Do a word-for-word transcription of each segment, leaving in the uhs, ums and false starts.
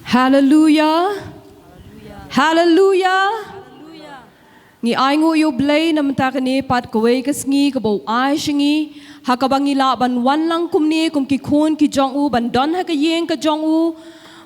Hallelujah. Hallelujah. Ngi ai nguh ïa u Blei na mynta kane pat kawei ka sngi kaba u ai sha ngi, ha kaba ngi lah ban wan lang kumne kum ki khun ki jong u, ban don ha ka ïing ka jong u,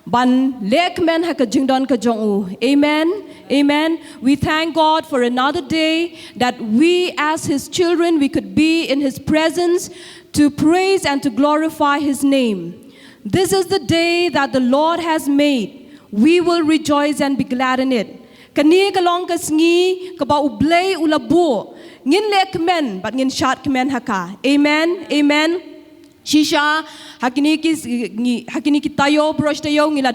ban leh kmen ha ka jingdon ka jong u. Amen. Amen. We thank God for another day that we as his children, we could be in his presence to praise and to glorify his name. This is the day that the Lord has made. We will rejoice and be glad in it. Kane ka long ka sngi kaba u Blei u la buh. Ngin leh kmen bad ngin shad kmen ha ka. Amen. Amen. Shisha, ha kine ki, ngi, ha kine ki taïew baroh shi taïew ngi la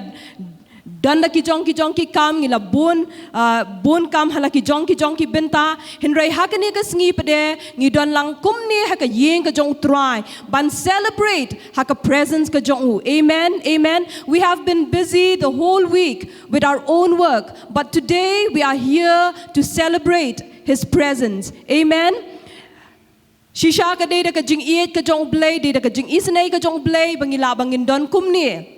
don da ki jong ki jong ki kam, ngi la bun, ah, bun kam ha la ki jong ki jong ki bynta. Hynrei ha kane ka sngi pat de ngi don lang kumne ha ka ïing ka jong u Trai, ban celebrate ha ka presence ka jong u. Amen. Amen. We have been busy the whole week with our own work, but today we are here to celebrate his presence. Amen. Shisha ka dei da ka jingïeit ka jong u Blei, dei da ka jingisynei ka jong u Blei ba ngi lah ba ngin don kumne.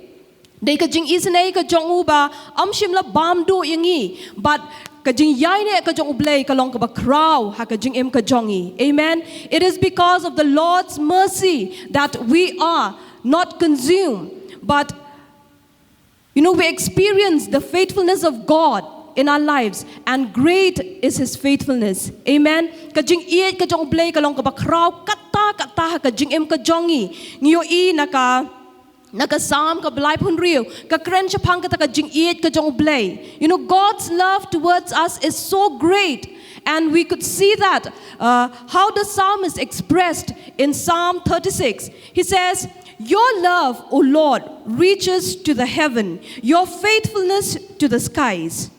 Dei ka jingisynei ka jong u ba ym shym la bam duh ïa ngi, bad ka jingïaineh ka jong u Blei ka long kaba khraw ha ka jingim ka jong ngi. Amen. It is because of the Lord's mercy that we are not consumed, but you know, we experience the faithfulness of God in our lives, and great is his faithfulness. Amen. Ka jingïeit ka jong u Blei ka long kaba khraw katta katta ha ka jingim ka jong ngi. Ngi ïohi na ka, na ka Salm kaba laiphew hynriew ka kren shaphang kata ka jingïeit ka jong u Blei. You know, God's love towards us is so great, and we could see that, uh, how the psalmist expressed in Psalm thirty-six. He says, "Your love, O Lord, reaches to the heaven, your faithfulness to the skies.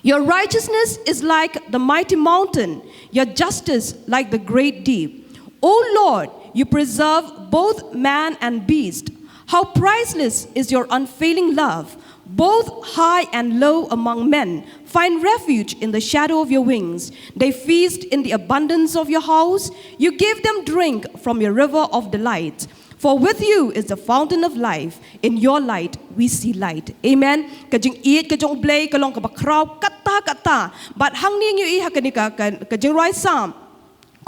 Your righteousness is like the mighty mountain, your justice like the great deep. O Lord, you preserve both man and beast. How priceless is your unfailing love! Both high and low among men find refuge in the shadow of your wings. They feast in the abundance of your house. You give them drink from your river of delight. For with you is the fountain of life. In your light we see light." Amen. Ka jingïeit ka jong u Blei ka long kaba khraw katta katta. Bad hangne ngi ïohi ha kane ka, ka, ka jingrwai Salm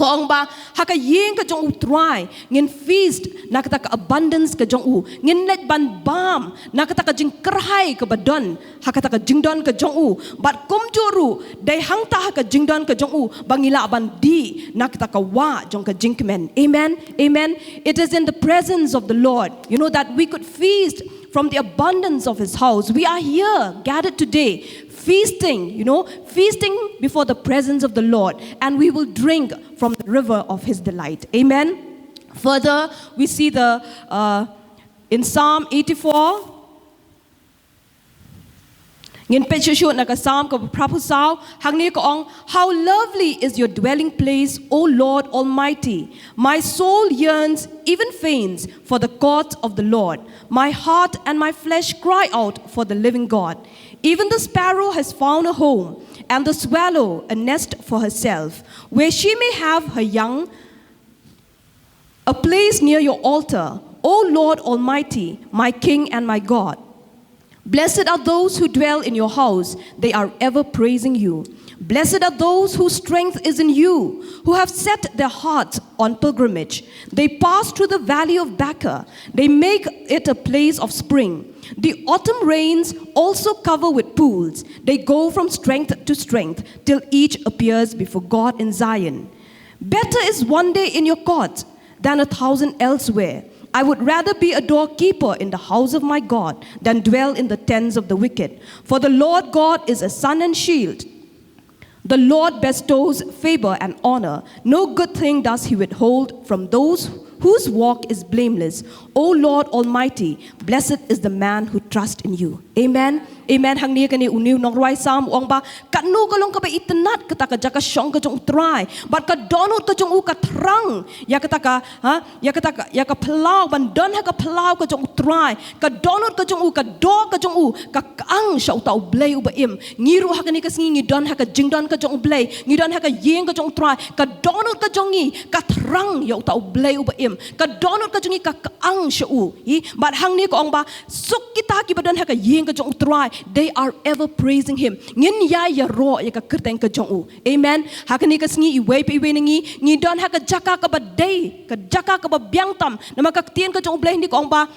ka ong ba ha ka ïing ka jong u Trai ngin feast na kata ka abundance ka jong u, ngin leit ban bam na kata ka jingkyrhai kaba don ha kata ka jingdon ka jong u. Bad kumjuh ruh dei hangta ha ka jingdon ka jong u ba ngi lah ban dih na kata ka wah jong ka jingkmen. Amen. Amen. It is in the presence of the Lord, you know, that we could feast from the abundance of his house. We are here gathered today, feasting, you know, feasting before the presence of the Lord, and we will drink from the river of his delight. Amen. Further, we see the, uh, in Psalm eighty-four, ngin peit shuh shuh na ka Salm kaba phra phew saw, hangne ka ong, "How lovely is your dwelling place, O Lord Almighty! My soul yearns, even faints, for the court of the Lord. My heart and my flesh cry out for the living God. Even the sparrow has found a home, and the swallow a nest for herself, where she may have her young, a place near your altar, O Lord Almighty, my King and my God. Blessed are those who dwell in your house, they are ever praising you. Blessed are those whose strength is in you, who have set their hearts on pilgrimage. They pass through the valley of Baca, they make it a place of spring. The autumn rains also cover with pools. They go from strength to strength till each appears before God in Zion. Better is one day in your court than a thousand elsewhere. I would rather be a doorkeeper in the house of my God than dwell in the tents of the wicked. For the Lord God is a sun and shield. The Lord bestows favor and honor. No good thing does he withhold from those whose walk is blameless. O Lord Almighty, blessed is the man who trusts in you." Amen. Amen. Hangne kane une u nongrwai Salm u ong ba katno ka long kaba itynnad kata ka jaka shong ka jong u Trai. Bad ka dohnud ka jong u ka thrang ïa kata ka, ha, ïa kata ka, ïa ka phyllaw, ban don ha ka phyllaw ka jong u Trai. Ka dohnud ka jong u, ka doh ka jong u ka kang sha uta u Blei uba im. Ngi ruh ha kane ka sngi ngi don ha ka jingdon ka jong u Blei, ngi don ha ka ïing ka jong u Trai. Ka dohnud ka jong ngi ka thrang ïa uta u Blei uba im. Ka dohnud ka jong ngi ka kang sha u. Hi, bad hangne ka ong ba suk kita kiba don ha ka ïing ka jong u Trai, they are ever praising him. Ngin ïai ïaroh ïa ka kyrteng ka jong u. Amen. Ha kane ka sngi iwei pa iwei na ngi, ngi don ha ka jaka kaba dei, ka jaka kaba biang tam. Namar ka ktien ka jong u Blei hangne ka ong ba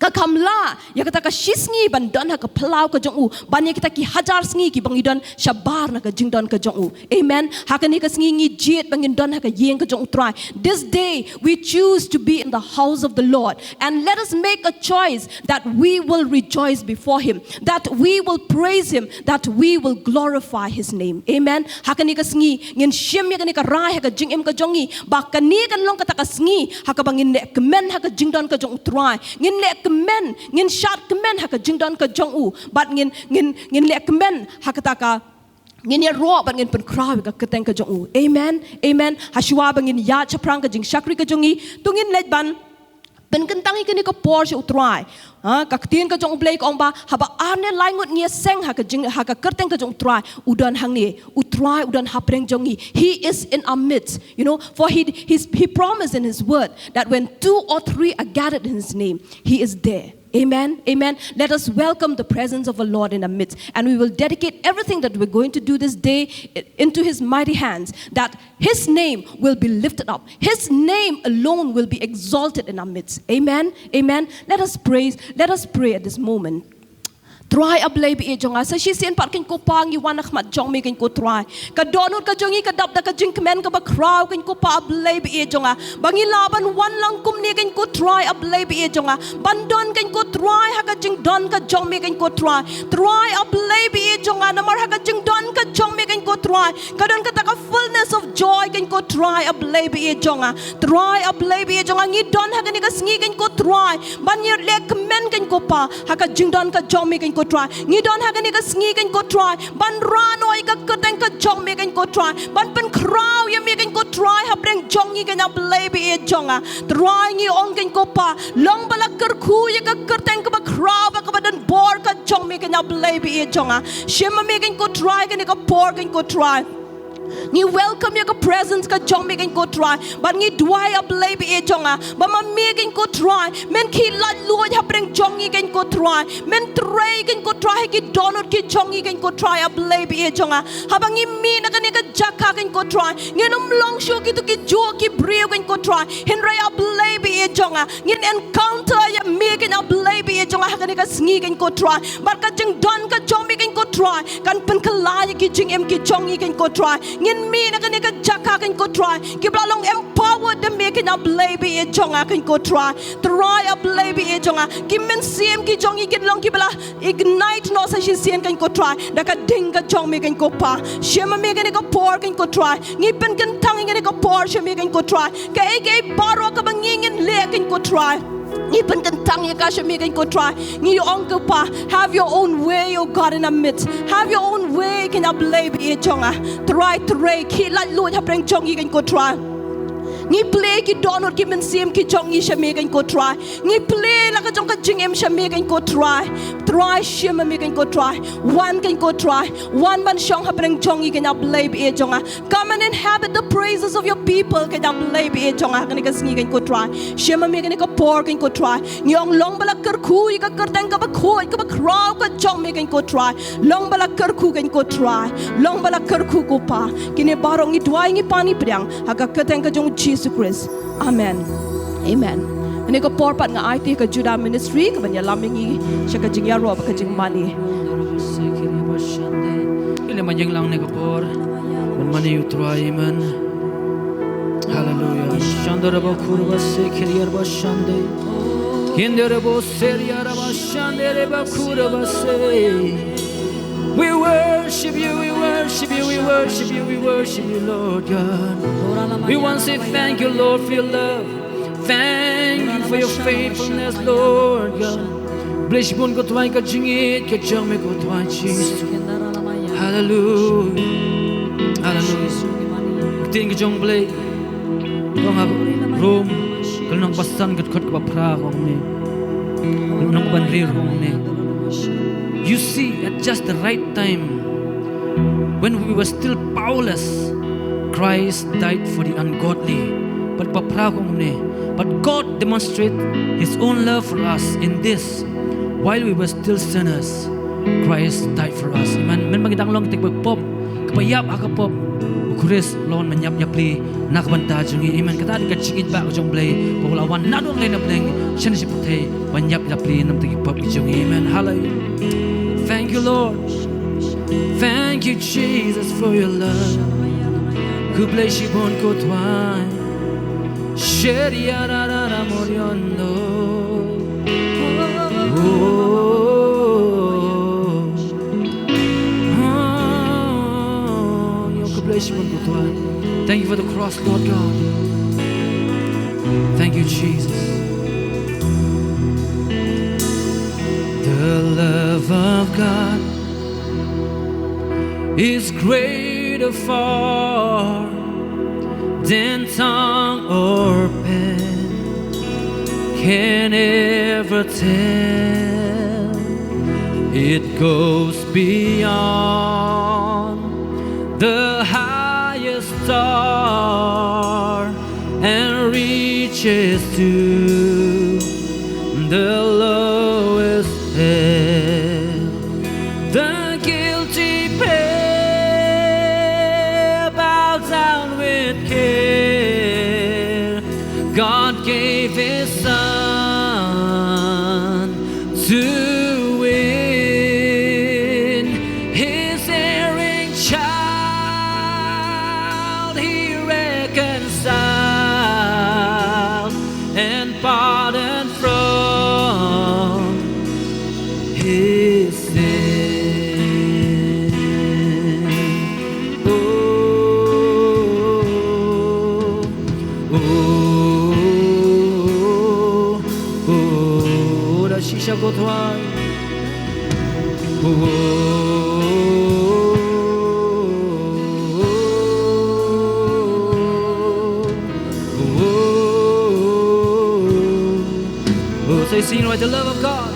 ka kham lah ïa kata ka shisngi ban don ha ka phyllaw ka jong u ban ïa kita ki hajar sngi kiba ngi don shabar na ka jingdon ka jong u. Amen. Ha kane ka sngi ngi jied ba ngin don ha ka ïing ka jong u Trai. This day we choose to be in the house of the Lord, and let us make a choice that we will rejoice before him, that we will praise him, that we will glorify his name. Amen. Ha kane ka sngi ngin shim ïa kane ka rai ha ka jingim ka jong ngi ba kane kan long kata ka sngi ha kaba ngin leh kmen ha ka jingdon ka jong u Trai. Ngin leh kmen, ngin shad kmen ha ka jingdon ka jong u. Bad ngin, ngin, ngin leh kmen ha kata ka, ngin ïaroh bad ngin pynkhraw ïa ka kyrteng ka jong u. Amen. Amen. Hashwa ba ngin ïaid shaphrang ka jingshakri ka jong ngi, to ngin leit ban pynkyntang ïa kane ka por sha u Trai. Ha, ka ktien ka jong u Blei ka ong ba haba ar ne lai ngut ngi ïaseng ha ka jing, ha ka kyrteng ka jong u Trai, u don hangne. U Trai u don hapdeng jong ngi. He is in our midst. You know, for he, he's, he promised in his word that when two or three are gathered in his name, he is there. Amen. Amen. Let us welcome the presence of the Lord in our midst. And we will dedicate everything that we're going to do this day into his mighty hands, that his name will be lifted up. His name alone will be exalted in our midst. Amen. Amen. Let us praise. Let us pray at this moment. Trai A Blei ba ïeit jong nga, sa shisien pat kein ko Pa ngi wan ha khmat jong me kein ko Trai. Ka dohnud ka jong ngi ka dap da ka jingkmen kaba khraw kein ko Pa A Blei ba ïeit jong nga, ba ngi lah ban wan lang kumne kein ko Trai A Blei ba ïeit jong nga, ban don kein ko Trai ha ka jingdon ka jong me kein ko Trai. Trai A Blei ba ïeit jong nga, namar ha ka jingdon ka jong me kein ko Trai ka don kata ka fullness of joy kein ko Trai A Blei ba ïeit jong nga. Trai A Blei ba ïeit jong nga, ngi don ha kane ka sngi kein ko Trai ban ïaleh kmen kein ko Pa ha ka jingdon ka jong me kein ko Trai. Ngi don ha kane ka sngi kein ko Trai ban rah noh ïa ka kyrteng ka jong me kein ko Trai, ban pynkhraw ïa me kein ko Trai hapdeng jong ngi kein A Blei ba ïeit jong nga. Trai ngi ong kein ko Pa, long ba la kyrkhu ïa ka kyrteng kaba khraw bad kaba don bor ka jong me kein A Blei ba ïeit jong nga. Shim ma me kein ko Trai kane ka por kein ko Trai. Ngi welcome ïa ka presence ka jong me kein ko Trai. Bad ngi duwai A Blei ba ïeit jong nga ba ma me kein ko Trai men khie laitluid hapdeng jong ngi kein ko Trai. Men trei kein ko Trai ha ki dohnud ki jong ngi kein ko Trai A Blei ba ïeit jong nga. Haba ngi mih na kane ka jaka kein ko Trai, ngin ym long shuh kito ki juh ki briew kein ko Trai. Hynrei A Blei ba ïeit jong nga, ngin encounter ïa me kein A Blei ba ïeit jong nga ha kane ka sngi kein ko Trai. Bad ka jingdon ka jong me kein ko Trai kan pynkylla ïa ki jingim ki jong ngi kein ko Trai. Ngin mih na kane ka jaka kein ko Trai kiba la long empowered da me kein A Blei ba ïeit jong nga kein ko Trai. Trai A Blei ba ïeit jong nga, ki mynsiem ki jong ngi kin long kiba la ignite noh sa shisien kein ko Trai da ka ding ka jong me kein ko Pa. Shim ma me kane ka por kein ko Trai. Ngi pynkyntang ïa kane ka por sha me kein ko Trai. Kaei kaei baroh kaba ngi ngin leh kein ko Trai, ngi pynkyntang ïa ka sha me kein ko Trai. Ngi ong ko Pa, have your own way, O God, in our midst. Have your own way kein A Blei ba ïeit jong nga. Trai trei, khie laitluid hapdeng jong ngi kein ko Trai. Ngi plie ki dohnud ki mynsiem ki jong ngi sha me kein ko Trai. Ngi plie la ka jong ka jingim sha me kein ko Trai. Trai shim ma me kein ko Trai. Wan kein ko Trai. Wan ban shong hapdeng jong ngi kein A Blei ba ïeit jong nga. Come and inhabit the praises of your people kein A Blei ba ïeit jong nga ha kane ka sngi kein ko Trai. Shim ma me kane ka por kein ko Trai. Ngi ong long ba la kyrkhu ïa ka kyrteng kaba khuid kaba khraw ka jong me kein ko Trai. Long ba la kyrkhu kein ko Trai. Long ba la kyrkhu ko Pa. Kine baroh ngi duwai ngi pan ngi pdiang ha ka kyrteng ka jong U Jisu Khrist. Amen. Amen. Kane ka por pat nga aiti ka Judah Ministry kaban ïalam ïa ngi sha ka jingïaroh bad ka jingmane. Ki leh ban ïeng lang ne ka por ban mane ïa U Trai, amen. Hallelujah. Shandara ba kura ba se kiriar ba shande. Hindara bo seria ra ba shande re ba kura ba se. We worship you, we worship you, we worship you, we worship you, Lord God. We want to say thank you, Lord, for your love. Thank you for your faithfulness, Lord God. Bless you, bun ko Trai ka jingit ka jong me ko Trai Jesus. Hallelujah. Hallelujah. Ktien ka jong Blei. Kong ha Rom, ka lynnong ba san ka dkhot kaba phra ka ong kumne. Ka lynnong ba hynriew ka ong kumne. You see, at just the right time, when we were still powerless, Christ died for the ungodly. But kaba phra ka ong kumne. But God demonstrated his own love for us in this, While we were still sinners, Christ died for us. Amen. Mynba ngi dang long kita kiba pop, kiba ïap ha ka pop, u Khrist u la wan ban ïap ïapli na ka bynta jong ngi. Amen. Kata ka dei ka jingïeit ba ka jong u Blei, ba u la wan naduh na lei na bneng sha kane ka pyrthei ban ïap ïapli na ka bynta ki pop ki jong ngi. Amen. Hallelujah. Thank you, Lord. Thank you, Jesus, for your love. Khublei shibun ko Trai. Sheriarara moriondo. Oh, oh, oh. Thank you for the cross, Lord God. Thank you, Jesus. The love of God is greater far than tongue or pen can ever tell. It goes beyond the highest star and reaches to the lowest hell. The guilty pair bow down with care. God gave his son to win. His erring child he reconciled and pardoned from his sin. Oh, oh, oh, oh, da shisha ko Trai. Oh, oh, oh, oh, oh, oh. Oh, say, sing, right, the love of God.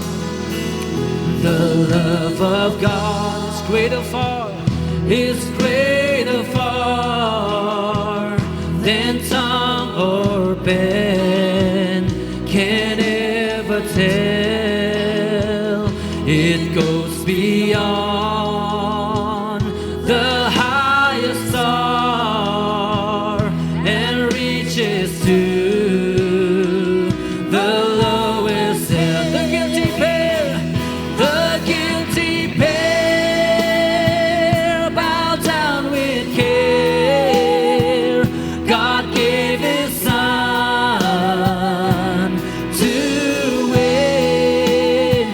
The love of God is greater far, is greater far than tongue or pen can ever tell. It goes beyond the highest star and reaches to the lowest hell. The guilty pair, the guilty pair bow down with care. God gave his son to win.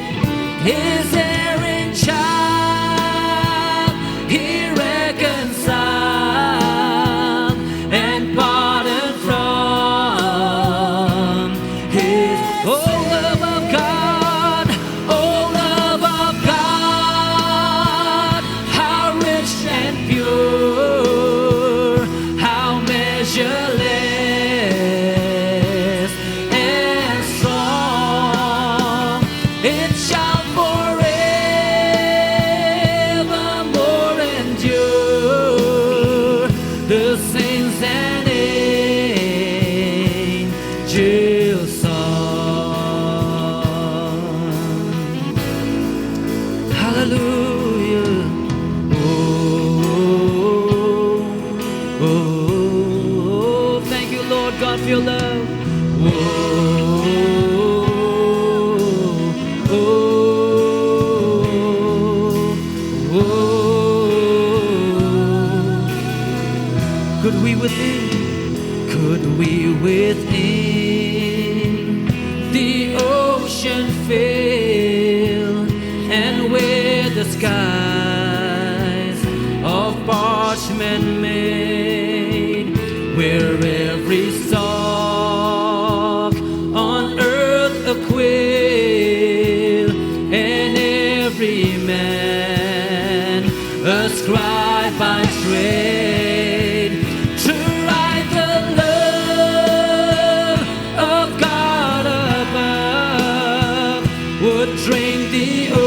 His erring child he reconciled and pardoned from his. Oh, love of God, oh, love of God, how rich and pure, how measureless and strong. It shall forevermore endure. The saints and angels' song. Hallelujah. Oh, oh, oh, oh. Thank you, Lord God, for your love. Oh, oh, oh, oh. Could we within, could we within the ocean fill, and where the skies of parchment made, where every stalk on earth a quill, and every man a scribe by trade, to write the love of God above would drink the ocean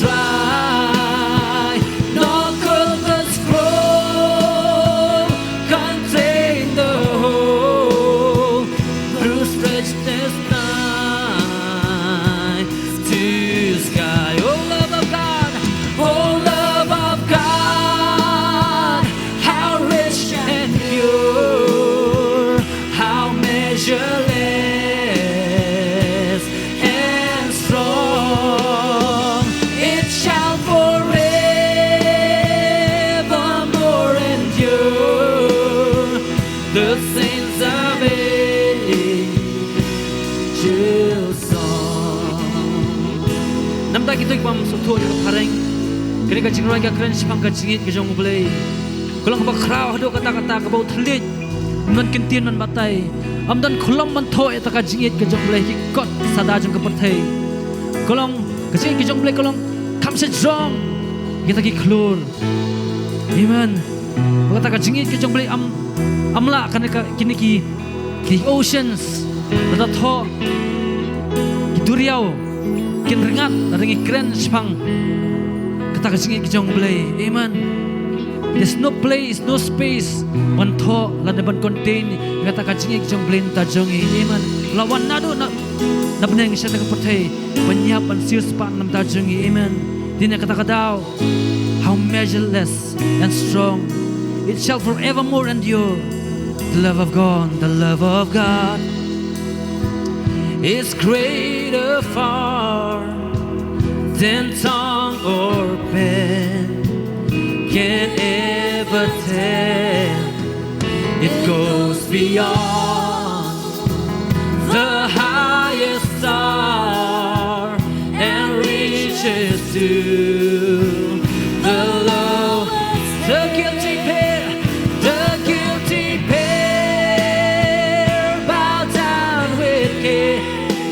dry, nor could the scroll contain the whole. Through stretched this Namar kito kiba ym sngewthuh ïa ka phareng, kane ka jingrwai ka kren shaphang ka jingïeit ka jong U Blei. Ka long kaba khraw haduh katta katta, kaba u thylliej ym don kyntien, ym don batai, ym don khlem ban thoh ïa kata ka jingïeit ka jong U Blei ha ki kot sada jong ka pyrthei. Ka long, ka jingïeit ka jong U Blei ka long kham shajrong ïa kita ki khlur. Amen. Ba kata ka jingïeit ka jong U Blei ym, ym lah kane ka, kine ki, ki oceans, lada thoh, ki duriaw kin rngat lada ngi kren shaphang kata ka jingïeit ka jong U Blei. Amen. There's no place, no space ban thoh lane ban contain ïa kata ka jingïeit ka jong U Blei na bynta jong ngi. Amen. La wan naduh na, na bneng sha kata ka pyrthei ban ïap ban siew spah na bynta jong ngi. Amen. Dei na kata ka daw, how measureless and strong, it shall forevermore endure. The love of God, the love of God is greater far than tongue or pen can ever tell. It goes beyond the highest star and reaches to the lowest. The guilty pair, the guilty pair bow down with care.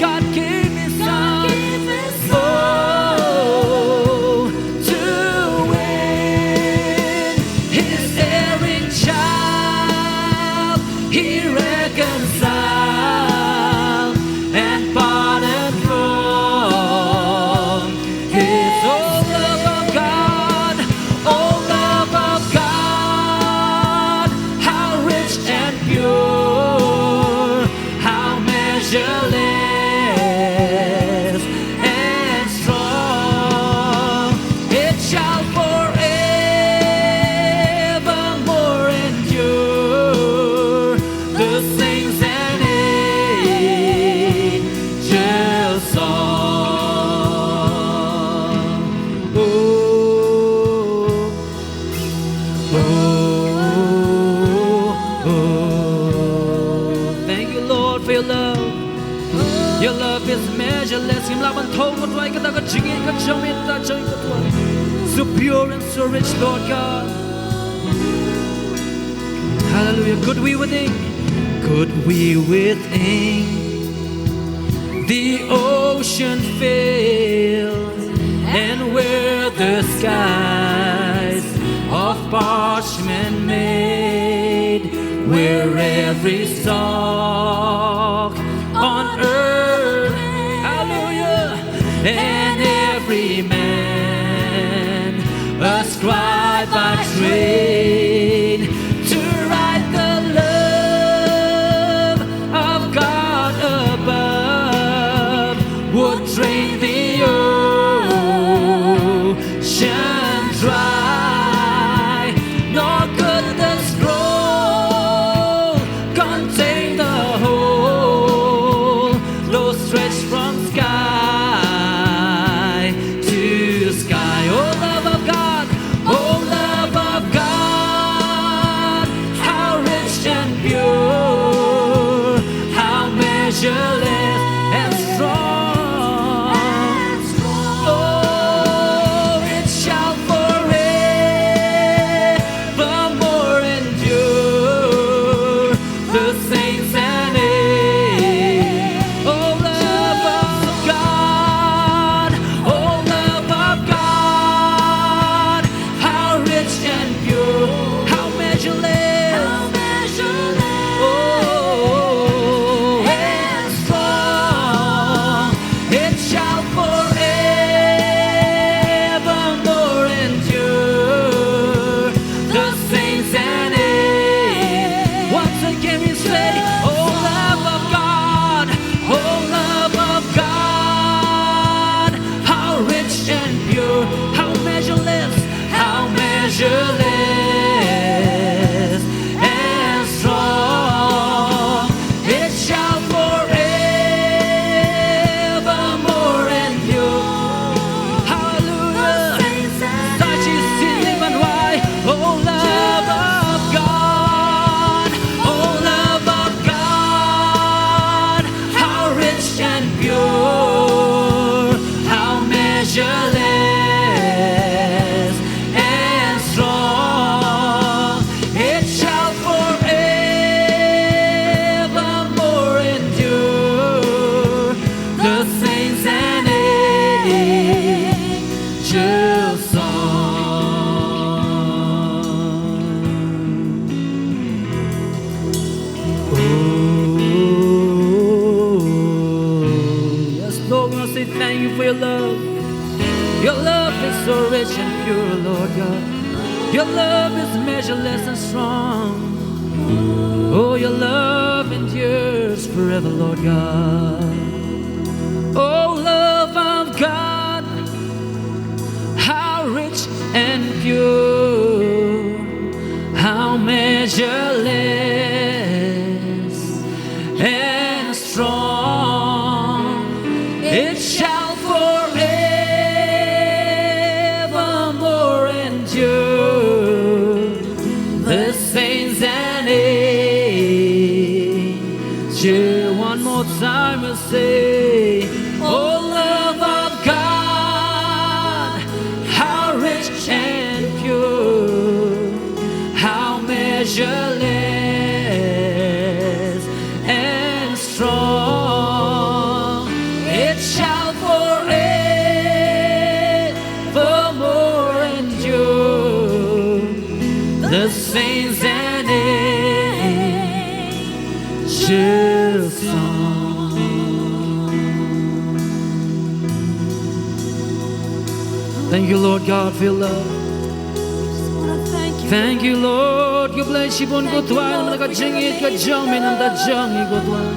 God gave his son, oh, to win his erring child. He reconciled and parted from his. Oh, love of God, oh, love of God, how rich and pure, how measureless and strong. It shall forevermore endure. The saints and angels' song. Oh, oh, oh. Thank you, Lord, for your love. Your love is measureless. Ngim lah ban thoh ngut ruh ïa kata ka jingïeit ka jong me, kata jong me, kata. So pure and so rich, Lord God. Hallelujah. Could we with ink? Could we with ink the ocean fill, and where the skies of parchment made, where every stalk on earth, hallelujah, and every man a scribe by trade, to write the love of God above would drain the ocean dry, nor could the scroll contain the whole, though stretched from sky to sky. Oh, love of God, oh, love of God, how rich and pure, how measureless and strong. Oh, it shall forevermore endure. The saints and angels, oh, love of An angel song. Oh, yes, Lord, we wanna say thank you for your love. Your love is so rich and pure, Lord God. Your love is measureless and strong. Oh, your love endures forever, Lord God. Oh, love of God, how rich and pure, how measureless and strong, it shall forevermore endure. The saints and angels, one more time we'll say, oh, love of God, how rich and pure, how measureless and strong, it shall forevermore endure. The saints and angels song. Thank you, Lord God, for your love. Thank you, Lord. Khublei shibun ko Trai namar ka jingïeit ka jong me namar ka jong ngi ko Trai.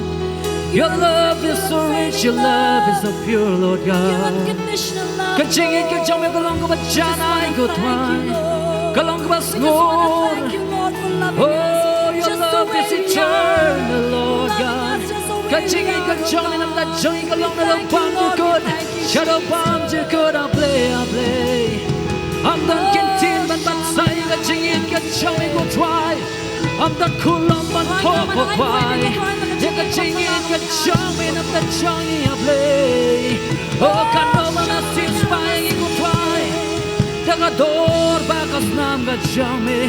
Your love is so rich, your love is so pure, Lord God. Ka jingïeit ka jong me ka long kaba janai ko Trai. Ka long kaba sngur. Oh, your love is eternal, Lord God. Ka jingïeit ka jong me namar ka jong ngi ka long na ka bam jukut. Sha ka bam jukut, A Blei, A Blei. Ym don kyntien ban batai ïa ka jingïeit ka jong me ko Trai. Ym don khulom ban thoh ko Trai ïa ka jingïeit ka jong me namar ka jong ngi, A Blei. Oh, kano ba nga shisha ïa ngi ko Trai. Da ka dor bad ka snam ka jong me.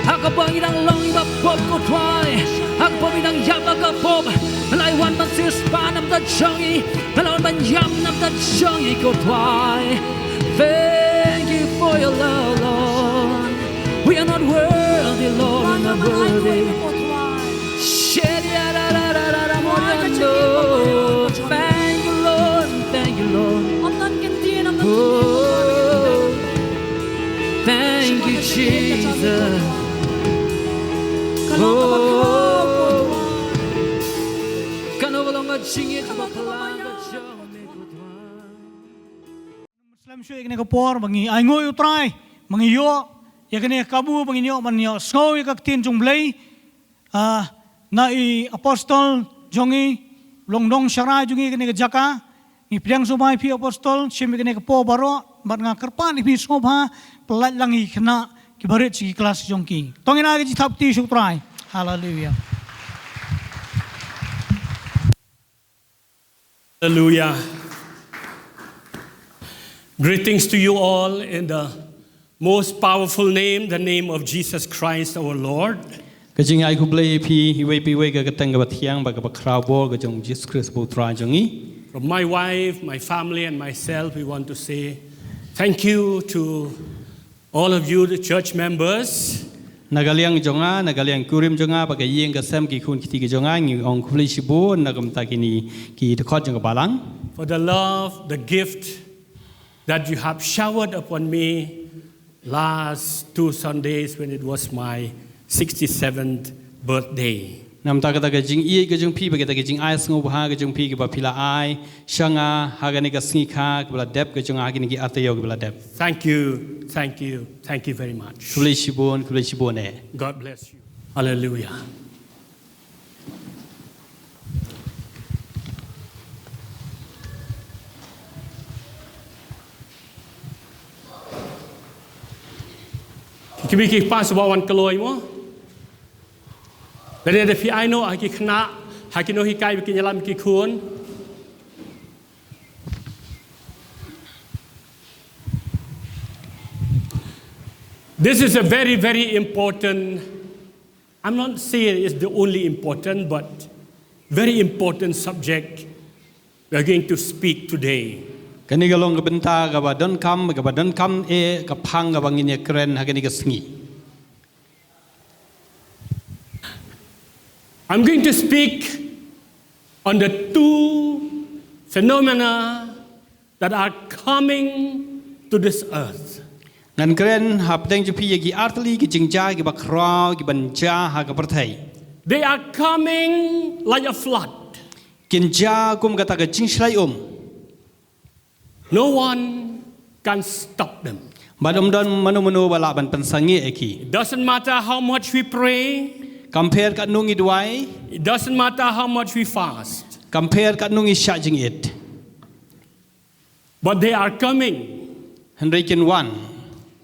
Ha kaba ngi dang long iba pop ko Trai. Ha kaba ngi dang ïap ha ka pop. Me la wan ban shisha namar ka jong ngi. Me la wan ban ïap namar ka jong ngi ko Trai. Thank you for your love, Lord. We are not worthy, Lord, we are not worthy. Shediarararara moriando. Thank you, Lord. Thank you, Lord. Oh, thank you, Jesus. Oh, kano ba long ka jingïeit kaba phylla ka jong me ko Trai. Slem shuh ïa kane ka por ba ngi ainguh ïa u Trai, ba ngi ïoh ïa kane ka kabu, ba ngi ïoh ban ïohsngew ïa ka ktien jong u Blei. Ah, na i apostol jong ngi, u long nongsharai jong ngi kane ka jaka. Ngi pdiang sngewbha ïa phi apostol, shim ïa kane ka por baroh, bad nga kyrpad ïa phi sngewbha, pyllait lang ïa ki khynnah kiba rit sha ki klas jong ki. To ngin ai ka jingthap kti sha u Trai. Haleluia. Hallelujah. Greetings to you all in the most powerful name, the name of Jesus Christ our Lord. Ka jingai khublei ïa phi iwei pa iwei ha ka kyrteng kaba thiang bad kaba khraw bor ka jong u Jisu Khrist u Trai jong ngi. From my wife, my family, and myself, we want to say thank you to all of you, the church members. Na ka liang jong nga, na ka liang kurim jong nga, bad ka ïing ka sem, ki khun ki kti ki jong nga, ngi ong khublei shibun na ka bynta kine ki dkhot jong ka balang. For the love, the gift that you have showered upon me last two Sundays when it was my sixty-seventh birthday. Namar kata ka jingïeit ka jong phi, bad kata ka jingai sngewbha ka jong phi, kaba phi la ai sha nga ha kane ka sngi kha kaba la dep ka jong nga ha kine ki ar taïew kiba la dep. Thank you, thank you, thank you very much. Khublei shibun, khublei shibun eh. God bless you. Hallelujah. Ki kmie ki kpa sngewbha wan kloi mo. Lane da phi ai noh ha ki khynnah, ha ki nonghikai ba kin ïalam ki khun. This is a very, very important, I'm not saying it's the only important, but very important subject We are going to speak today. Kane ka long ka bynta kaba donkam, kaba donkam eh, ka phang kaba ngin ïa kren ha kane ka sngi. I'm going to speak on the two phenomena that are coming to this earth. Ngan kren hapdeng jong phi ïa ki artylli ki jingjia kiba khraw kiban jia ha ka pyrthei. They are coming like a flood. Kin jia kum kata ka jingshlei um. No one can stop them. Bad ym don mano mano ba lah ban pynsangeh ïa ki. It doesn't matter how much we pray. Kam pher katno ngi duwai. It doesn't matter how much we fast. Kam pher katno ngi shah jingit. But they are coming. Hynrei kin wan.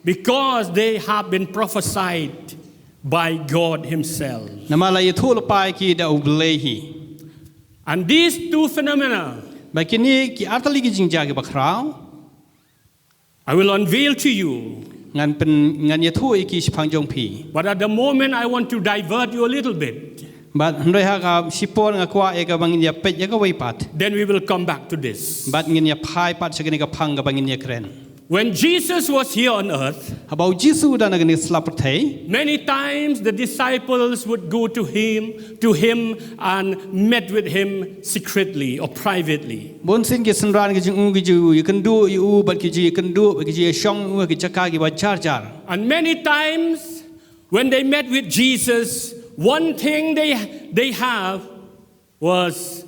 Because they have been prophesied by God Himself. Namar la ïathuh lypa ïa ki da U Blei hi. And these two phenomena, bad kine ki artylli ki jingjia kiba khraw, I will unveil to you. Ngan pyn, ngan ïathuh ïa ki shaphang jong phi. But at the moment, I want to divert you a little bit. Bad hynrei ha ka shipor nga kwah ïa kaba ngin ïa peit ïa kawei pat. Then we will come back to this. Bad ngin ïa phai pat sha kane ka phang kaba ngin ïa kren. When Jesus was here on earth, haba U Jisu u don ha kane ka sla pyrthei, many times the disciples would go to him, to him and met with him secretly or privately. Bun sien ki synran ki jong u ki ju ïakynduh ïa u bad ki ju ïakynduh bad ki ju ïashong ïa u ha ki jaka kiba jar jar. And many times when they met with Jesus, one thing they, they have was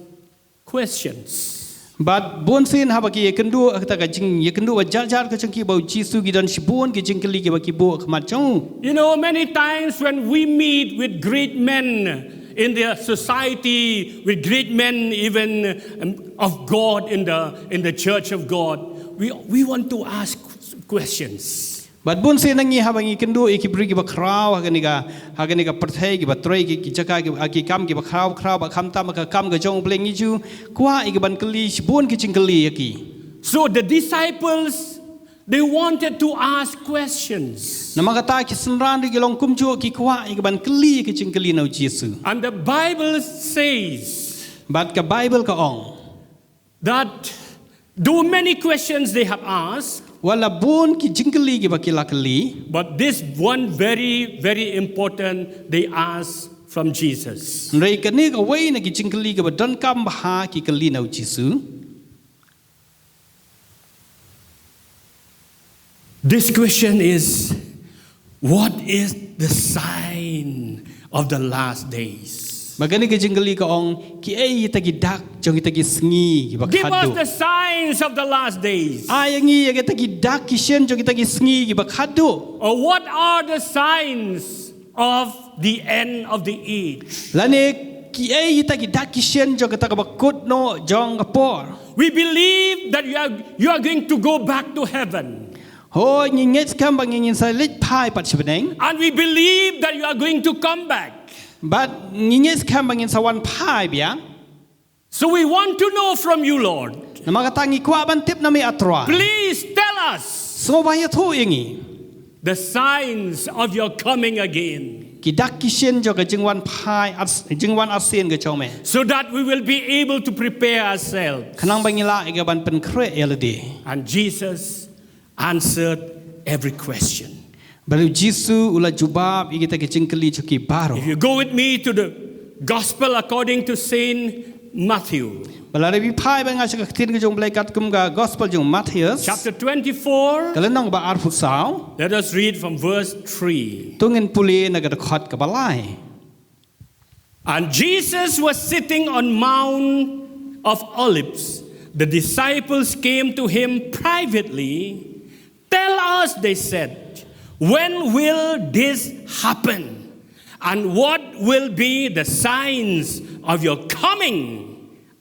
questions. Bad bun sien haba ki ïakynduh ha kata ka jingïakynduh ba jar jar ka jong ki bad U Jisu ki don shibun ki jingkylli kiba ki buh ha khmat jong u. You know, many times when we meet with great men in the society, with great men even, um, of God in the, in the church of God, we, we want to ask questions. Bad bun sien ngi haba ngi kynduh ïa ki briew kiba khraw ha kane ka, ha kane ka pyrthei, kiba trei ki, ki jaka ki, ha ki kam kiba khraw khraw, bad khamtam ha ka kam ka jong U Blei ngi ju kwah ïa kiban kylli shibun ki jingkylli ïa ki. So the disciples, they wanted to ask questions. Namar kata ki synran ruh ki long kumjuh ki kwah ïa kiban kylli ïa ki jingkylli na U Jisu. And the Bible says, bad ka Baibl ka ong, that though many questions they have asked, wat la bun ki jingkylli kiba ki la kylli, but this one very, very important they asked from Jesus. Hynrei kane kawei na ki jingkylli kiba donkam bha ki kylli na U Jisu. This question is, what is the sign of the last days? Bad kane ka jingkylli ka ong, kiei kita ki dak jong kita ki sngi kiba khadduh. Give us the signs of the last days. Ai ïa ngi ïa kita ki dak ki shin jong kita ki sngi kiba khadduh. Or what are the signs of the end of the age? Lane kiei kita ki dak ki shin jong kata kaba kut noh jong ka por. We believe that you are, you are going to go back to heaven. Hooid, ngi ngeit skhem ba ngi ngin sa leit phai pat sha bneng. And we believe that you are going to come back. Bad ngi ngeit skhem ba ngin sa wan phai biang. So we want to know from you, Lord. Namar kata ngi kwah ban tip na me, A Trai. Please tell us. Sngewbha ïathuh ïa ngi. The signs of your coming again. Ki dak ki shin jong ka jingwan phai, ar-, jingwan arsien ka jong me. So that we will be able to prepare ourselves. Khnang ba ngi lah ïa ka ban pynkhreh ïa lade. And Jesus answered every question. Bad U Jisu u la jubab ïa kita ki jingkylli jong ki baroh. If you go with me to the Gospel according to Saint Matthew. Bad lada phi phai bad nga sha ka ktien ka jong U Blei katkum ka Gospel jong Mathaios. Chapter twenty-four. Ka lynnong ba arphew saw. Let us read from verse three. To ngin pule na ka dkhot kaba lai. And Jesus was sitting on Mount of Olives. The disciples came to him privately. "Tell us," they said, "when will this happen? And what will be the signs of your coming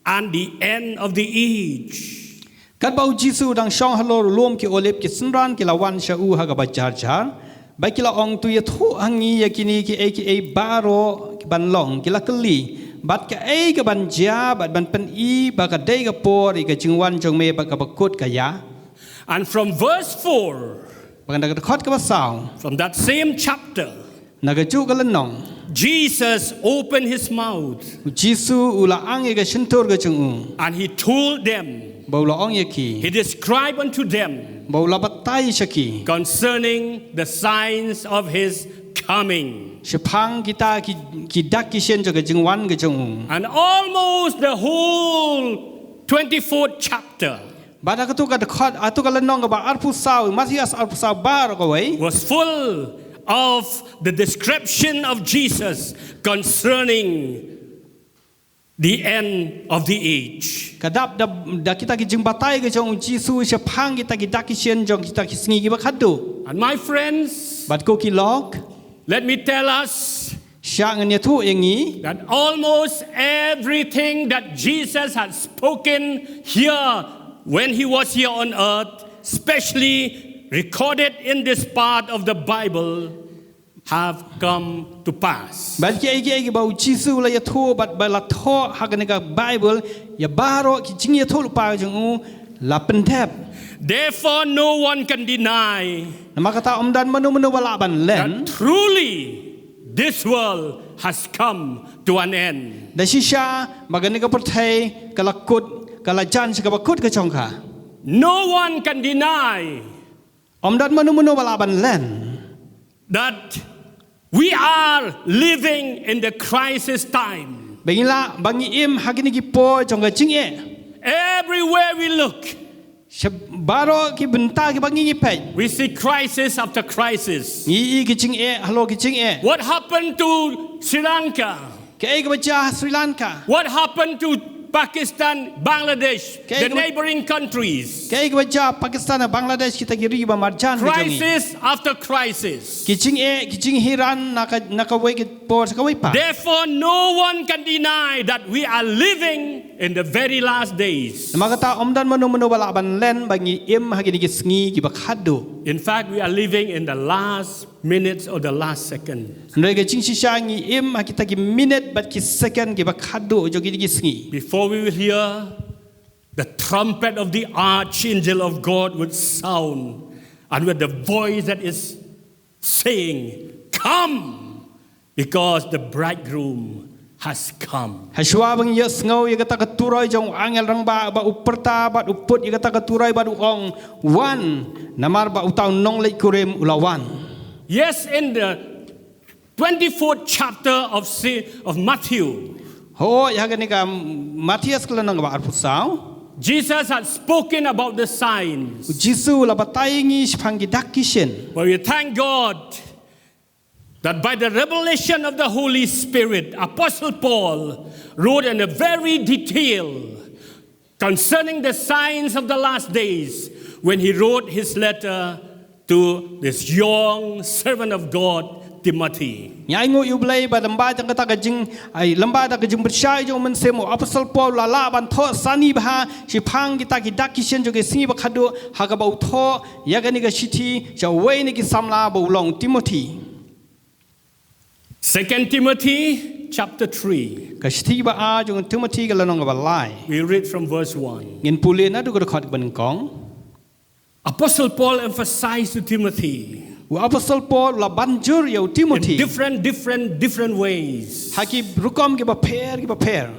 and the end of the age?" Katba U Jisu u dang shong halor u lum ki Olib, ki synran ki la wan sha u ha kaba jar jar. Bad ki la ong, "To ïathuh ha ngi ïa kine kiei kiei baroh kiban long," ki la kylli. "Bad kaei kaban jia, bad ban pyni ba ka dei ka por ïa ka jingwan jong me bad kaba kut ka ïa?" And from verse four, bad na ka dkhot kaba saw, from that same chapter, na kajuh ka lynnong, Jesus opened his mouth. U Jisu u la ang ïa ka shyntur ka jong u. And he told them, ba u la ong ïa ki. He described unto them, ba u la batai sha ki, concerning the signs of his coming. Shaphang kita ki, ki dak ki shin jong ka jingwan ka jong u. And almost the whole twenty-fourth chapter Bad ha katu ka dkhot, ha katu ka lynnong kaba arphew saw, Mathaios arphew saw baroh kawei, was full of the description of Jesus concerning the end of the age. Ka dap da, da kita ki jingbatai ka jong u Jisu shaphang kita ki dak ki shin jong kita ki sngi kiba khadduh. And my friends, bad ko ki lok, let me tell us, shah ngan ïathuh ïa ngi, that almost everything that Jesus had spoken here when he was here on earth, specially recorded in this part of the Bible, have come to pass. Bad kiei kiei kiba u Jisu u la ïathuh bad ba la thoh ha kane ka Bible, ïa baroh ki jingïathuhlypa jong u la pyndep. Therefore, no one can deny, namar kata ym don mano mano ba lah ban len, that truly this world has come to an end. Da shisha ba kane ka pyrthei ka la kut, ka la jan sha kaba kut ka jong ka. No one can deny, ym don mano mano ba lah ban len, that we are living in the crisis time. Ba ngi la, ba ngi im ha kine ki por jong ka jingeh. Everywhere we look, sha baroh ki bynta kiba ngi, ngi peit, we see crisis after crisis. Ngi ïohi ki jingeh halor ki jingeh. What happened to Sri Lanka? Kaei kaba jia ha Sri Lanka? What happened to Pakistan, Bangladesh, kaei kaba, the neighboring countries? Kaei kaba jia ha Pakistan, Bangladesh, kita ki ri ba marjan ka jong ngi. Crisis after crisis. Ki jingeh, ki jinghiran na ka, na kawei ka por sha kawei pat. Therefore, no one can deny that we are living in the very last days. Namar kata ym don mano mano ba lah ban len ba ngi im ha kine ki sngi kiba khadduh. In fact, we are living in the last minutes or the last second. Hynrei ka jingshisha ngi im ha kita ki minit bad ki second kiba khadduh jong kine ki sngi. Before we will hear the trumpet of the archangel of God would sound, and with the voice that is saying, "Come, because the bridegroom has come." Hashwa ba ngi ïohsngew ïa kata ka turoi jong u angel rangbah ba u pyrta bad u put ïa kata ka turoi bad u ong, "Wan, namar ba uta u nongleit kurim u la wan." Yes, in the twenty-fourth chapter of, Si-, of Matthew, hooid, ha kane ka Mathaios ka lynnong kaba arphew saw, Jesus had spoken about the signs. U Jisu u la batai ïa ngi shaphang ki dak ki shin. But we thank God that by the revelation of the Holy Spirit, Apostle Paul wrote in a very detail concerning the signs of the last days when he wrote his letter to this young servant of God, Timothy. Ngi ainguh ïa U Blei ba lyngba jong kata ka jing, ai, lyngba da ka jingpyrshah jong u Mynsiem, u Apostle Paul u la lah ban thoh sani bha shaphang kita ki dak ki shin jong ki sngi ba khadduh, ha kaba u thoh ïa kane ka shithi sha uwei na ki samla ba u long u Timothy. Second Timothy chapter three. Ka shithi ba ar jong u Timothy ka lynnong kaba lai. We read from verse one. Ngin pule naduh ka dkhot kaba nyngkong. Apostle Paul emphasized to Timothy, u Apostle Paul u la ban jur ïa u Timothy, in different, different, different ways. Ha ki rukom kiba pher, kiba pher.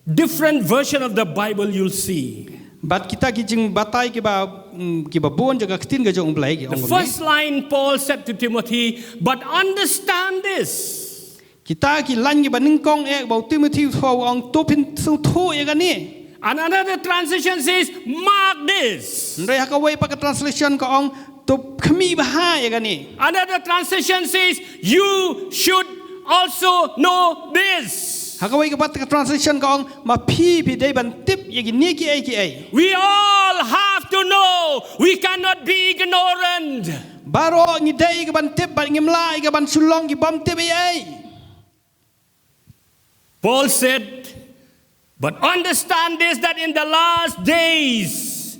Different version of the Bible you'll see. Bad kita ki jingbatai kiba, mm, kiba bun jong ka ktien ka jong U Blei ki ong kumne. The first line Paul said to Timothy, "But understand this." Kita ki lain kiba nyngkong eh ba u Timothy u thoh, u ong, "To phin sngewthuh ïa kane." And another translation says, "Mark this." Hynrei ha kawei pat ka translation ka ong, "To khmih bha ïa kane." Another translation says, "You should also know this." Ha kawei ka pat ka translation ka ong, "Ma phi phi dei ban tip ïa kine kiei kiei." We all have to know. We cannot be ignorant. Baroh ngi dei ka ban tip bad ngim lah ïa ka ban shu long ki bym tip ei ei. Paul said, "But understand this, that in the last days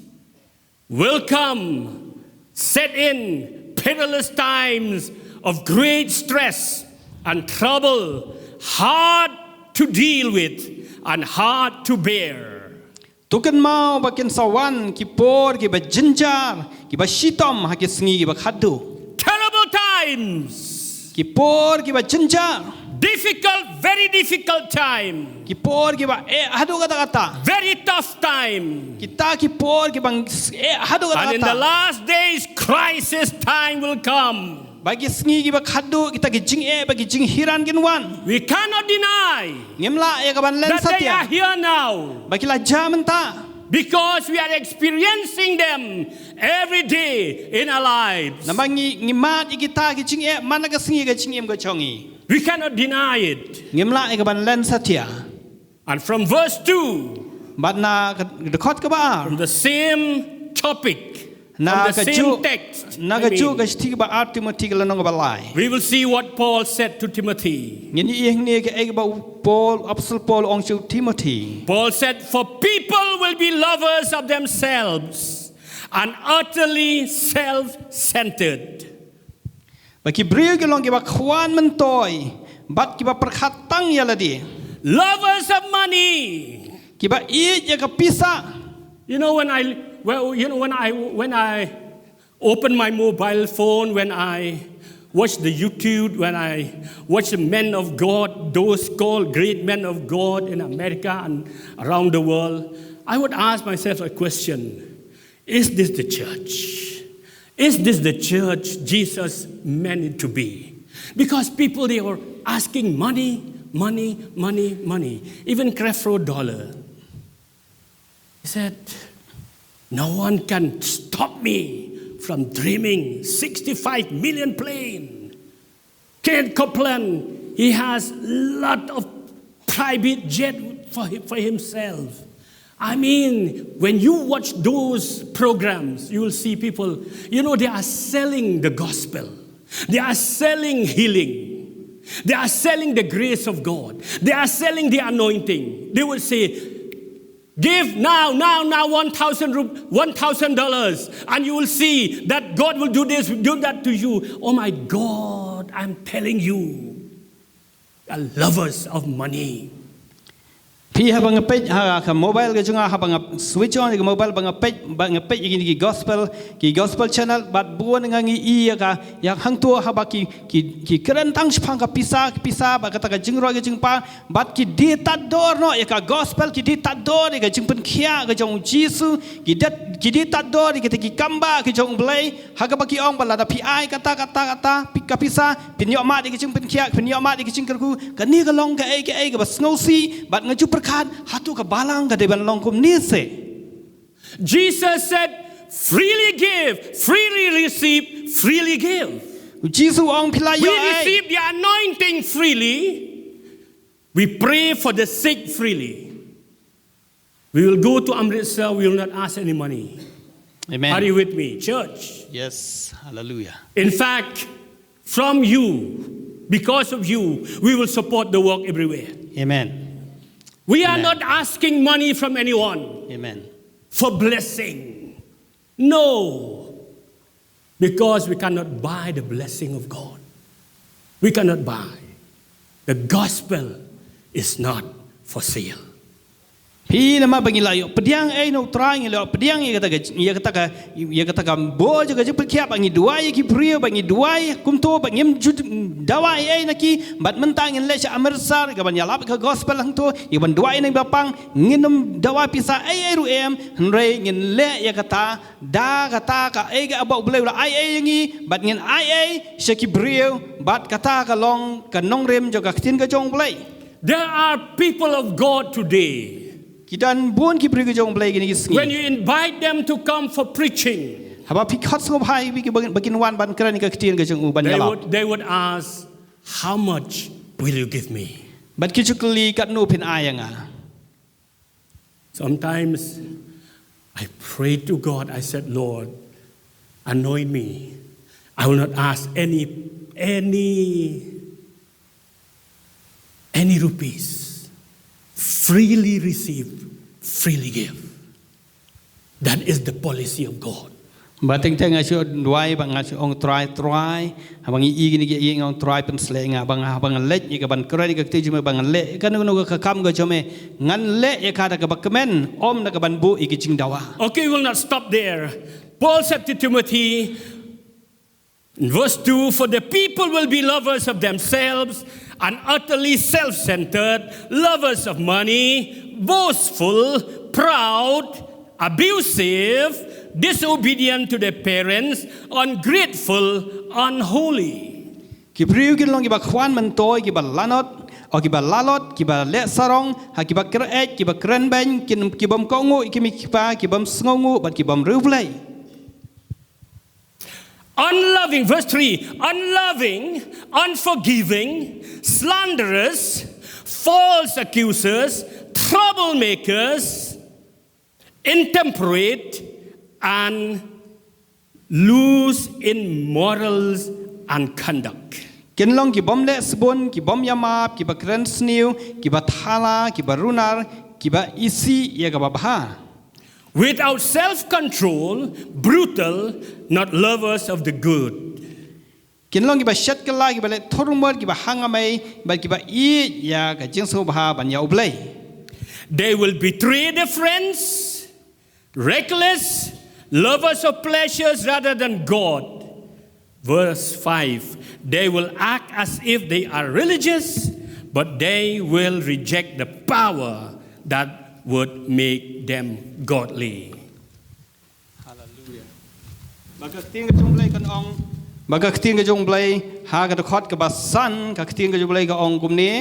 will come, set in perilous times of great stress and trouble, hard to deal with and hard to bear." To kynmaw ba kin sa wan ki por kiba jynjar, kiba shitom ha ki sngi kiba khadduh. Terrible times. Ki por kiba jynjar. Difficult, very difficult time. Ki por kiba eh haduh katta katta. Very tough time. Kita ki por kiba eh haduh katta katta. And in the last days, crisis time will come. Ba ki sngi kiba khadduh, kita ki jingeh, ba ki jinghiran kin wan. We cannot deny. Ngim lah ïa ka ban len satia. That they are here now. Ba ki la jia mynta. Because we are experiencing them every day in our lives. Namar ngi, ngi mad ïa kita ki jingeh man la ka sngi ka jingim ka jong ngi. We cannot deny it. Ngim lah ïa ka ban len satia. And from verse two, bad na ka dkhot kaba ar, from the same topic, na ka ju-, na ka ju-, ka shithi kaba ar Timothy ka lynnong kaba lai. We will see what Paul said to Timothy. Ngin ïohi hangne kaei kaba u Paul, Apostle Paul u ong sha u Timothy. Paul said, "For people will be lovers of themselves and utterly self-centered." Ba ki briew ki long kiba khwan myntoi, bad kiba pyrkhat tang ïa lade. Lovers of money. Kiba ïeit ïa ka pisa. You know, when I, well, you know, when I, when I open my mobile phone, when I watch the YouTube, when I watch the men of God, those called great men of God in America and around the world, I would ask myself a question. Is this the church? Is this the church Jesus meant it to be? Because people, they were asking money, money, money, money. Even Creflo Dollar. He said, "No one can stop me from dreaming sixty-five million plane." Kenneth Copeland, he has lot of private jet for him, for himself. I mean, when you watch those programs, you will see people, you know, they are selling the gospel. They are selling healing. They are selling the grace of God. They are selling the anointing. They will say, "Give now, now, now, one thousand rup-, one thousand dollars, and you will see that God will do this, do that to you." Oh my God, I'm telling you, are lovers of money. Phi haba nga peit ha ka mobile ka jong nga, haba nga switch on ka mobile, ba nga peit, ba nga peit ïa kine ki gospel, ki gospel channel, bad bun nga ngi ïohi ïa ka, ïa hangto haba ki, ki, ki kren tang shaphang ka pisa, ka pisa, bad kata ka jingroi ka jingpang, bad ki die tad dor noh ïa ka gospel, ki die tad dor ïa ka jingpynkhiah ka jong u Jisu, ki die, ki die tad dor ïa kita ki kambah ka jong u Blei, ha kaba ki ong ba lada phi ai kata, kata, kata, pi-, ka pisa, phin ïoh mad ïa ka jingpynkhiah, phin ïoh mad ïa ka jingkyrkhu, kane ka long kaei kaei kaba sngewsih, bad nga ju pyrkhat, hato ka balang ka dei ban long kumne se. Jesus said, "Freely give, freely receive, freely give." U Jisu u ong phi la ïoh ei. We receive the anointing freely. We pray for the sick freely. We will go to Amritsar, we will not ask any money. Amen. Are you with me, church? Yes, hallelujah. In fact, from you, because of you, we will support the work everywhere. Amen. We are not asking money from anyone. Amen. For blessing. No. Because we cannot buy the blessing of God. We cannot buy. The gospel is not for sale. Phi namar ba ngi la ïoh pdiang ei na u Trai, ngi la ïoh pdiang ïa kata ka, ïa kata ka, ïa kata ka bor jong ka jingpynkhiah, ba ngi duwai ïa ki briew, ba ngi duwai kumto, ba ngim ju dawa ei ei na ki, bad mynta ngin leit sha Amritsar, ïa ka ban ïalap ka gospel hangto, ïa ka ban duwai na ki bapang, ngin ym dawa pisa ei ei ruh em, hynrei ngin leh ïa kata, da kata kaei kaba u Blei u la ai ei ïa ngi, bad ngin ai ei sha ki briew, bad kata ka long ka nongrim jong ka ktien ka jong u Blei. There are people of God today. Ki don bun ki briew ki jong u Blei kine ki sngi. When you invite them to come for preaching, haba phi khot sngewbha ïa ki ba kin wan ban kren ïa ka ktien ka jong u ban ïalap, they would, they would ask, "How much will you give me?" Bad ki ju kylli, "Katno phin ai ïa nga?" Sometimes I pray to God, I said, "Lord, anoint me. I will not ask any, any, any rupees. Freely receive, freely give." That is the policy of God. Ba teng teng nga shu duwai, ba nga shu ong, Trai, Trai, haba ngi ïohi kine ki ïing, ong, Trai, pynsleh ïa nga, ba nga, haba nga leit ïa ka ban kren ïa ka ktien jong me, ba nga leh kano kano ka kam ka jong me, ngan leh ïa ka da kaba kmen, ym da ka ban buh ïa ki jingdawa. Okay, we'll not stop there. Paul said to Timothy, in verse two, "For the people will be lovers of themselves and utterly self centered, lovers of money, boastful, proud, abusive, disobedient to their parents, ungrateful, unholy. Ki briew kin long kiba khwan myntoi, kiba lanot, o kiba lalot, kiba leh sarong, ha kiba kyreit, kiba kren beiñ, kin kibym kohnguh ïa ki kmie ki kpa, kibym sngewnguh bad kibym riewblei. Unloving, verse three, unloving, unforgiving, slanderous, false accusers, troublemakers, intemperate, and loose in morals and conduct. Kin long kibym leh sbun, kibym ïamap, kiba kren sniew, kiba thala, kiba runar, kiba isih ïa kaba bha. Without self control, brutal, not lovers of the good. Kin long kiba shet kylla, kiba leh thurmut, kiba ha ngamai, bad kiba ïeit ïa ka jingsngewbha ban ïa U Blei. They will betray their friends, reckless, lovers of pleasures rather than God. Verse five, they will act as if they are religious, but they will reject the power that would make them godly. Hallelujah. Ba ka ktien ka jong U Blei kan ong. Ba ka ktien ka jong U Blei, ha ka dkhot kaba san, ka ktien ka jong U Blei ka ong kumne.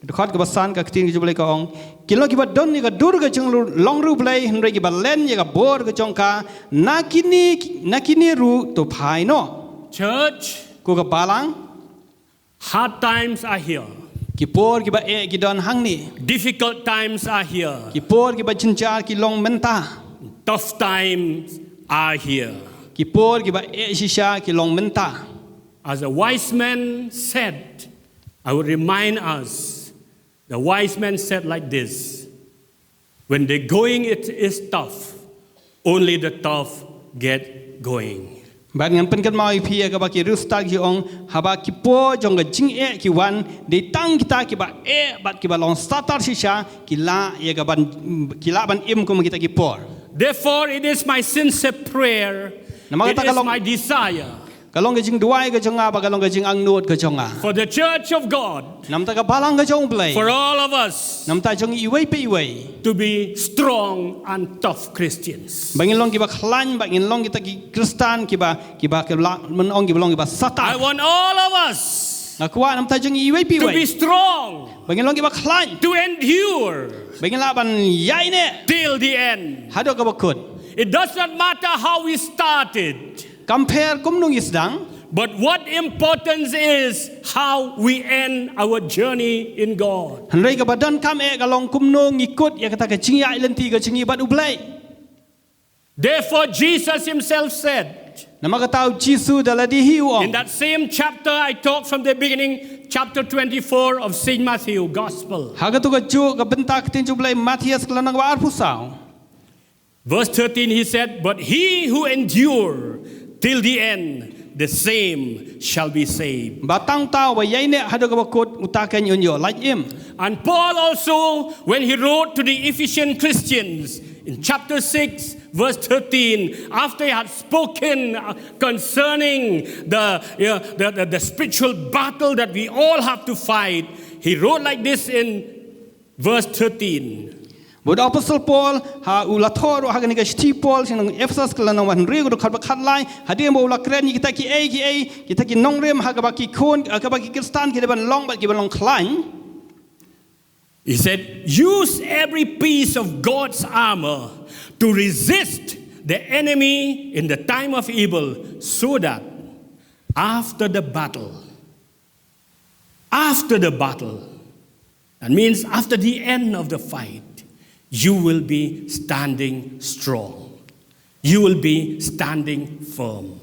Dkhot kaba san, ka ktien ka jong U Blei ka ong. Kin long kiba don ïa ka dur ka jinglong riewblei, hynrei kiba len ïa ka bor ka jong ka, na kine, na kine ruh to phai noh. Church, ko ka balang. Hard times are here. Ki por kiba eh ki don hangne. Difficult times are here. Ki por kiba jynjar ki long mynta. Tough times are here. Ki por kiba eh shisha ki long mynta. As a wise man said, I would remind us, the wise man said like this, when the going it is tough, only the tough get going. Bad ngan pynkynmaw ïa phi ïa kaba ki riewstad ki ong, haba ki por jong ka jingeh ki wan, dei tang kita kiba eh bad kiba long starter shisha, ki lah ïa ka ban, ki lah ban im kum kita ki por. Therefore, it is my sincere prayer, Namar it kata is ka long, my desire ka long ka jingduwai ka jong nga, bad ka long ka jingangnud ka jong nga. For the church of God, Namar kata ka balang ka jong U Blei. For all of us, Namar kata jong iwei pa iwei. To be strong and tough Christians. Ba ngin long kiba khlaiñ, ba ngin long kita ki Khristan kiba, kiba, kiba lah ban ong kiba long kiba starter. I want all of us. Nga kwah namar kata jong iwei pa iwei. To be strong. Ba ngin long kiba khlaiñ. To endure. Ba ngin lah ban ïaineh. Till the end. Haduh kaba kut. It does not matter how we started. Kam pher kumno ngi sdang. But what importance is how we end our journey in God. Hynrei kaba donkam eh ka long kumno ngi kut ïa kata ka jingïaid lynti ka jong ngi bad U Blei. Therefore, Jesus himself said, Namar kata U Jisu da lade hi u ong. In that same chapter, I talked from the beginning, chapter twenty-four of Saint Matthew Gospel. Ha katu ka juh ka bynta ka ktien jong U Blei Mathaios ka lynnong ba arphew saw. Verse thirteen, he said, but he who endure till the end, the same shall be saved. Ba tang uta uba ïaineh haduh kaba kut, uta kein un ïoh lait im. And Paul also, when he wrote to the Ephesian Christians in chapter six, verse thirteen, after he had spoken uh, concerning the, uh, the, the, the spiritual battle that we all have to fight, he wrote like this in verse thirteen. Bad u Apostol Paul, ha u la thoh ruh ha kane ka shithi Paul, sha ki nong Ephesus ka lynnong ba hynriew ka dkhot ba khatlai, hadien ba u la kren ïa kita kiei kiei, kita ki nongrim ha kaba ki khun, ha kaba ki Khristan ki dei ban long bad ki ban long khlaiñ. He said, use every piece of God's armor to resist the enemy in the time of evil, so that after the battle, after the battle, that means after the end of the fight, you will be standing strong. You will be standing firm.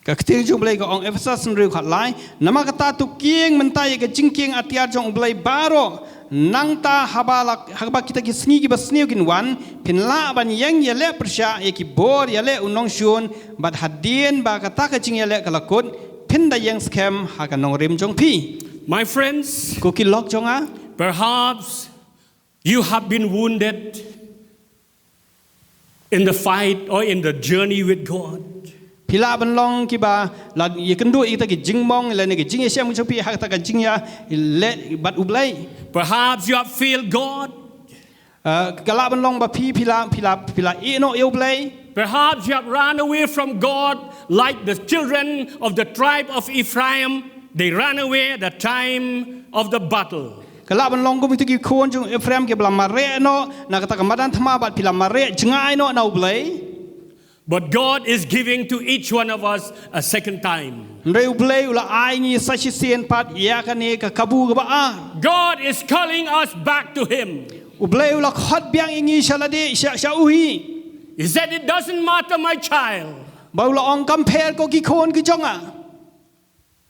Ka ktien jong U Blei ka ong, Ephesus hynriew khatlai, namar kata to kieng mynta ïa ka jingkieng atiar jong U Blei baroh, nangta haba la, haba kita ki sngi kiba sniew kin wan, phin lah ban ïeng ïaleh pyrshah ïa ki bor ïaleh u nongshun, bad hadien ba kata ka jingïaleh ka la kut, phin da ïeng skhem ha ka nongrim jong phi. My friends, ko ki lok jong nga, perhaps you have been wounded in the fight or in the journey with God. Phi lah ban long kiba la ïakynduh ïa kita ki jingmong lane ki jingïashem jong phi ha kata ka jingïaleh bad U Blei. Perhaps you have failed God. Uh, ka lah ban long ba phi phi la phi la phi la ïeh noh ïa U Blei. Perhaps you have run away from God like the children of the tribe of Ephraim. They ran away at the time of the battle. Ka lah ban long kum kita ki khun jong Ephraim kiba la mareh noh na kata ka madan thma bad phi la mareh jngai noh na U Blei. But God is giving to each one of us a second time. Hynrei U Blei u la ai ngi sa shisien pat ïa kane ka kabu kaba ar. God is calling us back to Him. U Blei u la khot biang ïa ngi sha lade sha sha u hi. He said, "It doesn't matter, my child. Ba u la ong kam pher ko ki khun ki jong nga.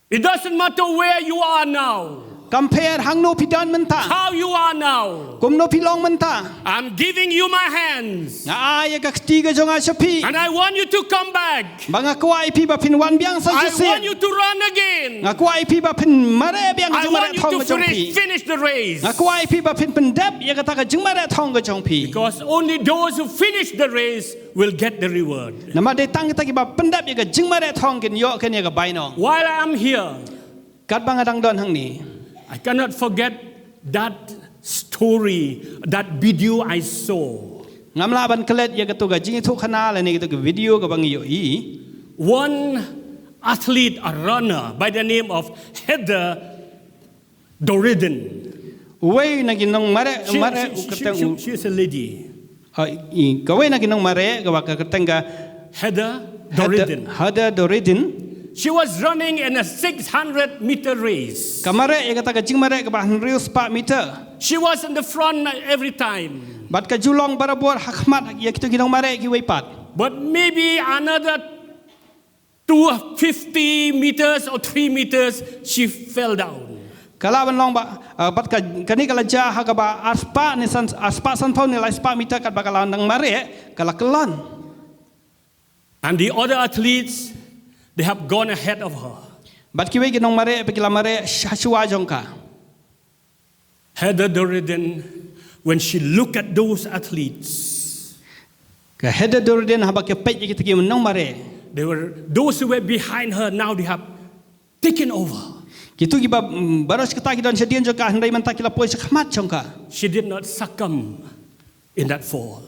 It doesn't matter where you are now, Kam pher hangno phi don mynta. How you are now. Kumno phi long mynta. I'm giving you my hands. Nga ai ïa ka kti ka jong nga sha phi. And I want you to come back. Ba nga kwah ïa phi ba phin wan biang sa shisien. I want you to run again. Nga kwah ïa phi ba phin mareh biang ka jingmareh thong ka jong phi. I want you to finish the race. Nga kwah ïa phi ba phin pyndep ïa kata ka jingmareh thong ka jong phi. Because only those who finish the race will get the reward. Namar dei tang kita kiba pyndep ïa ka jingmareh thong kin ïoh kin ïa ka bainong. While I am here, katba nga dang don hangne, I cannot forget that story, that video I saw. Ngam lah ban klet ïa kato ka jingïathuhkhana lane kato ka video kaba nga ïohi. One athlete, a runner by the name of Heather Doridin. Uwei na ki nongmareh, mareh u kyrteng u. She is a lady. Kawei na ki nongmareh kaba ka kyrteng ka. Heather Doridin. Heather Doridin. She was running in a six hundred meter race. Ka mareh ïa kata ka jingmareh kaba hynriew spah meter. She was in the front every time. Bad ka ju long barabor ha khmat ïa kito ki nongmareh kiwei pat. But maybe another two fifty meters or three meters, she fell down. Ka lah ban long ba, uh, bad ka, kane ka la jia ha kaba arspah ne san, arspah sanphew ne laispah meter katba ka la nang mareh, ka la kyllon. And the other athletes, they have gone ahead of her. Bad kiwei ki nongmareh, ba ki la mareh, sha shuwa jong ka. Heather Doridin, when she looked at those athletes, ka Heather Doridin haba ka peit ïa kita ki nongmareh, they were, those who were behind her, now they have taken over. Kito kiba mm, baroh shi katta ki don shadien jong ka hynrei mynta ki la poi sha khmat jong ka. She did not succumb in that fall.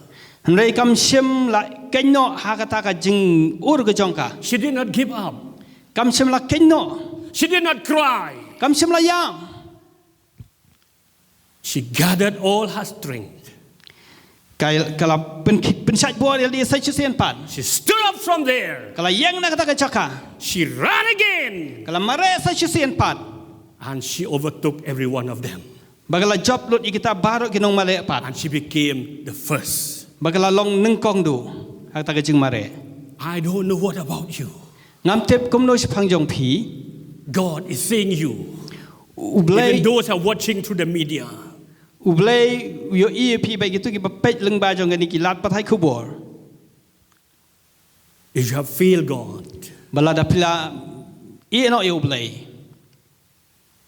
Hynrei kam shym la kynnoh ha kata ka jingïur ka jong ka. She did not give up. Kam shym la kynnoh. She did not cry. Kam shym la ïam. She gathered all her strength. Ka, ka la pyn, pynshait bor ïa lade sa shisien pat. She stood up from there. Ka la ïeng na kata ka jaka. She ran again. Ka la mareh sa shisien pat. And she overtook every one of them. Ba ka la jop lut ïa kita baroh ki nongmareh pat. And she became the first. Ba ka la long nyngkong duh ha kata ka jingmareh. I don't know what about you. Ngam tip kumno shaphang jong phi. God is seeing you. U Blei. Even those are watching through the media. U Blei u ïohi ïa phi bad kito kiba peit lyngba jong kane ki lad pathai khubor. If you have failed God. Ba lada phi la ïeh noh ïa U Blei.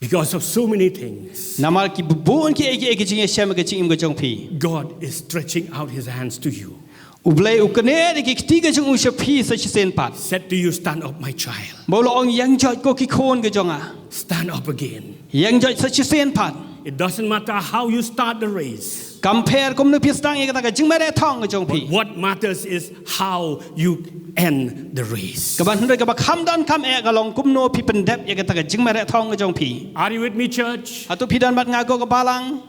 Because of so many things. Namar ki bun kiei kiei ki jingïashem ka jingim ka jong phi. God is stretching out his hands to you. U Blei u kane da ki kti ka jong u sha phi sa shisien pat. Said to you, "Stand up, my child." Ba u la ong, ïeng joit ko ki khun ka jong nga. Stand up again. Ïeng joit sa shisien pat. It doesn't matter how you start the race. Kam pher kumno phi sdang ïa kata ka jingmareh thong ka jong phi. But what matters is how you end the race. Kaba hynrei kaba kham donkam eh ka long kumno phi pyndep ïa kata ka jingmareh thong ka jong phi. Are you with me, church? Hato phi don bad nga ko ka balang?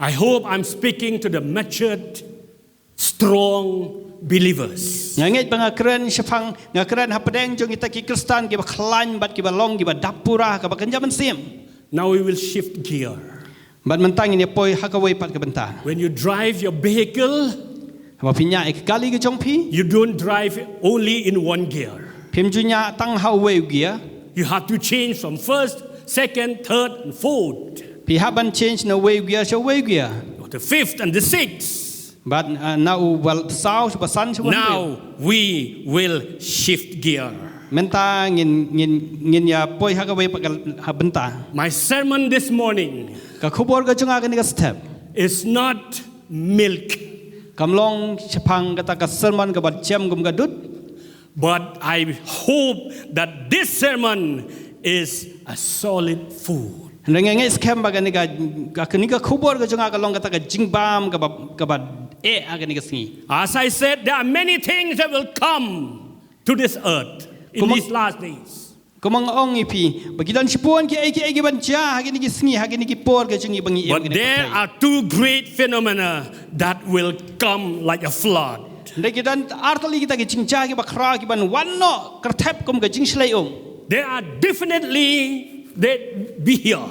I hope I'm speaking to the matured, strong believers. Nga ngeit ba nga kren shaphang, nga kren hapdeng jong kita ki Khristan kiba khlaiñ bad kiba long kiba dap pura kaba kynja mynsiem. Now we will shift gear. Bad mynta ngin ïa poi ha kawei pat ka bynta. When you drive your vehicle, haba phi ñiah ïa ka kali ka jong phi, you don't drive only in one gear. Phim ju ñiah tang ha uwei u gear. You have to change from first, second, third, and fourth. Phi hap ban change na uwei u gear sha uwei u gear. Or the fifth and the sixth. Bad uh, na u bal saw sha basan sha. Now we will shift gear. Mynta ngin ngin ngin ïa poi ha kawei pat ka ha bynta. My sermon this morning. Ka khubor ka jong nga kane ka step. Is not milk. Kam long shaphang kata ka sermon kaba jem kum ka dud. But I hope that this sermon is a solid food. Hynrei nga ngeit skhem ba kane ka, ka, kane ka khubor ka jong nga ka long kata ka jingbam kaba, kaba eh ha kane ka sngi. As I said, there are many things that will come to this earth in Kumang- these last days. Kumba nga ong ïa phi ba ki don shibun ki ei ki ei ki ban jia ha kine ki sngi, ha kine ki por ka jong ngi ba ngi im. But kine there ki are two great phenomena that will come like a flood. Hynrei ki don artylli kita ki jingjia kiba khraw ki ban wan noh kyrthep kum ka jingshlei um. They are definitely, they be here.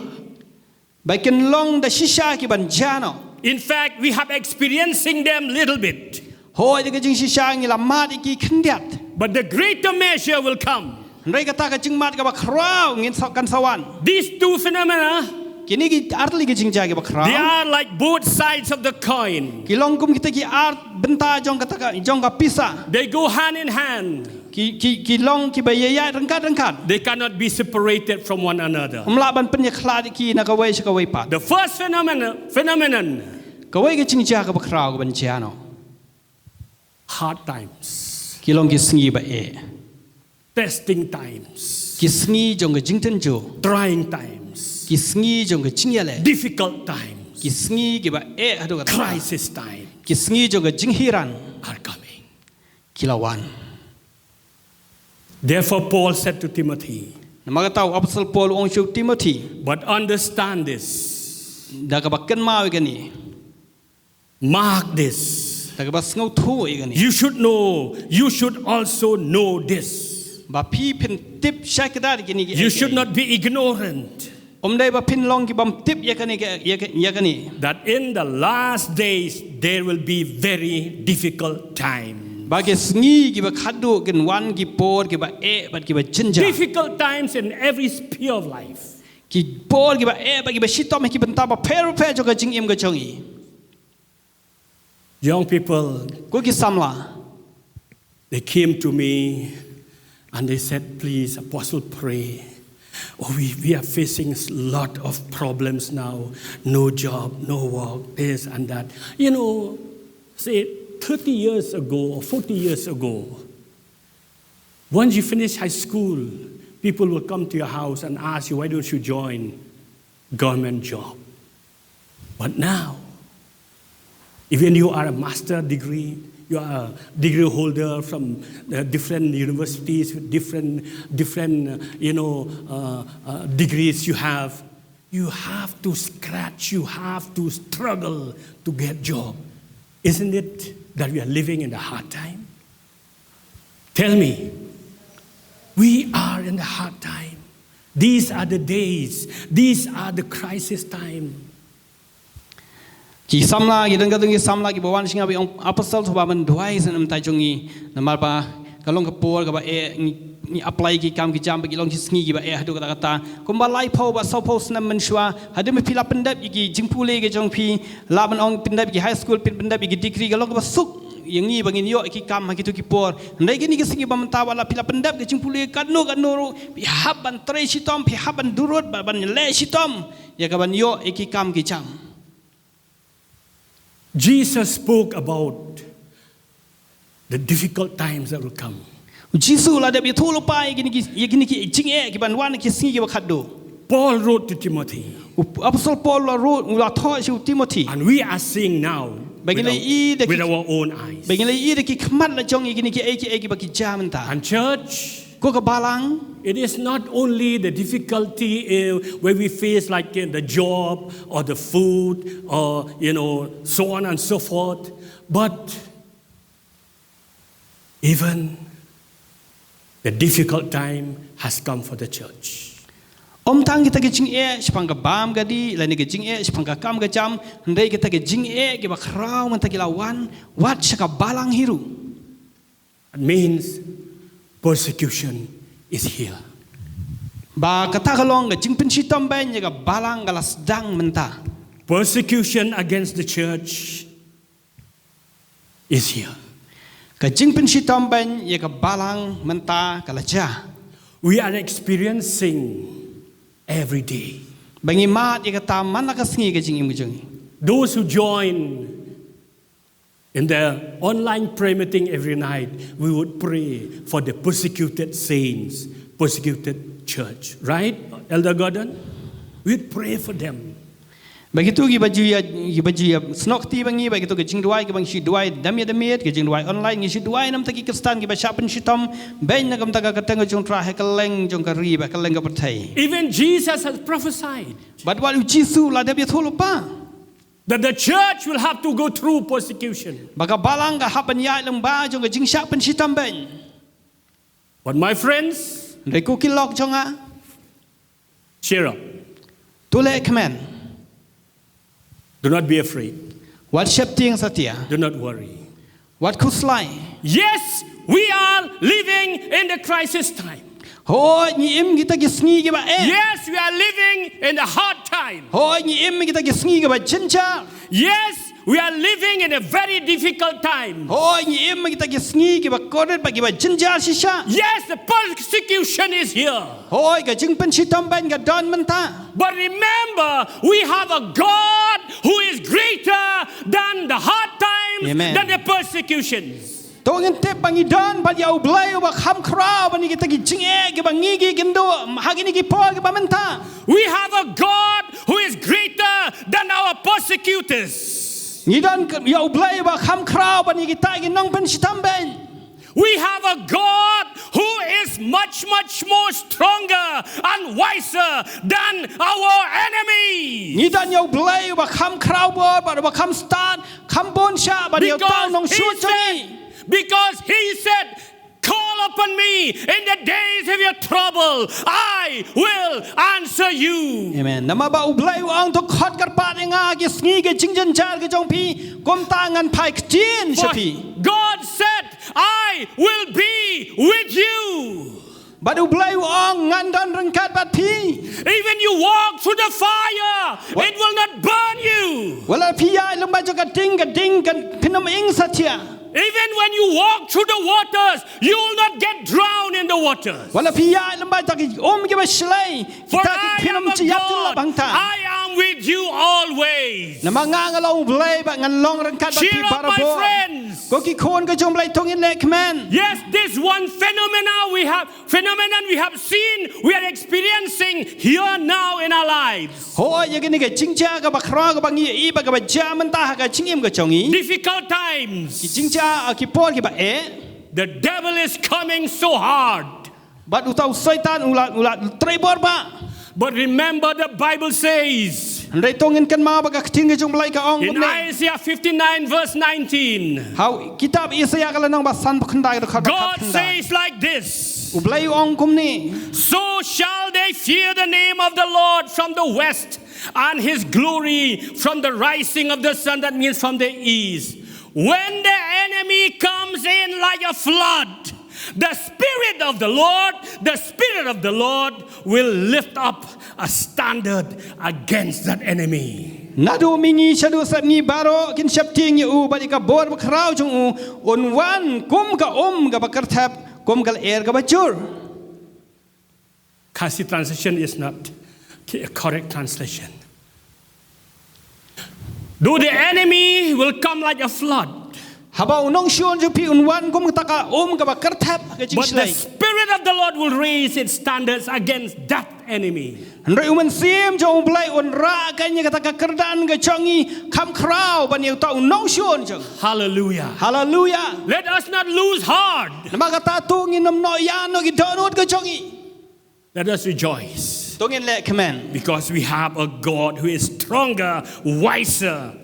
Ba kin long da shisha ki ban jia noh. In fact, we have experiencing them little bit. Hooid, da ka jingshisha ngi la mad ïa ki khyndiat. But the greater measure will come. Hynrei kata ka jingmad kaba khraw ngin sa, kan sa wan. These two phenomena, kine ki artylli ki jingjia kiba khraw, they are like both sides of the coin. Ki long kum kita ki ar bynta jong kata ka, jong ka pisa. They go hand in hand. Ki, ki, ki long kiba ïaid ryngkat ryngkat. They cannot be separated from one another. Ym lah ban pynïakhlad ïa ki na kawei sha kawei pat. The first phenomenon, phenomenon, kawei ka jingjia kaba khraw ka ban jia noh. Hard times. Ki long ki sngi ba eh. Testing times. Ki sngi jong ka jingtynjuh. Trying times. Ki sngi jong ka jingïaleh. Difficult times. Ki sngi kiba eh haduh katta. Crisis time. Ki sngi jong ka jinghiran. Are coming. Ki la wan. Therefore, Paul said to Timothy, namar kata u Apostol Paul u ong sha u Timothy, but understand this. Da kaba kynmaw ïa kane. Mark this. Da kaba sngewthuh ïa kane. You should know, you should also know this. Ba phi phin tip shai kdar ïa kine ki. You should not be ignorant. Ym dei ba phin long ki bym tip ïa kane, ïa kane. That in the last days there will be very difficult time. Ba ki sngi kiba khadduh kin wan ki por kiba eh bad kiba jynjar. Difficult times in every sphere of life. Ki por kiba eh bad kiba shitom ha ki bynta bapher bapher jong ka jingim ka jong ngi. Young people, ko ki samla, they came to me and they said, please, Apostle, pray. Oh, we, we are facing a lot of problems now. No job, no work, this and that. You know, say thirty years ago or forty years ago, once you finish high school, people will come to your house and ask you, why don't you join government job? But now, even you are a master degree, you are a degree holder from uh, different universities with different, different, uh, you know, uh, uh, degrees you have. You have to scratch, you have to struggle to get job. Isn't it that we are living in a hard time? Tell me, we are in a hard time. These are the days, these are the crisis time. Ki samla, ki don katto ki samla kiba wan sha nga ba ong Apostol, to ba men duwai sha na bynta jong ngi namar ba ka long ka por kaba eh, ngi, ngi apply ki kam ki jam ba ki long ki sngi kiba eh haduh katta katta. Kumba laiphew bad sawphew snem mynshuwa, hadien ba phi la pyndep ïa ki jingpule ka jong phi, lah ban ong pyndep ïa ki high school, phi pyndep ïa ki degree, ka long kaba suk ïa ngi ba ngin ïoh ïa ki kam ha kito ki por. Hynrei kine ki sngi ba mynta wat la phi la pyndep ka jingpule katno katno ruh, phi hap ban trei shitom, phi hap ban durut, ban, ban leh shitom ïa ka ban ïoh ïa ki kam ki jam. Jesus spoke about the difficult times that will come. U Jisu u la dep ïathuh lypa ïa kine ki, ïa kine ki jingeh ki ban wan, ki sngi kiba khadduh. Paul wrote to Timothy. U Apostol Paul u la wrote, u la thoh sha u Timothy. And we are seeing now with our, with our own eyes. Ba ngi la ïohi da ki khmat la jong ngi kine ki ei ki ei kiba ki jia mynta. And church, ko ka balang, it is not only the difficulty, uh, where we face, like, uh, the job or the food or, you know, so on and so forth, but even the difficult time has come for the church. Ym tang kita ki jingeh shaphang ka bam ka dih lane ki jingeh shaphang ka kam ka jam, hynrei kita ki jingeh kiba khraw mynta ki la wan wat sha ka balang hi ruh. It means persecution is here. Ba kata ka long ka jingpynshitom beiñ ïa ka balang ka la sdang mynta. Persecution against the church is here. Ka jingpynshitom beiñ ïa ka balang mynta ka la jia. We are experiencing every day. Ba ngi mad ïa kata man la ka sngi ka jingim ka jong ngi. Those who join In the online prayer meeting every night, we would pray for the persecuted saints, persecuted church, right, Elder Gordon? We'd pray for them. Ba kito kiba ju ïa, kiba ju ïa snoh kti ba ngi, ba kito ki jingduwai kiba ngi shu duwai dam ïa dam ïa, ki jingduwai online ngi shu duwai namar ki Khristan kiba shah pynshitom beiñ na ka bynta ka kyrteng jong U Trai ha kylleng jong ka ri bad kylleng ka pyrthei. Even Jesus has prophesied Bad wat u Jisu u la dep ïathuh lypa that the church will have to go through persecution. Ba ka balang ka hap ban ïaid lyngba jong ka jingshah pynshitom beiñ. But my friends, hynrei ko ki lok jong nga, cheer up. To leh kmen. Do not be afraid. Wat sheptieng satia. Do not worry. Wat khuslai. Yes, we are living in the crisis time. Hooid, ngi im kita ki sngi kiba eh. Yes, we are living in the hard time. Hooid, ngi im kita ki sngi kiba jynjar. Yes, we are living in a very difficult time. Hooid, ngi im kita ki sngi kiba kordit bad kiba jynjar shisha. Yes, the persecution is here. Hooid, ka jingpynshitom beiñ ka don mynta. But remember, we have a God who is greater than the hard times, Amen. Than the persecutions. To ngin tip ba ngi don bad ïa U Blei uba kham khraw bad ïa kita ki jingeh kiba ngi ki kynduh ha kine ki por kiba mynta. We have a God who is greater than our persecutors. Ngi don ïa U Blei uba kham khraw bad ïa kita ki nongpynshitom beiñ. We have a God who is much, much more stronger and wiser than our enemy. Ngi don ïa U Blei uba kham khraw bor bad uba kham stad, kham bun shah bad ïa uta u nongshun jong ngi. Because he said, "Call upon me in the days of your trouble, I will answer you." Amen. Namar ba U Blei u ong, to khot kyrpad ïa nga ha ki sngi ki jingjynjar ki jong phi, kumta ngan phai ktien sha phi. God said, "I will be with you." Bad U Blei u ong, ngan don ryngkat bad phi. Even you walk through the fire, it will not burn you. Wat la phi ïaid lyngba jong ka ding, ka ding kan pynïm ing satia. Even when you walk through the waters, you will not get drowned in the waters. Wat la phi ïaid lyngba jong ki um kiba shlei, kita ki pynïm jia tyllep hangta. For I am a God, I am with you always. Namar nga nga long U Blei bad ngan long ryngkat bad phi barabor. Cheer up, my friends. Ko ki khun ka jong U Blei, to ngin leh kmen. Yes, this one phenomena we have, phenomenon we have seen, we are experiencing here now in our lives. Hooid, ïa kane ka jingjia kaba khraw kaba ngi ïohi ba kaba jia mynta ha ka jingim ka jong ngi. Difficult times. Ki jingjia, ah, ki por kiba eh. The devil is coming so hard. Bad uta u Soitan u la, u la trei bor bha. But remember, the Bible says, hynrei to ngin kynmaw ba ka ktien ka jong U Blei ka ong kumne. In Isaiah fifty-nine verse nineteen. Ha u kitab Isaïah ka lynnong ba sanphew khyndai, ka dkhot ba khatkhyndai. God says like this. U Blei u ong kumne. So shall they fear the name of the Lord from the west, and his glory from the rising of the sun, that means from the east. When the enemy comes in like a flood, the Spirit of the Lord, the Spirit of the Lord will lift up a standard against that enemy. Naduh mihngi shaduh sepngi baroh kin sheptieng ïa u, bad ïa ka bor bakhraw jong u un wan kum ka um kaba kyrthep, kum ka lyer kaba jur. Khasi translation is not a correct translation. Though the enemy will come like a flood, haba u nongshun jong phi un wan kum kata ka um kaba kyrthep ka jingshlei, but the Spirit of the Lord will raise its standards against that enemy. Hynrei u Mynsiem jong U Blei un rah kane kata ka kyrdan ka jong ngi kham khraw ban ïa uta u nongshun jong. Hallelujah. Hallelujah. Let us not lose heart. Namar kata to ngin ym noh ïa noh ki dohnud ka jong ngi. Let us rejoice. To ngin leh kmen. Because we have a God who is stronger, wiser,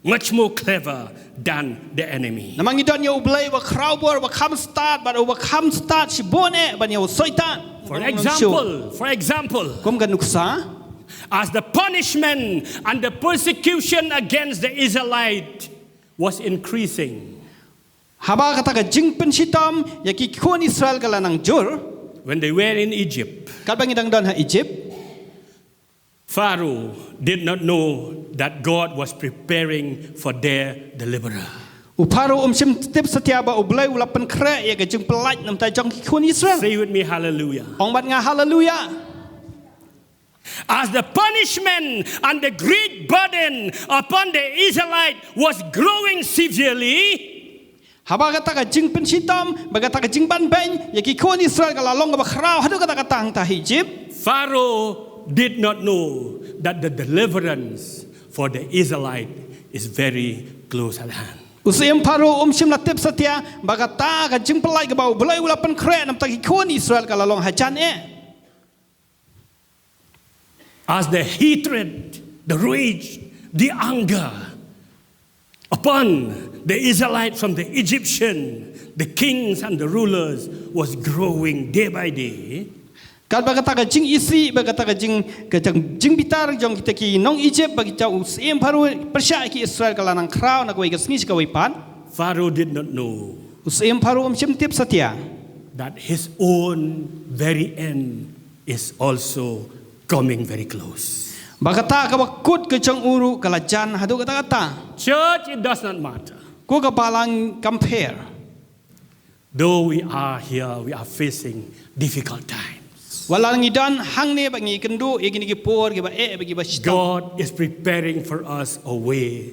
much more clever than the enemy. Namar ngi don ïa U Blei uba khraw bor, uba kham stad, bad uba kham stad shibun eh ban ïa u Soitan. For example, for example, kum ka nuksa, as the punishment and the persecution against the Israelite was increasing. Haba kata ka jingpynshitom ïa ki khun Israel ka la nang jur. When they were in Egypt, katba ngi dang don ha Egypt, Pharaoh did not know that God was preparing for their deliverer. U Pharaoh um shym tip satia ba U Blei u la pynkhreh ïa ka jingpyllait na bynta jong ki khun Israel. Say with me, hallelujah. Ong bad nga, hallelujah. As the punishment and the great burden upon the Israelite was growing severely, haba kata ka jingpynshitom bad kata ka jingbanbeiñ ïa ki khun Israel ka la long kaba khraw haduh katta katta hangta ha Egypt. Pharaoh did not know that the deliverance for the Israelite is very close at hand. U syiem Pharaoh um shym la tip satia ba kata ka jingpyllait kaba U Blei u la pynkhreh namar ki khun Israel ka la long hajan eh. As the hatred, the rage, the anger upon the Israelite from the Egyptian, the kings and the rulers was growing day by day. Katba kata ka jingisih, ba kata ka jing, ka jing, jingbitar jong kita ki nong Egypt, ba kita u syiem Pharaoh pyrshah ki Israel ka la nang khraw na kawei ka sngi sha kawei pat. Pharaoh did not know. U syiem Pharaoh um shym tip satia. That his own very end is also coming very close. Ba kata kaba kut ka jong u ruh ka la jan haduh katta katta. Church, it does not matter. Ko ka balang compare. Though we are here, we are facing difficult times. Wat la ngi don hangne ba ngi kynduh ïa kine ki por kiba eh, ba kiba shitom. God is preparing for us a way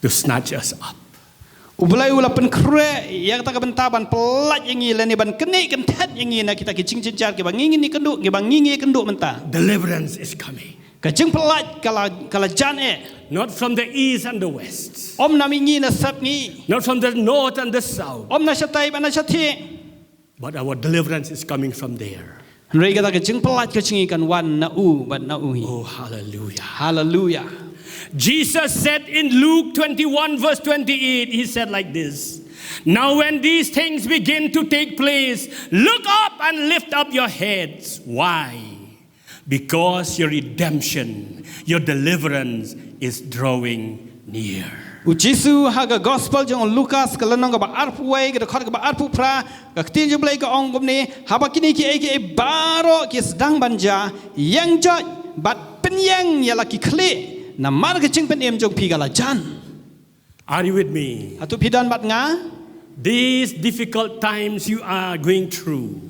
to snatch us up. U Blei u la pynkhreh ïa kata ka bynta ban pyllait ïa ngi lane ban knieh kynthet ïa ngi na kita ki jingjynjar kiba ngi ngi kynduh, kiba ngi ngi kynduh mynta. Deliverance is coming. Ka jingpyllait ka la, ka la jan eh. Not from the east and the west. Ym na mihngi na sepngi. Not from the north and the south. Ym na shatei bad na shathiah. But our deliverance is coming from there. Hynrei kata ka jingpyllait ka jong ngi kan wan na u bad na u hi. Oh, hallelujah. Hallelujah. Jesus said in Luke twenty-one, verse twenty-eight, he said like this: "Now, when these things begin to take place, look up and lift up your heads." Why? Because your redemption, your deliverance is drawing near. U Jisu ha ka gospel jong u Lukas ka lynnong kaba arphew wei, ka dkhot kaba arphew phra, ka ktien jong U Blei ka ong kumne: Haba kine kiei kiei baroh ki sdang ban jia, ïeng joit bad pynïeng ïa la ki khlieh, namar ka jingpynim jong phi ka la jan. Are you with me? Hato phi don bad nga? These difficult times you are going through,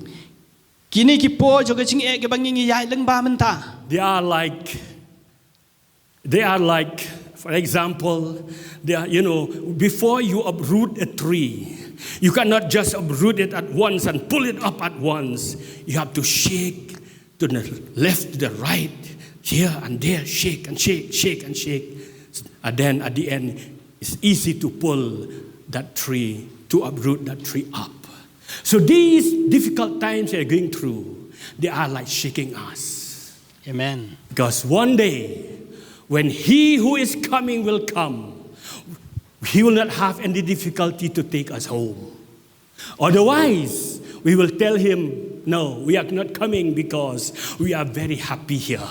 kine ki por jong ka jingeh kiba ngi ngi ïaid lyngba mynta, they are like, they are like, for example, they are, you know, before you uproot a tree, you cannot just uproot it at once and pull it up at once. You have to shake to the left, to the right, here and there, shake and shake, shake and shake. And then at the end, it's easy to pull that tree, to uproot that tree up. So these difficult times you're going through, they are like shaking us. Amen. Because one day, when he who is coming will come, he will not have any difficulty to take us home. Otherwise, we will tell him, "No, we are not coming because we are very happy here."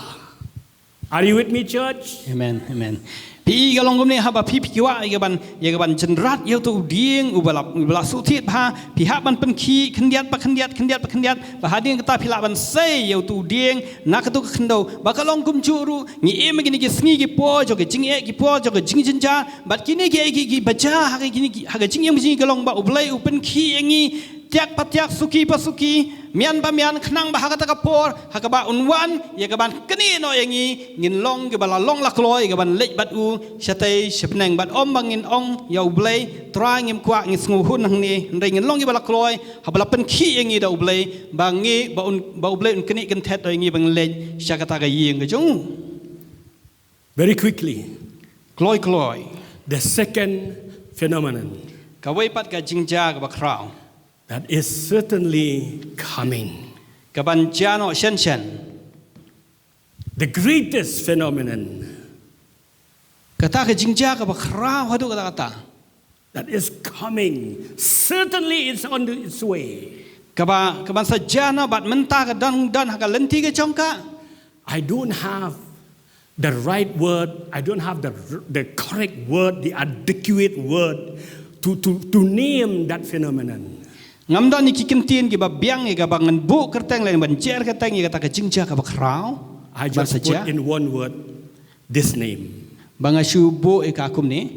Are you with me, church? Amen, amen. Phi i ka long kumne, haba phi phi kwah ïa ka ban, ïa ka ban jynrat ïa uto u dieng uba la, uba la shu thied bha, phi hap ban pynkhih khyndiat pa khyndiat, khyndiat pa khyndiat, ba hadien kata phi lah ban sei ïa uto u dieng na kato ka khyndew. Ba ka long kumjuh ruh, ngi im ha kine ki sngi ki por jong ka jingeh, ki por jong ka jingjynjar, bad kine ki, ki, ki ba jia ha ka, kine ki, ha ka jingim ka jingim ka long ba U Blei u pynkhih ïa ngi, tiak pa tiak, suki pa suki, mian pa mian, khnang ba ha kata ka por ha kaba un wan ïa ka ban knieh noh ïa ngi, ngin long kiba la long la kloi ïa ka ban leit bad u shatei shabneng. Bad ym ba ngin ong ïa U Blei, Trai, ngim kwah, ngi sngewhun hangne, hynrei ngin long kiba la kloi haba la pynkhih ïa ngi da U Blei, ba ngi, ba un, ba U Blei un knieh kynthet ïa ngi ban leit sha kata ka ïing ka jong u. Very quickly, kloi kloi, the second phenomenon, kawei pat ka jingjia kaba khraw, that is certainly coming, ka ban jia noh shen shen. The greatest phenomenon, kata ka jingjia kaba khraw haduh katta katta, that is coming, certainly it's on its way, kaba, ka ban sa jia noh bad mynta ka don, don ha ka lynti ka jong ka. I don't have the right word, I don't have the, the correct word, the adequate word to, to, to name that phenomenon. Ngam don ïa ki kyntien kiba biang ïa ka ban buh kyrteng lane ban jer kyrteng ïa kata ka jingjia kaba khraw. I just put in one word, this name. Ba nga shu buh ïa ka kumne.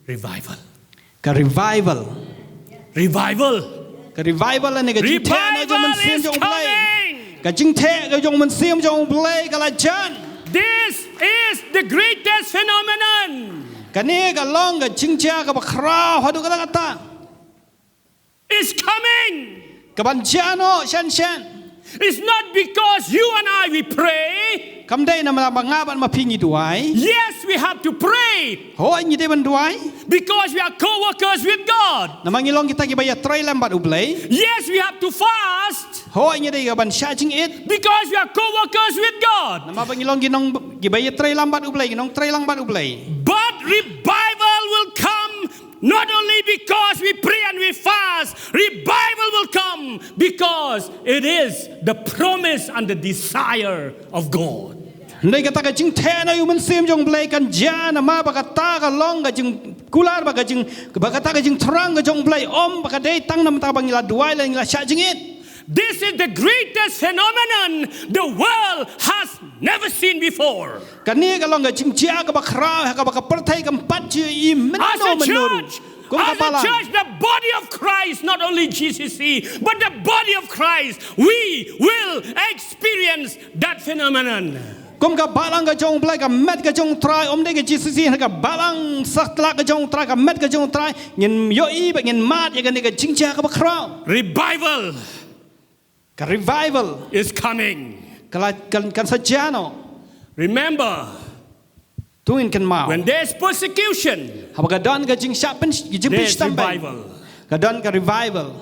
Revival. Ka revival. Revival. Ka revival lane ka jingtheh noh jong u Mynsiem jong U Blei. Revival is coming. Ka jingtheh ka jong u Mynsiem jong U Blei ka la jan. This is the greatest phenomenon. Kane ka long ka jingjia kaba khraw haduh katta katta. It's coming. Ka ban jia noh shen shen. It's not because you and I we pray. Kam dei namar ba nga bad ma phi ngi duwai. Yes, we have to pray. Hooid, ngi dei ban duwai. Because we are co-workers with God. Namar ngi long kita kiba ïatrei lem bad U Blei. Yes, we have to fast. Hooid, ngi dei ban shah jingit. Because we are co-workers with God. Namar ba ngi long ki nong kiba ïatrei lem bad U Blei, ki nongtrei lem bad U Blei. But revival will come not only because we pray and we fast, revival will come because it is the promise and the desire of God. Hynrei kata ka jingtheh na ïa u Mynsiem jong U Blei kan jia namar ba kata ka long ka jingkular ba ka jing ba kata ka jingthrang ka jong U Blei, ym ba ka dei tang namar ba ngi la duwai lane ngi la shah jingit. This is the greatest phenomenon the world has never seen before. Kane ka long ka jingjia kaba khraw ha kaba ka pyrthei kam pat ju ïohi mynno mynno ruh. Kum ka balang. As a church, the body of Christ, not only G C C, but the body of Christ, we will experience that phenomenon. Kum ka balang ka jong U Blei, ka met ka jong U Trai, ym dei ka G C C, ka balang satlak ka jong U Trai, ka met ka jong U Trai, ngin ïohi bad ngin mad ïa kane ka jingjia kaba khraw. Revival. Ka revival is coming. Ka la kan, kan sa jia noh. Remember, to ngin kynmaw, when there's persecution, haba ka don ka jingshah pyn, ka jingpynshitom beiñ, there's revival. Ka don ka revival.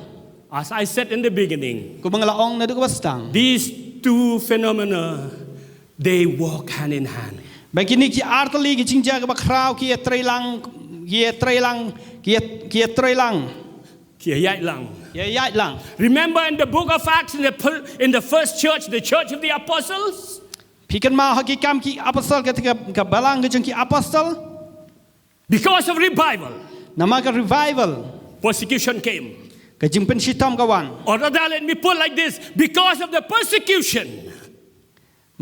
As I said in the beginning, kumba nga la ong naduh kaba sdang, these two phenomena, they walk hand in hand. Ba kine ki artylli ki jingjia kaba khraw ki ïatreilang, ki ïatreilang, ki ïa, ki ïatreilang. Ki ïaid lang. Ki ïaid lang. Remember in the book of Acts, in the, per- in the first church, the church of the apostles? Phi kynmaw ha Ki Kam ki Apostol, ka, ka, ka balang ka jong ki apostol? Because of revival, namar ka revival, persecution came. Ka jingpynshitom ka wan. Or rather, let me put like this, because of the persecution,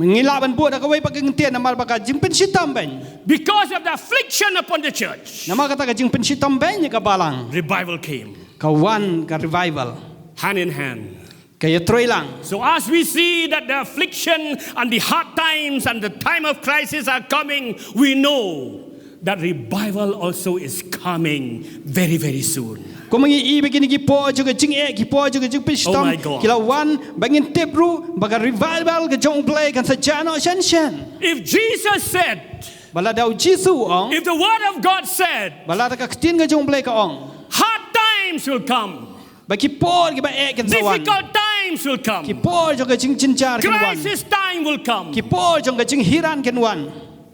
ngi lah ban buh da kawei pat ka kyntien, namar ba ka jingpynshitom beiñ. Because of the affliction upon the church, namar kata ka jingpynshitom beiñ ïa ka balang, revival came. Ka wan ka revival. Hand in hand. Ka ïatreilang. So as we see that the affliction and the hard times and the time of crisis are coming, we know that revival also is coming very, very soon. Kumba ngi ïohi ba kine ki por jong ka jingeh, ki por jong ka jingpynshitom, oh my God, ki la wan, ba ngin tip ruh ba ka revival ka jong U Blei kan sa jia noh shen shen. If Jesus said, ba lada U Jisu u ong, if the word of God said, ba lada ka ktien ka jong U Blei ka ong, hard times will come. Ba ki por kiba eh kin sa wan. Difficult times will come. Ki por jong ka jingjynjar kin wan. Crisis time will come. Ki por jong ka jinghiran kin wan.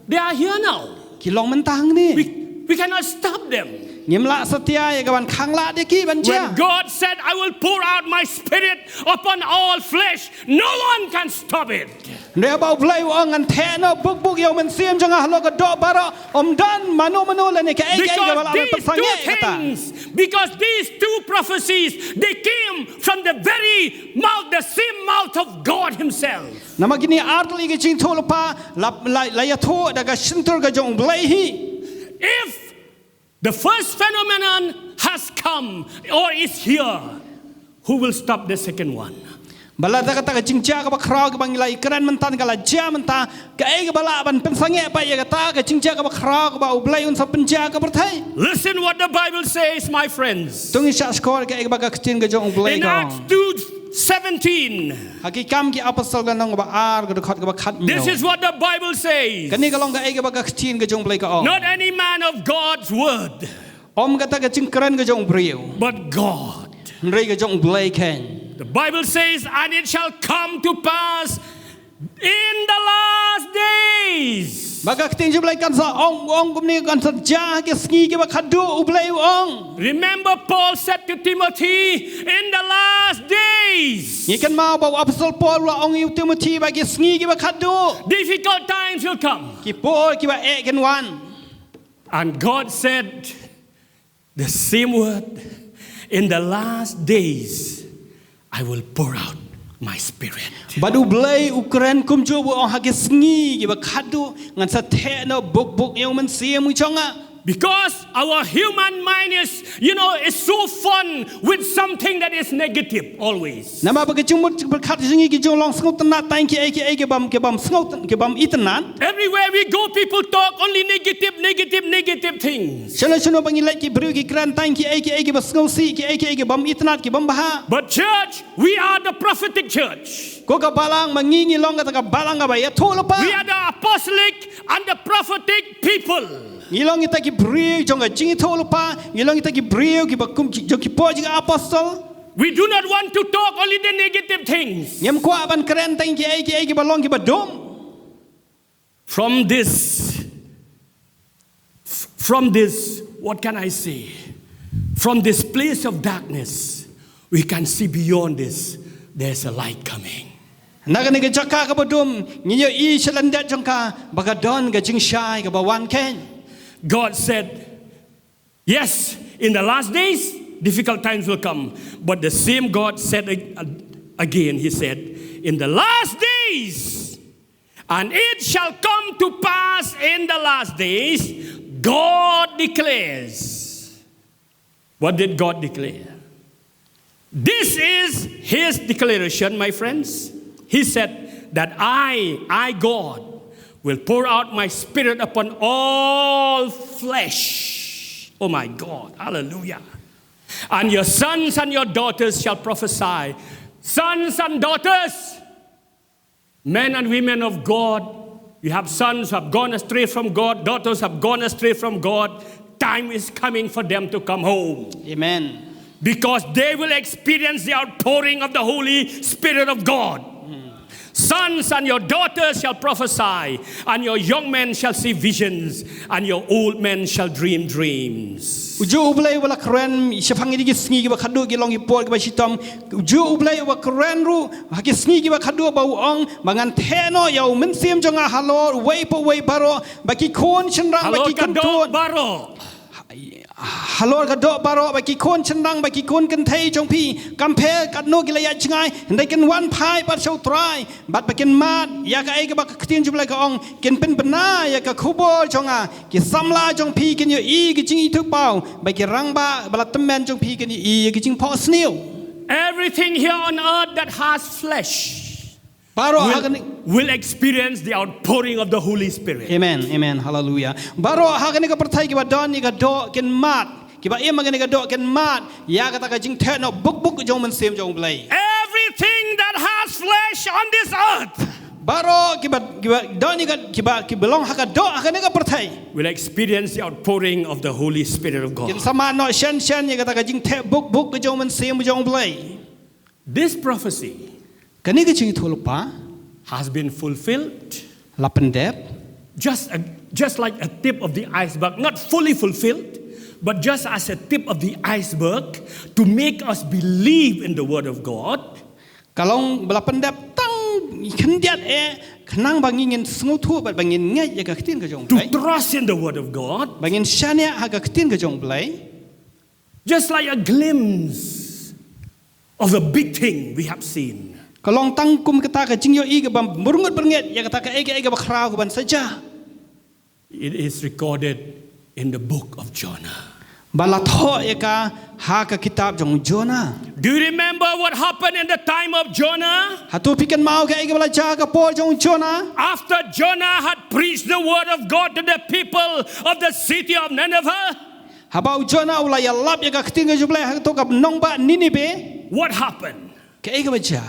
They are here now. Ki long mynta hangne. We, we cannot stop them. Ngim lah satia ïa ka ban khanglad ïa ki ban jia. When God said, "I will pour out my spirit upon all flesh," no one can stop it. Hynrei ba U Blei u ong, ngan theh noh bukbuk ïa u Mynsiem jong nga halor ka doh baroh, ym don mano mano lane kaei kaei kaba lah ban pynsangeh ïa kata. Because these two things, because these two prophecies, they came from the very mouth, the same mouth of God Himself. Namar kine artylli ki jingthoh lypa la, la, la ïathoh da ka shyntur ka jong U Blei hi. If the first phenomenon has come or is here, who will stop the second one? Ba lada kata ka jingjia kaba khraw kaba ngi la ïakren mynta ka la jia mynta, kaei kaba lah ban pynsangeh pat ïa kata ka jingjia kaba khraw kaba U Blei un sa pynjia ka pyrthei? Listen what the Bible says, my friends. To ngin shah shkor kaei kaba ka ktien ka jong U Blei ka ong. In Acts two seventeen, ha Ki Kam ki Apostol ka lynnong kaba ar, ka dkhot kaba khathynñiew. This is what the Bible says. Kane ka long kaei kaba ka ktien ka jong U Blei ka ong. Not any man of God's word, ym kata ka jingkren ka jong u briew, but God. Hynrei ka jong U Blei keiñ. The Bible says, "And it shall come to pass in the last days." Ba ka ktien jong U Blei kan sa ong, ong kumne, kan sa jia ha ki sngi kiba khatduh, U Blei u ong. Remember, Paul said to Timothy, "In the last days." Ngi kynmaw ba u Apostol Paul u la ong ïa u Timothy ba ki sngi kiba khatduh, difficult times will come. Ki por kiba eh kin wan. And God said the same word, "In the last days, I will pour out my spirit." Bad U Blei u kren kumjuh, u ong, ha ki sngi kiba khatduh ngan sa theh noh bukbuk ïa u Mynsiem jong nga. Because our human mind is, you know, is so fun with something that is negative always. Namar ba ka jingmut jingpyrkhat jong ngi ki jong long sngewtynnat tang ki ei ki ei ki bym ki bym sngewtyn ki bym itynnat. Everywhere we go, people talk only negative, negative, negative things. Shano shano ba ngi leit ki briew ki kren tang ki ei ki ei ki ba sngewsih, ki ei ki ei ki bym itynnat, ki bym bha. But church, we are the prophetic church. Ko ka balang, ma ngi ngi long kata ka balang kaba ïathuhlypa. We are the apostolic and the prophetic people. Ngi long kita ki briew jong ka jingïathuhlypa, ngi long kita ki briew kiba kum ki, jong ki por jong ka apostol. We do not want to talk only the negative things. Ngim kwah ban kren tang ki ei ki ei kiba long kiba dum. From this, from this, what can I say? From this place of darkness, we can see beyond this. There's a light coming. Na kane ka jaka kaba dum, ngi ïohi sha lyndet jong ka, ba ka don ka jingshai kaba wan keiñ. God said, yes, in the last days, difficult times will come. But the same God said ag-, again, He said, in the last days, and it shall come to pass in the last days, God declares. What did God declare? This is His declaration, my friends. He said that I, I, God, will pour out my spirit upon all flesh. Oh my God, hallelujah. And your sons and your daughters shall prophesy. Sons and daughters, men and women of God, you have sons who have gone astray from God, daughters have gone astray from God. Time is coming for them to come home. Amen. Because they will experience the outpouring of the Holy Spirit of God. Sons and your daughters shall prophesy, and your young men shall see visions, and your old men shall dream dreams. Uju U Blei u la kren shaphang ïa ki sngi kiba khadduh ki long ki por kiba shitom. Uju U Blei u la kren ruh ha ki sngi kiba khadduh ba u ong ba ngan theh noh ïa u Mynsiem jong nga halor uwei pa uwei baroh, ba ki khun shynrang, ba ki khun kynthei baroh. Halor ka doh baroh, ba ki khun shynrang, ba ki khun kynthei jong phi, kam pher katno ki la ïaid jngai, hynrei kin wan phai pat sha U Trai, bad ba kin mad ïa kaei kaba ka ktien jong U Blei ka ong, kin pynbna ïa ka khubor jong nga. Ki samla jong phi kin ïohi ïa ka jingithuhpaw, bad ki rangbah ba la tymmen jong phi kin ïohi ïa ka jingphohsniew. Everything here on earth that has flesh baroh ha kane, will experience the outpouring of the Holy Spirit. Amen, amen, hallelujah. Baroh ha kane ka pyrthei kiba don ïa ka doh kin mad, kiba im ha kane ka doh kin mad ïa kata ka jingtheh noh buk buk jong U Mynsiem jong U Blei. Everything that has flesh on this earth, baroh kiba, kiba don ïa ka, kiba, kiba long ha ka doh ha kane ka pyrthei, will experience the outpouring of the Holy Spirit of God. Kin sa mad noh shen shen ïa kata ka jingtheh buk buk ka jong U Mynsiem jong U Blei. This prophecy, kane ka jingïathuhlypa, has been fulfilled, la pyndep, just a, just like a tip of the iceberg, not fully fulfilled, but just as a tip of the iceberg, to make us believe in the word of God. Ka long ba la pyndep tang khyndiat eh, khnang ba ngin sngewthuh bad ba ngin ngeit ïa ka ktien ka jong U Blei. To trust in the word of God. Ba ngin shaniah ha ka ktien ka jong U Blei. Just like a glimpse of a big thing we have seen. Ka long tang kum kata ka jingïohi kaba byrngut byrngeit ïa kata kaei kaei kaba khraw kaban sa jia. It is recorded in the book of Jonah. Ba la thoh ïa ka ha ka kitab jong Jonah. Do you remember what happened in the time of Jonah? Hato phi kynmaw kaei kaba la jia ha ka por jong Jonah? After Jonah had preached the word of God to the people of the city of Nineveh, haba u Jonah u la ïalap ïa ka ktien ka jong U Blei ha kato ka nongbah Nineveh, what happened? Kaei kaba jia?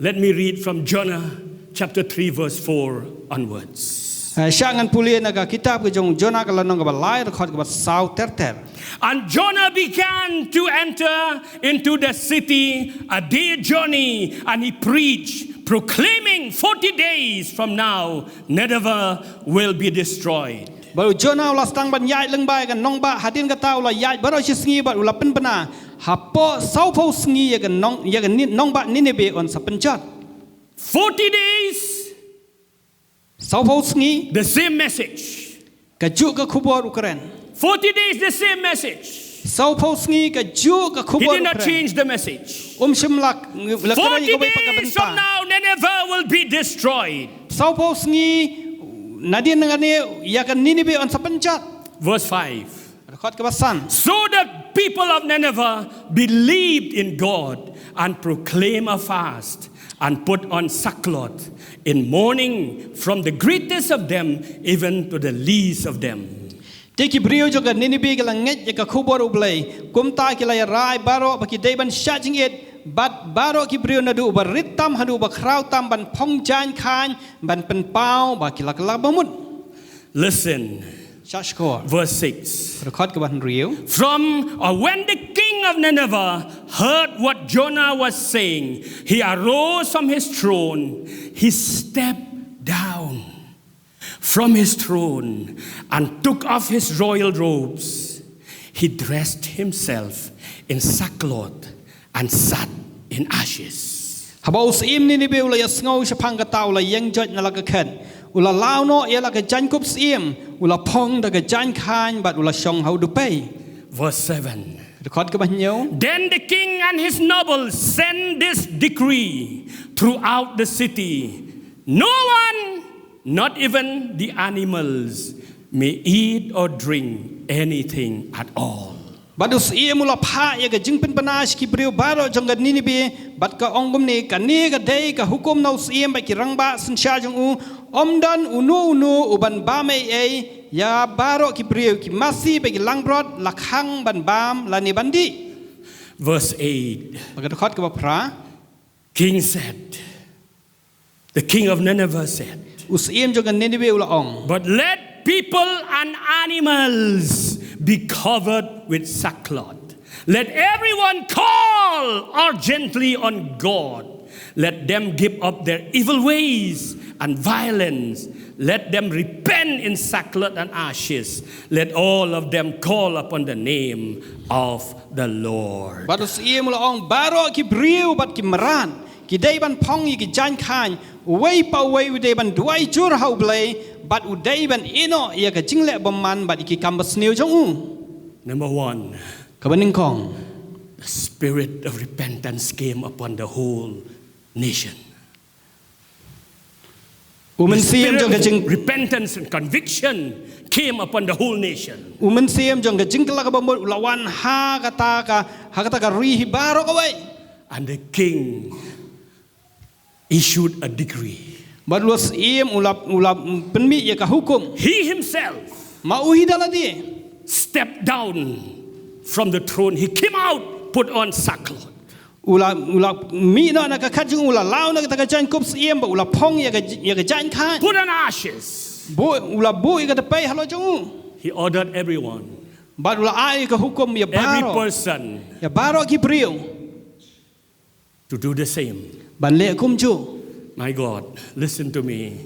Let me read from Jonah chapter three, verse four onwards. Eh, shah ngan pule na ka kitab ka jong Jonah ka lynnong kaba lai, dkhot kaba saw ter ter. And Jonah began to enter into the city a day journey, and he preached, proclaiming, forty days from now, Nineveh will be destroyed. Bad u Jonah u la sdang ban ïaid lyngba ïa ka nongbah, hadien kata u la ïaid baroh shi sngi bad u la pynbna, hapoh sawphew sngi ïa ka nong, ïa ka ni, nongbah Nineveh yn sa pynjot. Forty days. Sawphew sngi. The same message. Kajuh ka khubor u kren. Forty days, the same message. Sawphew sngi kajuh ka khubor u kren. He did not change the message. Um shym la, la kren ïa kawei pat ka bynta. Forty days from now, Nineveh will be destroyed. Sawphew sngi nadien nangane ïa ka Nineveh yn sa pynjot. Verse five. Dkhot kaba san. So the people of Nineveh believed in God and proclaimed a fast and put on sackcloth in mourning from the greatest of them even to the least of them. Te ki briew jong ka Ninibi ki la ngeit ïa ka khubor U Blei, kumta ki la ïarai baroh ba ki dei ban shah jingit, bad baroh ki briew naduh uba rit tam haduh uba khraw tam ban phong jaiñ khaiñ, ban pynpaw ba ki la kylla bamut. Listen. Shah shkor. Verse six. Dkhot kaba hynriew. From, or when the king of Nineveh heard what Jonah was saying, he arose from his throne, he stepped down from his throne and took off his royal robes. He dressed himself in sackcloth and sat in ashes. Haba u syiem Ninibi u la ïasngew shaphang kata, u la ïeng joit na la ka khet, u la law noh ïa la ka jaiñkup syiem, u la phong da ka jaiñ khaiñ bad u la shong ha u dupei. Verse seven. Dkhot kaba hynñiew. Then the king and his nobles sent this decree throughout the city: "No one, not even the animals, may eat or drink anything at all." Bad u syiem u la phah ïa ka jingpynbna sha ki briew baroh jong ka Ninibi, bad ka ong kumne: Kane ka dei ka hukum na u syiem bad ki rangbah synshar jong u: Ym don uno uno u ban bam ei ei ïa baroh ki briew, ki masi bad ki langbrot, la khang ban bam lane ban dih. Verse eight. Bad ka dkhot kaba phra. King said, the king of Nineveh said, U syiem jong ka Ninibi u la ong: "But let people and animals be covered with sackcloth. Let everyone call urgently on God. Let them give up their evil ways and violence. Let them repent in sackcloth and ashes. Let all of them call upon the name of the Lord." Bad u syiem u la ong: Baroh ki briew bad ki mrad ki dei ban phong ïa ki jaiñ khaiñ, uwei pa uwei u dei ban duwai jur ha U Blei, bad u dei ban ïehnoh ïa ka jingleh bymman bad ïa ki kam basniew jong u. Number one, kaba nyngkong, the spirit of repentance came upon the whole nation. U mynsiem jong ka jing- Repentance and conviction came upon the whole nation. U mynsiem jong ka jingkylla kaba mut u la wan ha kata ka, ha kata ka ri hi baroh kawei. And the king issued a decree. Bad u syiem u la, u la pynmih ïa ka hukum. He himself, ma u hi da lade, stepped down from the throne. He came out, put on sackcloth. U la, u la mih noh na ka khat jong u, u la law noh kata ka jaiñkup syiem, bad u la phong ïa ka, ïa ka jaiñ khaiñ. Put on ashes. Buh, u la buh ïa ka dpei halor jong u. He ordered everyone. Bad u la ai ïa ka hukum ïa baroh. Every person. Ïa baroh ki briew. To do the same. Ban leh kumjuh. My God, listen to me.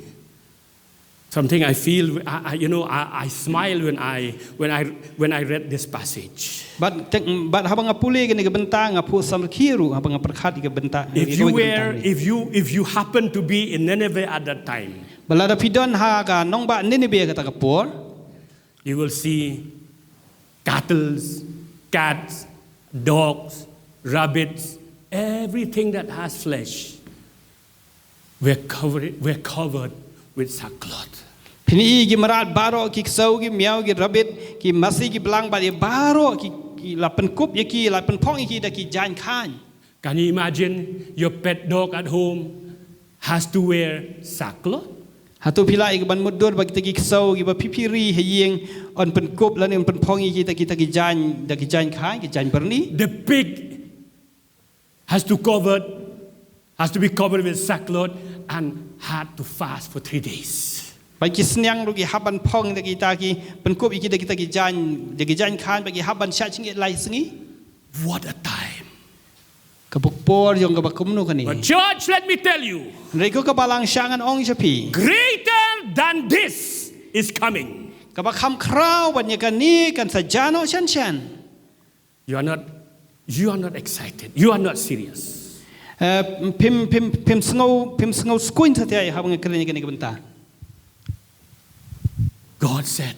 Something I feel, I, I, you know, I, I smile when I, when I, when I read this passage. Bad, te-, bad haba nga pule kane ka bynta nga phuh samrkhie ruh haba nga pyrkhat ïa ka bynta. If you were, if you, if you happen to be in Nineveh at that time, bad lada phi don ha ka nongbah Ninibi kata ka por, you will see cattles, cats, dogs, rabbits, everything that has flesh were covered, were covered with sackcloth. Phin ïohi ki mrad baroh, ki ksew, ki miaw, ki rabbit, ki masi, ki blang, bad ïa baroh ki, ki la pynkup ïa ki, la pynphong ïa ki da ki jaiñ khaiñ. Can you imagine your pet dog at home has to wear sackcloth? Hato phi lah ïa ka ban mutdur ba kita ki ksew kiba phi phi ri ha ïing yn pynkup lane yn pynphong ïa kita, kita ki jaiñ, da ki jaiñ khaiñ, ki jaiñ byrni? The pig has to covered, has to be covered with sackcloth and had to fast for three days. Bad ki sniang ruh ki hap ban phong da kita ki, pynkup ïa ki da kita ki jaiñ, da ki jaiñ khaiñ, bad ki hap ban shah jingit lai sngi. What a time. Ka por jong kaba kumno kane. But church, let me tell you. Hynrei ko ka balang, sha ngan ong sha phi. Greater than this is coming. Kaba kham khraw ban ïa kane kan sa jia noh shen shen. You are not, you are not excited. You are not serious. Eh, phim, phim, phim sngew, phim sngew skuiñ satia ïa haba nga kren ïa kane ka bynta. God said,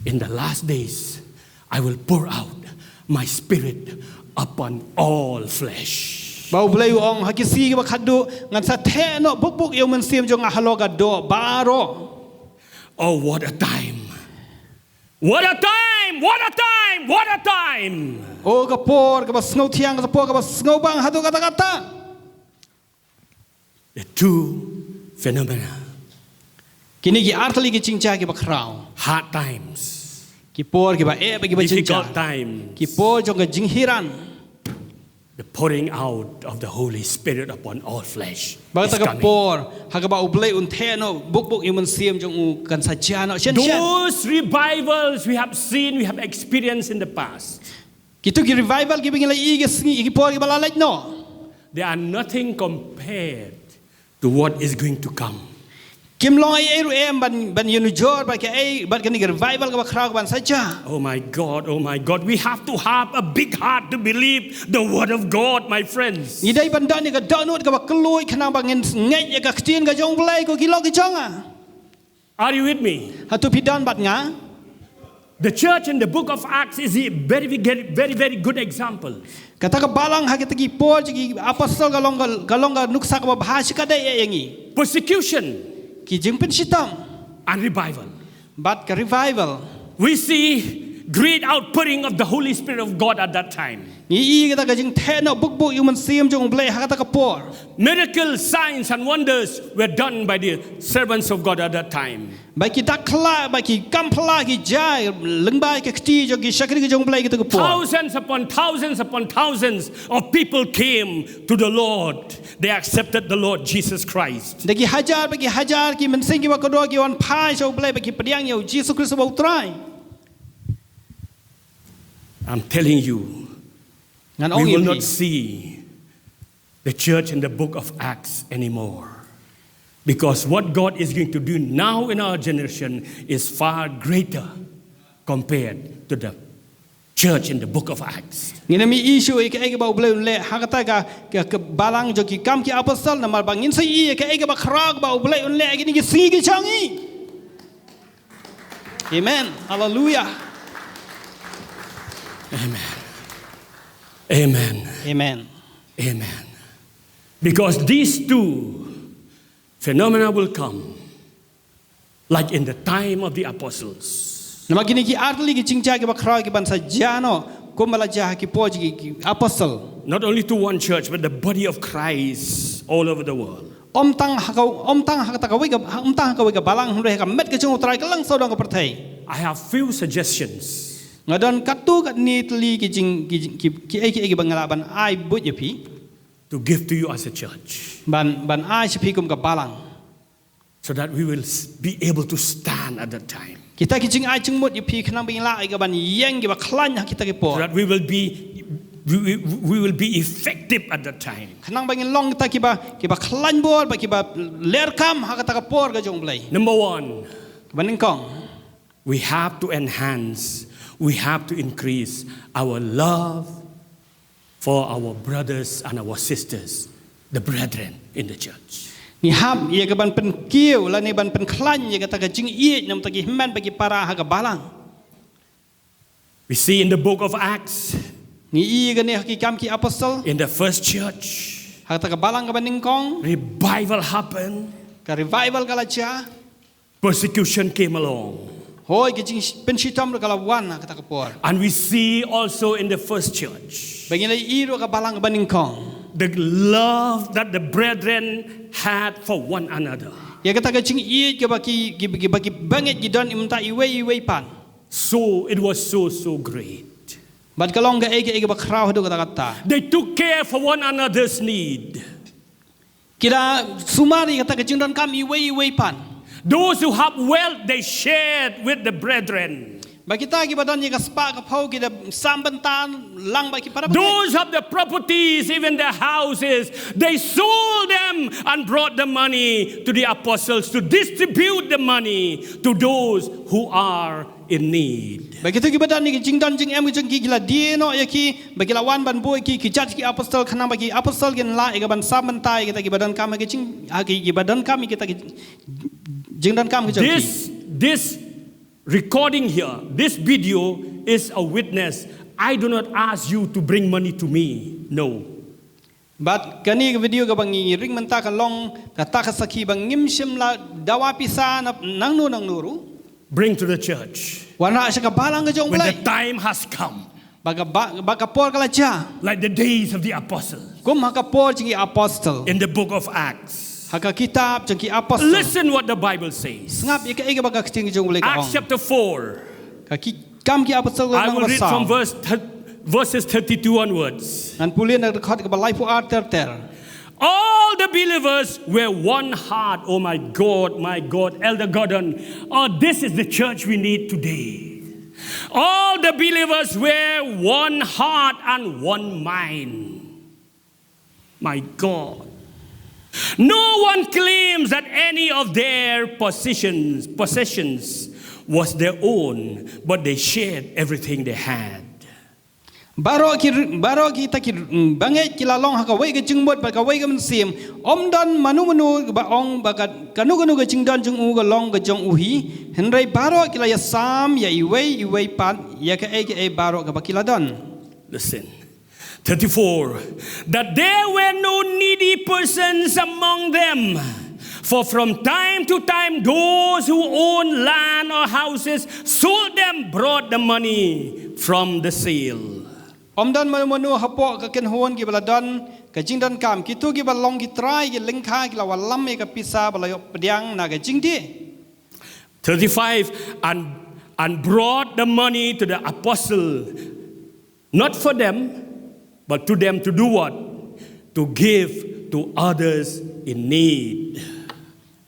"In the last days, I will pour out my spirit upon all flesh." Ba U Blei u ong, ha ki sngi kiba khatduh ngan sa theh noh buk buk ïa u mynsiem jong nga halor ka doh baroh. Oh, what a time. What a time! What a time! What a time! O ka por kaba sngewthiang, ka por kaba sngewbang haduh katta katta. The two phenomena. Kine ki artylli ki jingjia kiba khraw. Hard times. Ki por kiba eh bad kiba jingjia. Difficult times. Ki por jong ka jinghiran. The pouring out of the Holy Spirit upon all flesh. Ba kata ka por ha kaba U Blei un theh noh buk buk ïa u Mynsiem jong u kan sa jia noh shen shen. Those revivals we have seen, we have experienced in the past. Kito ki revival kiba ngi la ïohi ha ki sngi, ha ki por kiba la leit noh. They are nothing compared to what is going to come. Kim long ei ei ruh em ban, ban ïanujor bad kaei, bad kane ka revival kaba khraw kaban sa jia. Oh my God, oh my God, we have to have a big heart to believe the word of God, my friends. Ngi dei ban don ïa ka dohnud kaba kylluid khnang ba ngin ngeit ïa ka ktien ka jong U Blei, ko ki lok ki jong nga. Are you with me? Hato phi don bad nga? The church in the book of Acts is a very, very, very, very good example. Kata ka balang ha kita ki por jong ki apostol ka long ka, ka long ka nuksa kaba bha shikatdei ïa ngi. Persecution. Ki jingpynshitom. And revival. Bad ka revival. We see great outpouring of the Holy Spirit of God at that time. Ngi ïohi kata ka jingtheh noh buk buk ïa u Mynsiem jong U Blei ha kata ka por. Miracles, signs, and wonders were done by the servants of God at that time. Ba ki dak phylla, ba ki kam phylla ki jia lyngba ka kti jong ki shakri ki jong U Blei kita ka por. Thousands upon thousands upon thousands of people came to the Lord. They accepted the Lord Jesus Christ. Da ki hajar, ba ki hajar ki mynsiem kiba kordor ki wan phai sha U Blei, ba ki pdiang ïa u Jisu Khrist ba U Trai. I'm telling you, ngan ong ïa phi, we will not see the church in the book of Acts anymore. Because what God is going to do now in our generation is far greater compared to the church in the book of Acts. Ngin ym ïohi shuh ïa kaei kaba U Blei un leh ha kata ka, ka, ka balang jong ki Kam ki Apostol, namar ba ngin sa ïohi ïa kaei kaba khraw kaba U Blei un leh ha kine ki sngi ki jong ngi. Amen. Hallelujah. Amen. Amen. Amen. Amen. Because these two phenomena will come, like in the time of the apostles. Namar kine ki artylli ki jingjia kiba khraw kiban sa jia noh kumba la jia ha ki por jong ki, ki apostol. Not only to one church, but the body of Christ all over the world. Ym tang ha ka, ym tang ha kata kawei ka, ym tang ha kawei ka balang, hynrei ha ka met ka jong U Trai ka lang sawdong ka pyrthei. I have few suggestions. Nga don katto katne tylli ki jing, ki jing, ki, kiei kiei kiba nga lah ban ai buit ïa phi. To give to you as a church. Ban, ban ai sha phi kum ka balang. So that we will s-, be able to stand at that time. Kita ki jingai jingmut ïa phi khnang ba ngin lah ïa kaban ïeng kiba khlaiñ ha kita ki por. So that we will be, we, we, we will be effective at that time. Khnang ba ngin long kita kiba, kiba khlaiñ bor, ba kiba lyrkam ha kata ka por ka jong U Blei. Number one. Kaba nyngkong. We have to enhance, we have to increase our love for our brothers and our sisters, the brethren in the church. Ngi hap ïa kaban pynkiew lane ban pynkhlaiñ ïa kata ka jingïeit na bynta ki hynmen bad ki para ha ka balang. We see in the book of Acts, ngi ïohi ïa kane ha ki Kam ki Apostol, in the first church, ha kata ka balang kaba nyngkong, revival happened. Ka revival ka la jia. Persecution came along. Hooid, ka jingpynshitom ruh ka la wan ha kata ka por. And we see also in the first church, ba ngi la ïohi ruh ha ka balang kaba nyngkong, the love that the brethren had for one another. Ïa kata ka jingïeit kaba ki, ki, ki, ba ki bangeit ki don mynta iwei ïa iwei pat. So it was so, so great. Bad ka long kaei kaei kaba khraw haduh katta katta. They took care for one another's need. Ki la sumar ïa kata ka jingdonkam iwei ïa iwei pat. Those who have wealth, they shared with the brethren. Bad kita kiba don ïa ka spah ka phew ki da sam bynta lang bad ki para bangeit. Those have the properties, even their houses, they sold them and brought the money to the apostles to distribute the money to those who are in need. Bad kito kiba don ïa ki jingdon jingem ki jong ki, ki la die noh ïa ki, bad ki la wan ban buh ïa ki, ki jia ki apostol, khnang ba ki apostol kin lah ïa kaban sam bynta ïa kita kiba donkam ha ki jing, ha ki, kiba donkam ïa kita ki jingdonkam ki jong ki. This, this recording here, this video is a witness. I do not ask you to bring money to me. No. Bad kane ka video kaba ngi ring mynta ka long kata ka sakhi ba ngim shym la dawa pisa na nangno nangno ruh. bring to the church. Wanrah sha ka balang ka jong U Blei. When the time has come. Ba ka, ba, ba ka por ka la jia. Like the days of the apostles. Kum ha ka por jong ki apostle. In the book of Acts. Ha ka kitab jong ki apostle. Listen what the Bible says. Sngap ïa kaei kaba ka ktien jong U Blei ka ong. Acts chapter four. Ka ki, Kam ki Apostle. I will read from verse thir- verses thirty-two onwards. Ngan pule na ka dkhot kaba laiphew ar ter ter. All the believers were one heart. Oh my God, my God, Elder Gordon. Oh, this is the church we need today. All the believers were one heart and one mind. My God. No one claims that any of their positions, possessions was their own, but they shared everything they had. Baroh ki, baroh kita ki, mm, bangeit ki la long ha kawei ka jingmut bad kawei ka mynsiem. Ym don mano mano ba ong ba ka, kano kano ka jingdon jong u ka long ka jong u hi. Hynrei baroh ki la ïasam ïa iwei iwei pat ïa kaei kaei baroh kaba ki la don. Listen. Thirty-four. That there were no needy persons among them. For from time to time, those who owned land or houses sold them, brought the money from the sale. Ym don mano mano hapoh ka kynhun kiba la don ka jingdonkam, kito kiba long ki trai ki lyngkha ki la wallam ïa ka pisa ba la ïoh pdiang na ka jingdih. Thirty-five. And, and brought the money to the apostle, not for them, but to them to do what? To give to others in need.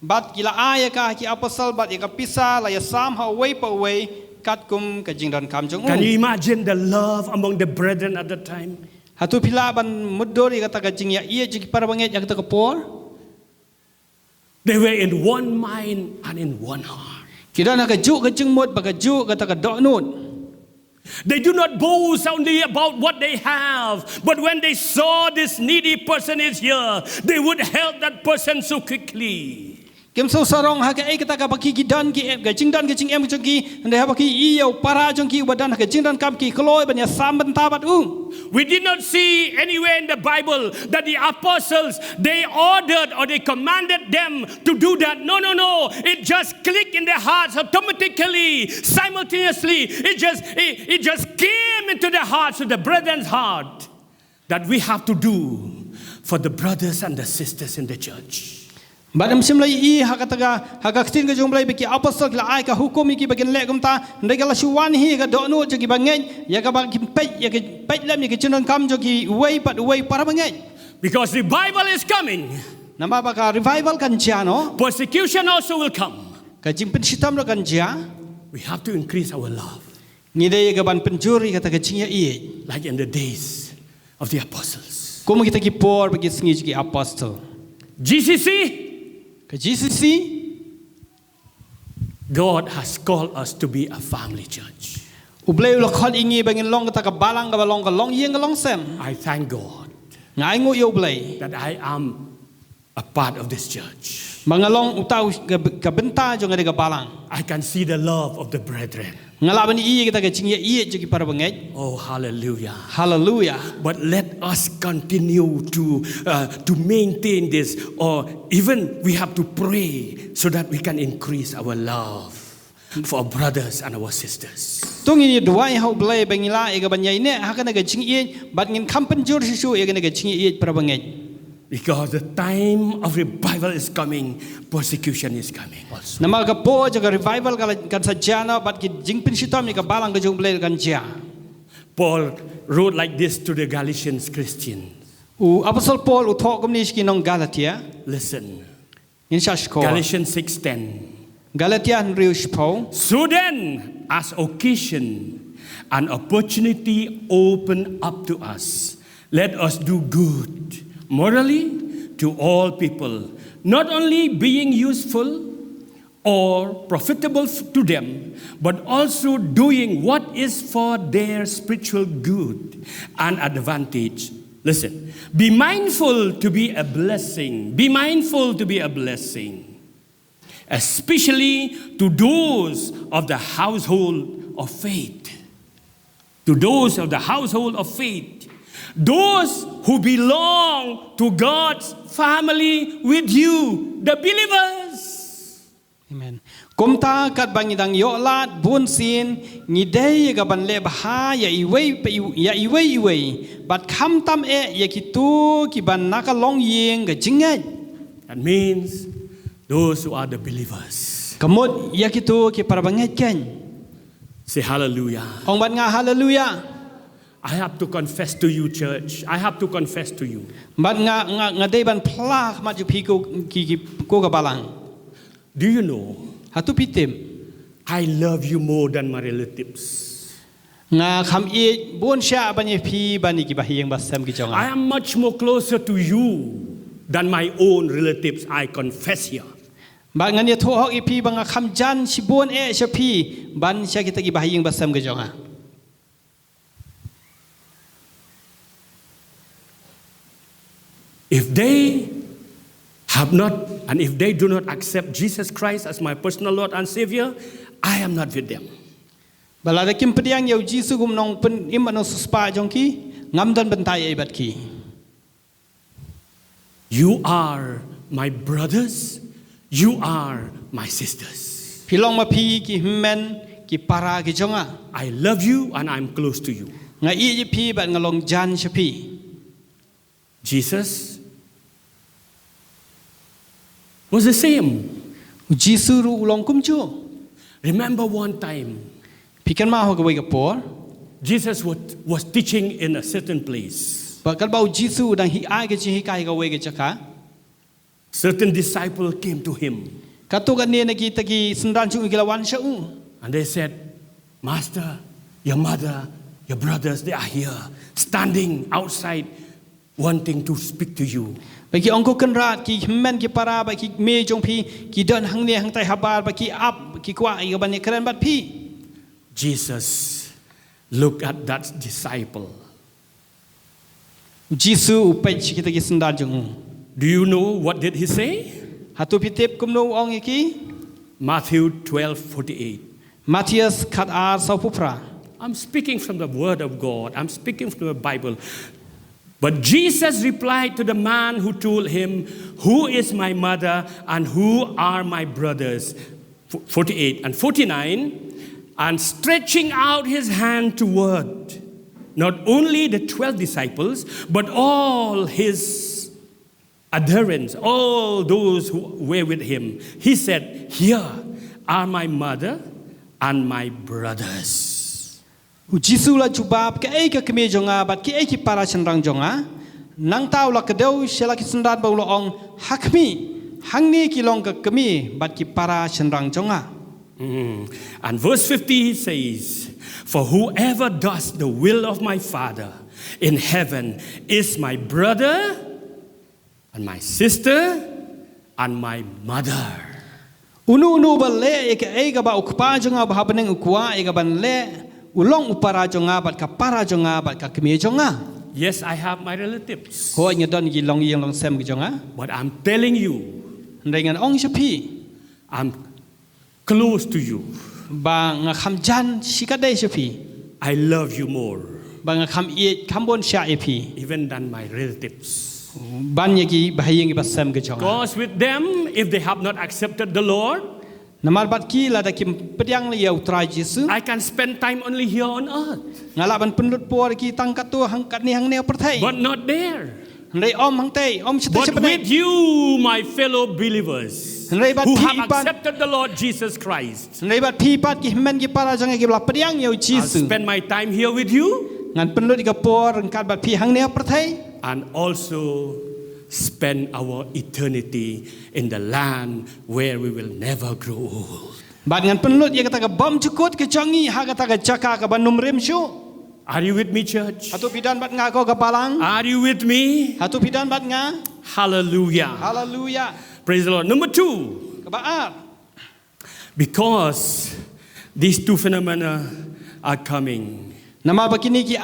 Bad ki la ai ïa ka ha ki apostle bad ïa ka pisa la ïasam ha uwei pa uwei katkum ka jingdonkam jong u. Can you imagine the love among the brethren at that time? Hato phi lah ban mutdur ïa kata ka jingïaieit jong ki para bangeit ïa kata ka por? They were in one mind and in one heart. Ki don ha kajuh ka jingmut bad kajuh kata ka dohnud. They do not boast only about what they have, but when they saw this needy person is here, they would help that person so quickly. Kim shu sarong ha kaei kata kaba ki, ki don ki em, ka jingdon ka jingem jong ki, hynrei haba ki ïohi ïa u para jong ki uba don ha ka jingdonkam ki kloi ban ïasam bynta bad u. We did not see anywhere in the Bible that the apostles, they ordered or they commanded them to do that. No, no, no. It just clicked in their hearts automatically, simultaneously. It just, it, it just came into the hearts of the brethren's heart that we have to do for the brothers and the sisters in the church. Bad ym shym la ïohi ha kata ka, ha ka ktien ka jong U Blei ba ki apostle ki la ai ka hukum ïa ki ba kin leh kumta, hynrei ka la shu wan hi ka dohnud jong ki bangeit, ïa kaba kin peit, ïa ki peit lem ïa ki jingdonkam jong kiwei pat uwei para bangeit. Because revival is coming. Namar ba ka revival kan jia noh. Persecution also will come. Ka jingpynshitom ruh kan jia. We have to increase our love. Ngi dei ïa ka ban pynjur ïa kata ka jingïaieit. Like in the days of the apostles. Kum kita ki por bad ki sngi jong ki apostle. G C C. Ka G C C. God has called us to be a family church. U Blei u la khot ïa ngi ba ngin long kata ka balang kaba long ka longïing ka longsem. I thank God. Nga ainguh ïa U Blei. That I am a part of this church. Ba nga long uta u ka, ka bynta jong kane ka balang. I can see the love of the brethren. Nga lah ban ïohi ïa kata ka jingïaieit jong ki para bangeit. Oh, hallelujah. Hallelujah. But let us continue to, uh, to maintain this, or even we have to pray so that we can increase our love for our brothers and our sisters. To ngin ïa duwai ha U Blei ba ngin lah ïa ka ban ïaineh ha kane ka jingïaieit bad ngin kham pynjur shuh shuh ïa kane ka jingïaieit para bangeit. Because the time of revival is coming, persecution is coming also. Namar ka por jong ka revival ka la, kan sa jia noh bad ki jingpynshitom ïa ka balang ka jong U Blei kan jia. Paul wrote like this to the Galatians Christians. U Apostle Paul u thoh kumne sha ki nong Galatia. Listen. Ngin sa sngap. Galatians six ten. Galatia hynriew shiphew. So then, as occasion and opportunity open up to us, let us do good morally to all people, not only being useful or profitable f- to them, but also doing what is for their spiritual good and advantage. Listen, be mindful to be a blessing. Be mindful to be a blessing, especially to those of the household of faith. To those of the household of faith. Those who belong to God's family with you, the believers. Amen. Kumta katba ngi dang ïoh lad bun sien, ngi dei ïa ka ban leh bha ïa iwei pa iw-, ïa iwei iwei, bad khamtam eh ïa kito ki ban na ka longïing ka jingngeit. That means those who are the believers. Ka mut ïa kito ki para bangeit keiñ. Say hallelujah. Ong bad nga haleluya. I have to confess to you, church. I have to confess to you. Bad nga, nga, nga dei ban phla khmat ïa phi ko, ki, ki, ko ka balang. Do you know? Hato phi tip? I love you more than my relatives. Nga kham ïeit bun shah ban ïa phi ban ïa ki bahaïing bahasem ki jong nga. I am much more closer to you than my own relatives, I confess here. Bad ngan ïathuh hok ïa phi ba nga kham jan shibun eh sha phi ban sha kita ki bahaïing bahasem ki jong nga. If they have not, and if they do not accept Jesus Christ as my personal Lord and Savior, I am not with them. Ba lada kim pdiang ïa u Jisu kum nongpynim bad nongsiewspah jong ki, ngam don bynta ei bad ki. You are my brothers, you are my sisters. Phi long ma phi ki hynmen ki para ki jong nga. I love you and I'm close to you. Nga ïeit ïa phi bad nga long jan sha phi. Jesus was the same. U Jisu ruh u long kumjuh. Remember one time, phi kynmaw ha kawei ka por, Jesus was, was teaching in a certain place. Ba katba u Jisu u dang hi-, ai ka jinghikai ha kawei ka jaka. Certain disciple came to him. Katto katne na kita ki synran jong u ki la wan sha u. And they said, "Master, your mother, your brothers, they are here, standing outside, wanting to speak to you." Ba ki ong, "Ko Kynrad, ki hynmen ki para bad ki kmie jong phi ki don hangne hangtai habar, ba ki ap, ki kwah ïa ka ban ïakren bad phi." Jesus looked at that disciple. U Jisu u peit sha kita ki synran jong u. Do you know what did he say? Hato phi tip kumno u ong ïa ki? Matthew twelve forty-eight. Mathaios khat ar saw phew phra. I'm speaking from the word of God. I'm speaking from the Bible. But Jesus replied to the man who told him, "Who is my mother and who are my brothers?" F-, forty-eight and forty-nine, and stretching out his hand toward not only the twelve disciples, but all his adherents, all those who were with him, he said, "Here are my mother and my brothers." U Jisu u la jubab, "Kaei ka kmie jong nga bad kiei ki para shynrang jong nga?" Nangta u la kdew sha la ki synran bad u la ong, "Ha khmih, hangne ki long ka kmie bad ki para shynrang jong nga." Mm. And verse fifty says, "For whoever does the will of my Father in heaven is my brother and my sister and my mother." Uno uno ba leh ïa kaei kaba u Kpa jong nga uba ha bneng u kwah ïa ka ban leh, u long u para jong nga bad ka para jong nga bad ka kmie jong nga. Yes, I have my relatives. Hooid, nga don ki longïing longsem ki jong nga. But I'm telling you, hynrei ngan ong sha phi, I'm close to you. Ba nga kham jan shikatdei sha phi. I love you more. Ba nga kham ïeit kham bun shah ïa phi. Even than my relatives. Ban ïa ki bahaïing ki bahasem ki jong nga. Because with them, if they have not accepted the Lord, namar bad ki lada kim pdiang ïa u Trai Jisu, I can spend time only here on earth. Nga lah ban pynlut por ki tang katto hang katne hangne ha pyrthei. But not there. Hynrei ym hangtei, ym shatei sha bneng. But with you, my fellow believers, hynrei bad phi pat, who have accepted the Lord Jesus Christ, hynrei bad phi pat ki hynmen ki para jong nga kiba la pdiang ïa u Jisu, I'll spend my time here with you. Ngan pynlut ïa ka por ryngkat bad phi hangne ha pyrthei. And also spend our eternity in the land where we will never grow old. Bad ngan pynlut ïa kata ka bymjukut ka jong ngi ha kata ka jaka kaba nym rim shuh. Are you with me, church? Hato phi don bad nga ko ka balang? Are you with me? Hato phi don bad nga? Hallelujah. Hallelujah. Praise the Lord. Number two. Kaba ar. Because these two phenomena are coming. Namar ba kine ki,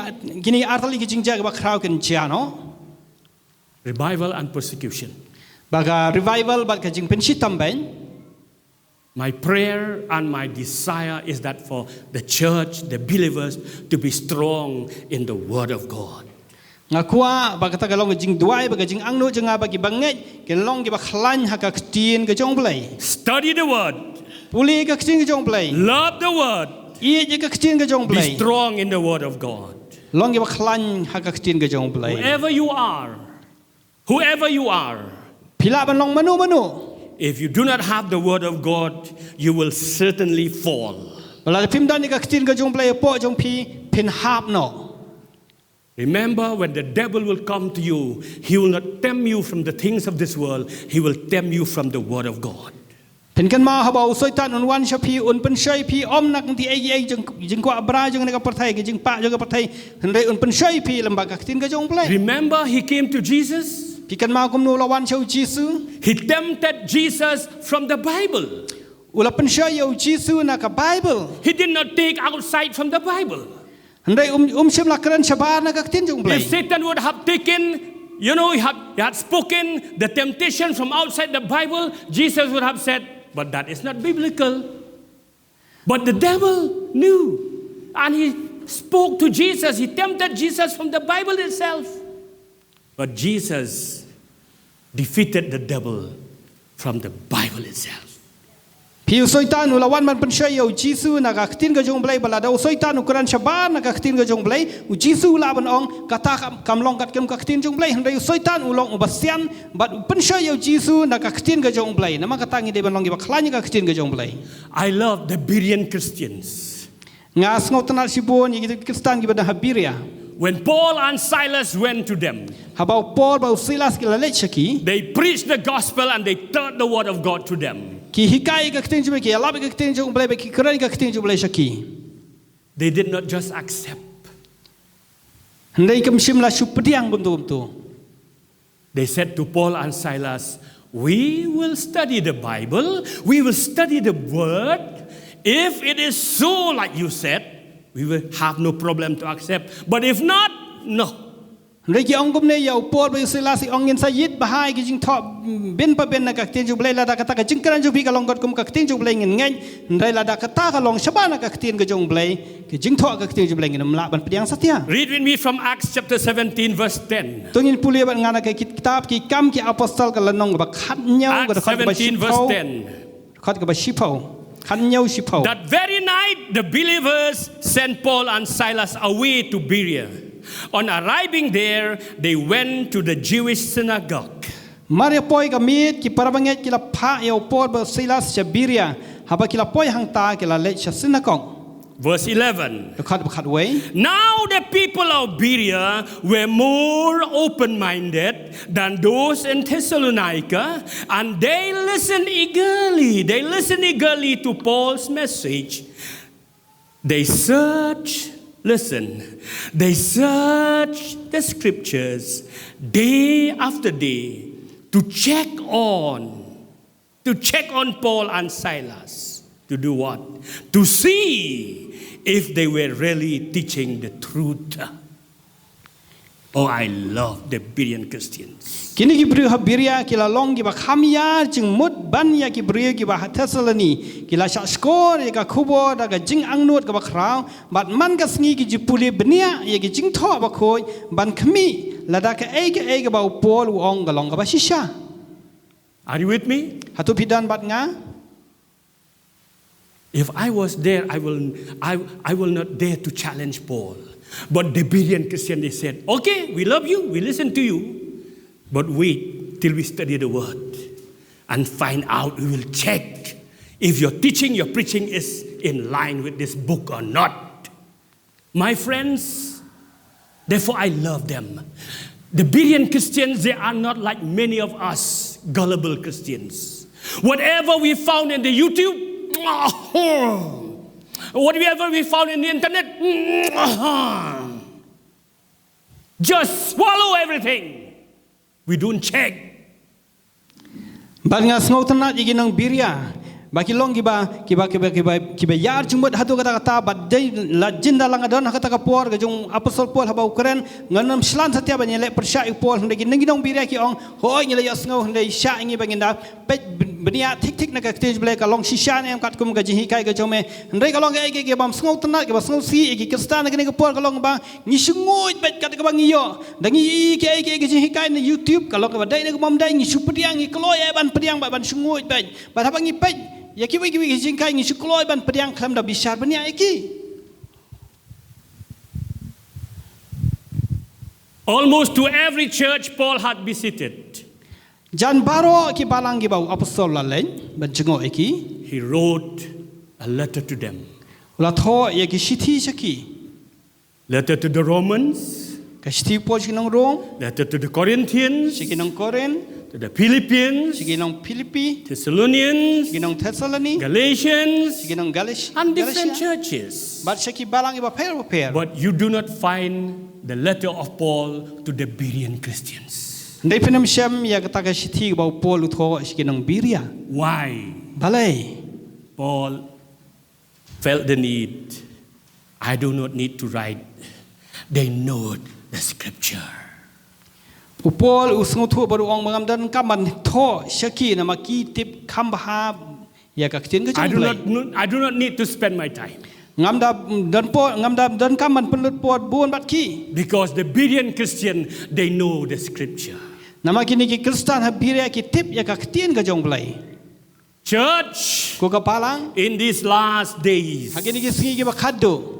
kine ar tylli ki jingjia kiba khraw kin jia noh. Revival and persecution. Ba ka revival bad ka jingpynshitom beiñ. My prayer and my desire is that for the church, the believers, to be strong in the word of God. Nga kwah ba kata ka long ka jingduwai bad ka jingangnud jong nga ba ki bangeit kin long kiba khlaiñ ha ka ktien ka jong U Blei. Study the word. Pule ka ktien ka jong U Blei. Love the word. Ïeit ïa ka ktien ka jong U Blei. Be strong in the word of God. Long kiba khlaiñ ha ka ktien ka jong U Blei. Whoever you are, whoever you are, phi lah ban long mano mano. If you do not have the word of God, you will certainly fall. Ba lada phim don ïa ka ktien ka jong U Blei hapoh jong phi, phin hap noh. Remember, when the devil will come to you, he will not tempt you from the things of this world, he will tempt you from the word of God. Phin kynmaw haba u Soitan un wan sha phi, un pynshoi phi, ym na ka ktien ei ei jong jingkwah bra jong kane ka pyrthei, ka jingpah jong ka pyrthei, hynrei un pynshoi phi lyngba ka ktien ka jong U Blei. Remember, he came to Jesus. Phi kynmaw kumno u la wan sha u Jisu. He tempted Jesus from the Bible. U la pynshoi ïa u Jisu na ka Baibl. He did not take outside from the Bible. Hynrei um, um shym la kren shabar na ka ktien jong U Blei. If Satan would have taken, you know, he had, he had spoken the temptation from outside the Bible, Jesus would have said, "But that is not biblical." But the devil knew. And he spoke to Jesus, he tempted Jesus from the Bible itself. But Jesus defeated the devil from the Bible itself. Phi u Soitan u la wan ban pynshoi ïa u Jisu na ka ktien ka jong U Blei, ba lada u Soitan u kren shabar na ka ktien ka jong U Blei, u Jisu u lah ban ong kata kam, kam long katkum ka ktien jong U Blei, hynrei u Soitan u long uba sian bad u pynshoi ïa u Jisu na ka ktien ka jong U Blei. Namar kata ngi dei ban long kiba khlaiñ ïa ka ktien ka jong U Blei. I love the Berean Christians. Nga sngewtynnat shibun ïa ki Khristan kiba don ha Beria. When Paul and Silas went to them, haba u Paul bad u Silas ki la leit sha ki, they preached the gospel and they taught the word of God to them. Ki hikai ïa ka ktien jong U Blei, ki ïalap ïa ka ktien jong U Blei bad ki kren ïa ka ktien jong U Blei sha ki. They did not just accept. Hynrei kim shym la shu pdiang kumto kumto. They said to Paul and Silas, "We will study the Bible, we will study the word. If it is so, like you said, we will have no problem to accept. But if not, no." Hynrei ki ong kumne ïa u Paul bad u Silas, ki ong, "Ngin sa ïit bha ha ki jingthoh bin pa bin na ka ktien jong U Blei, lada kata ka jingkren jong phi ka long katkum ka ktien jong U Blei ngin ngeit, hynrei lada kata ka long shabar na ka ktien ka jong U Blei, ka jingthoh ka ktien jong U Blei, ngin ym lah ban pdiang satia." Read with me from Acts chapter seventeen, verse ten. To ngin pule bad nga na ka kitab Ki Kam ki Apostol ka lynnong kaba khathynñiew, ka dkhot kaba shiphew. Dkhot kaba shiphew. Khathynñiew shiphew. That very night the believers sent Paul and Silas away to Berea. On arriving there, they went to the Jewish synagogue. Mar ïa poi ka miet ki para bangeit ki la phah ïa u Paul bad u Silas sha Beria, haba ki la poi hangta ki la leit sha synagog. Verse eleven. Dkhot ba khatwei. Now the people of Beria were more open minded than those in Thessalonica, and they listened eagerly. They listened eagerly to Paul's message. They search, listen, they search the scriptures day after day to check on, to check on Paul and Silas. To do what? To see if they were really teaching the truth. Oh, I love the Berean Christians. Kine ki briew ha Beria ki la long kiba kham ïar jingmut ban ïa ki briew kiba ha Thessaloni. Ki la shah shkor ïa ka khubor da ka jingangnud kaba khraw, bad man ka sngi ki ju pule bniah ïa ki jingthoh bakhuid ban khmih lada kaei kaei kaba u Paul u ong ka long kaba shisha. Are you with me? Hato phi don bad nga? If I was there, I will, I, I will not dare to challenge Paul. But the Berean Christian, they said, "Okay, we love you, we listen to you. But wait till we study the word and find out, we will check if your teaching, your preaching is in line with this book or not." My friends, therefore I love them. The Berean Christians, they are not like many of us gullible Christians. Whatever we found in the YouTube, whatever we found in the internet, just swallow everything. We don't check. Bad nga sngewtynnat ïa ki nong Beria ba ki long kiba, kiba, kiba, kiba, kiba ïar jingmut haduh katta katta, bad dei la jin da la nga don ha kata ka por ka jong u Apostol Paul haba u kren, ngan ym shlan satia ban ïaleh pyrshah ïa u Paul, hynrei ki nong, ki nong Beria ki ong, hooid ngi la ïohsngew, hynrei shah ïa ngi ba ngin da peit bniah thik thik na ka ktien jong U Blei ka long shisha ne em katkum ka jinghikai ka jong me. Hynrei ka long kaei kaei kaba ym sngewtynnat, kaba sngewsih ïa ki Khristan ha kane ka por ka long ba ngi shu nguid beit kat kaba ngi ïoh. Da ngi ïohi kaei kaei ka jinghikai na YouTube, ka long kaba dei ne kaba ym dei, ngi shu pdiang, ngi kloi ïa ban pdiang bad ban shu nguid beit. Bad haba ngi peit Ïa kiwei kiwei ki jinghikai ngi shu kloi ban pdiang khlem da bishar bniah ïa ki. Almost to every church Paul had visited, jan baroh ki balang kiba u apostol la leit ban jngoh ïa ki, he wrote a letter to them. U la thoh ïa ki shithi sha ki. Letter to the Romans, ka shithi u Paul sha ki nong Rom, letter to the Corinthians, sha ki nong Korinth, to the Philippians, sha ki nong Philippi, Thessalonians, sha ki nong Thessaloni, Galatians, sha ki nong Galatia, and different Galatia, churches. Bad sha ki balang kiba pher bapher. But you do not find the letter of Paul to the Berean Christians. Hynrei phin ym shem ïa kata ka shithi kaba u Paul u thoh sha ki nong Berea. Why? Balei? Paul felt the need. I do not need to write. They know the scripture. U Paul u sngewthuh bad u ong ba ngam donkam ban thoh sha ki namar ki tip kham bha ïa ka ktien ka jong U Blei. I do not, I do not need to spend my time. Ngam da don por, ngam da donkam ban pynlut por bun bad ki. Because the Berean Christian, they know the scripture. Namar kine ki Khristan ha Berea ki tip ïa ka ktien ka jong U Blei. Church, ko ka balang, in these last days, ha kine ki sngi kiba khadduh,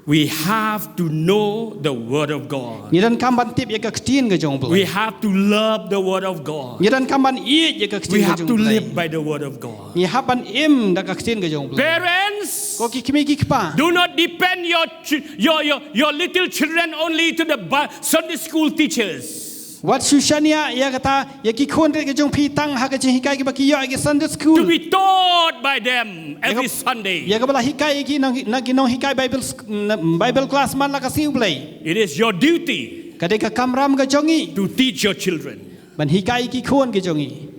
we have to know the word of God. Ngi donkam ban tip ïa ka ktien ka jong U Blei. We have to love the word of God. Ngi donkam ban ïeit ïa ka ktien ka jong U Blei. We have to live by the word of God. Ngi hap ban im da ka ktien ka jong U Blei. Parents, ko ki kmie ki kpa, do not depend your ch-, your, your, your little children only to the Sunday school teachers. Wat shu shaniah ïa kata, ïa ki khun rit ka jong phi tang ha ka jinghikai kiba ki ïoh ha ki Sunday school. To be taught by them every Sunday. Ïa kaba la hikai ïa ki na ki nonghikai Bible, Bible class man la ka sngi U Blei. It is your duty. Ka dei ka kamram ka jong ngi. To teach your children. Ban hikai ïa ki khun ka jong ngi.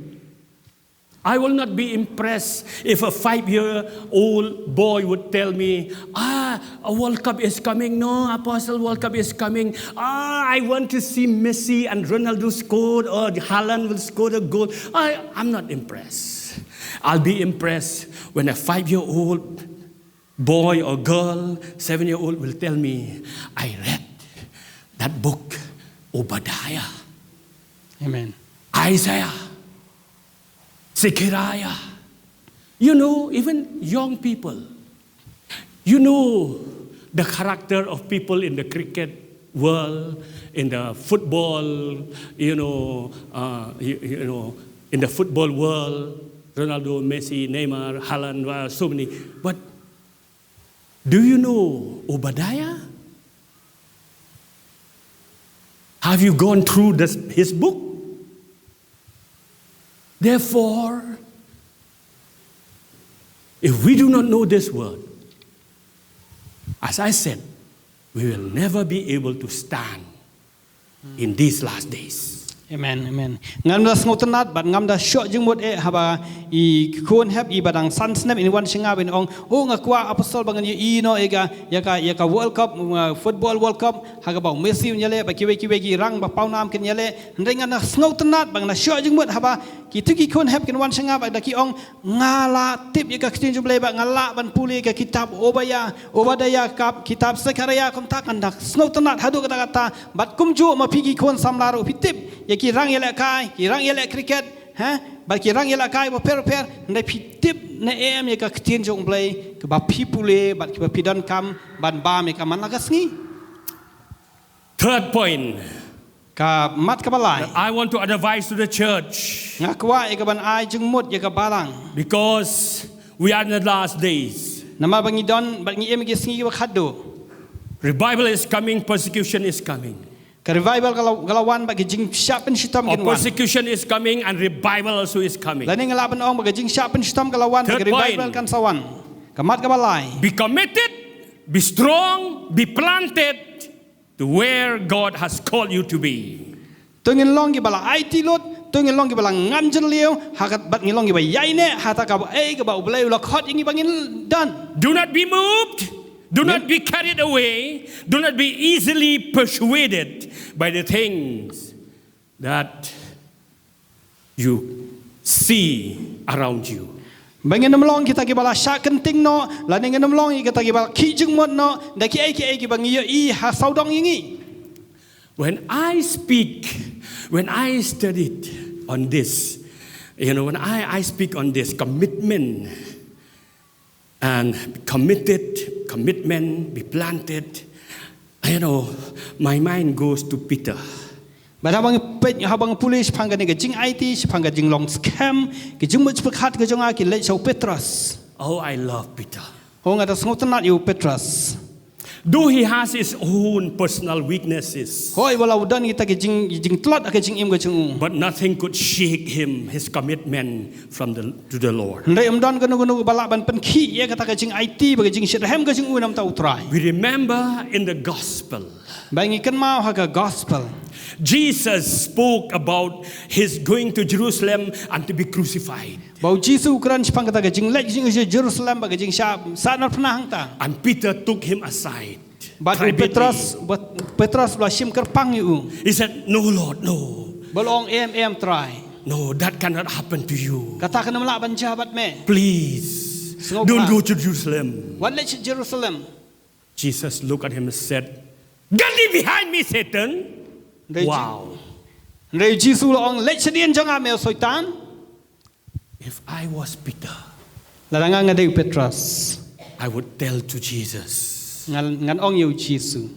I will not be impressed if a five-year-old boy would tell me, "Ah, a World Cup is coming. No, Apostle, World Cup is coming. Ah, I want to see Messi and Ronaldo score, or Haaland will score a goal." I, I'm not impressed. I'll be impressed when a five-year-old boy or girl, seven-year-old will tell me, "I read that book, Obadiah." Amen. Isaiah, Zechariah. You know, even young people. You know the character of people in the cricket world, in the football, you know, uh, you, you know, in the football world, Ronaldo, Messi, Neymar, Haaland, well, so many. But do you know Obadiah? Have you gone through this, his book? Therefore, if we do not know this word, as I said, we will never be able to stand in these last days. Amen, amen. Ngam da sngewtynnat bad ngam da shoh jingmut eh haba i khun hep iba dang san snem in wan sha nga ban ong, "Oh, nga kwah Apostol ba ngan ïohi noh ïa ka, ïa ka, ïa ka World Cup, uh, Football World Cup, ha kaba u Messi un ïaleh, ba kiwei kiwei ki rang ba pawnam kin ïaleh." Hynrei ngan da sngewtynnat bad ngan da shoh jingmut haba kito ki khun hep kin wan sha nga bad da ki ong, "Nga la tip ïa ka ktien jong U Blei bad nga lah ban pule ïa ka kitab Obaya, Obadiah, ka kitab Zechariah, kumta ngan da sngewtynnat haduh katta katta." Bad kumjuh ma phi ki khun samla ruh phi tip ïa ki rang ïalehkai, ki rang ïaleh cricket, ha? Bad ki rang ïalehkai bapher bapher, hynrei phi tip ne em ïa ka ktien jong U Blei kaba phi pule bad kiba phi donkam ban bam ïa ka man la ka sngi. Third point. Ka mat kaba lai. I want to advise to the church. Nga kwah ïa ka ban ai jingmut ïa ka balang. Because we are in the last days. Namar ba ngi don, ba ngi im ha ki sngi kiba khadduh. Revival is coming, persecution is coming. Ka revival ka la, ka la wan bad ka jingshah pynshitom kan wan. Persecution is coming and revival also is coming. Lane nga lah ban ong ba ka jingshah pynshitom ka la wan bad ka revival kan sa wan. Third point. Ka mat kaba lai. Be committed, be strong, be planted to where God has called you to be. To ngin long kiba la aiti lut, to ngin long kiba la ngam jylliew, ha ka, bad ngin long kiba ïaineh ha kata kaei kaba U Blei u la khot ïa ngi ba ngin don. Do not be moved. Do not be carried away. Do not be easily persuaded by the things that you see around you. Ba ngin ym long kita kiba la shah kynting noh, lane ngin ym long kita kiba la khih jingmut noh da kiei kiei kiba ngi ïohi ha sawdong ïa ngi. When I speak, when I studied on this, you know, when I, I speak on this, commitment and committed, commitment, be planted. You know, my mind goes to Peter. Bad haba nga peit, haba nga pule shaphang kane ka jingaiti, shaphang ka jinglong skhem, ka jingmut jingpyrkhat ka jong nga ki leit sha u Petros. Oh, I love Peter. Oh, nga da sngewtynnat ïa u Petros. Though he has his own personal weaknesses, hooid, wat la u don kita ki jing, jingtlot ha ka jingim ka jong u, but nothing could shake him, his commitment from the, to the Lord. Hynrei ym don kano kano ba lah ban pynkhih ïa kata ka jingaiti bad ka jingshitrhem ka jong u namar u Trai. We remember in the gospel, ba ngi kynmaw ha ka gospel, Jesus spoke about his going to Jerusalem and to be crucified. Ba u Jisu u kren shaphang kata ka jingleit jong u sha Jerusalem bad ka jingshah sahnarphna hangta. And Peter took him aside. Bad u Petros, bad Petros u la shim kyrpang ïa u. He said, "No, Lord, no. Ba u la ong, em, em, Trai. No, that cannot happen to you. Kata kam lah ban jia bad me. Please, don't go to Jerusalem." Wat leit sha Jerusalem. Jesus looked at him and said, "Get thee behind me, Satan." Hynrei Ji-, wow. Hynrei u Jisu u la ong, leit shadien jong nga me u Soitan. If I was Peter, lada nga nga dei u Petros, I would tell to Jesus, ngan, ngan ong ïa u Jisu,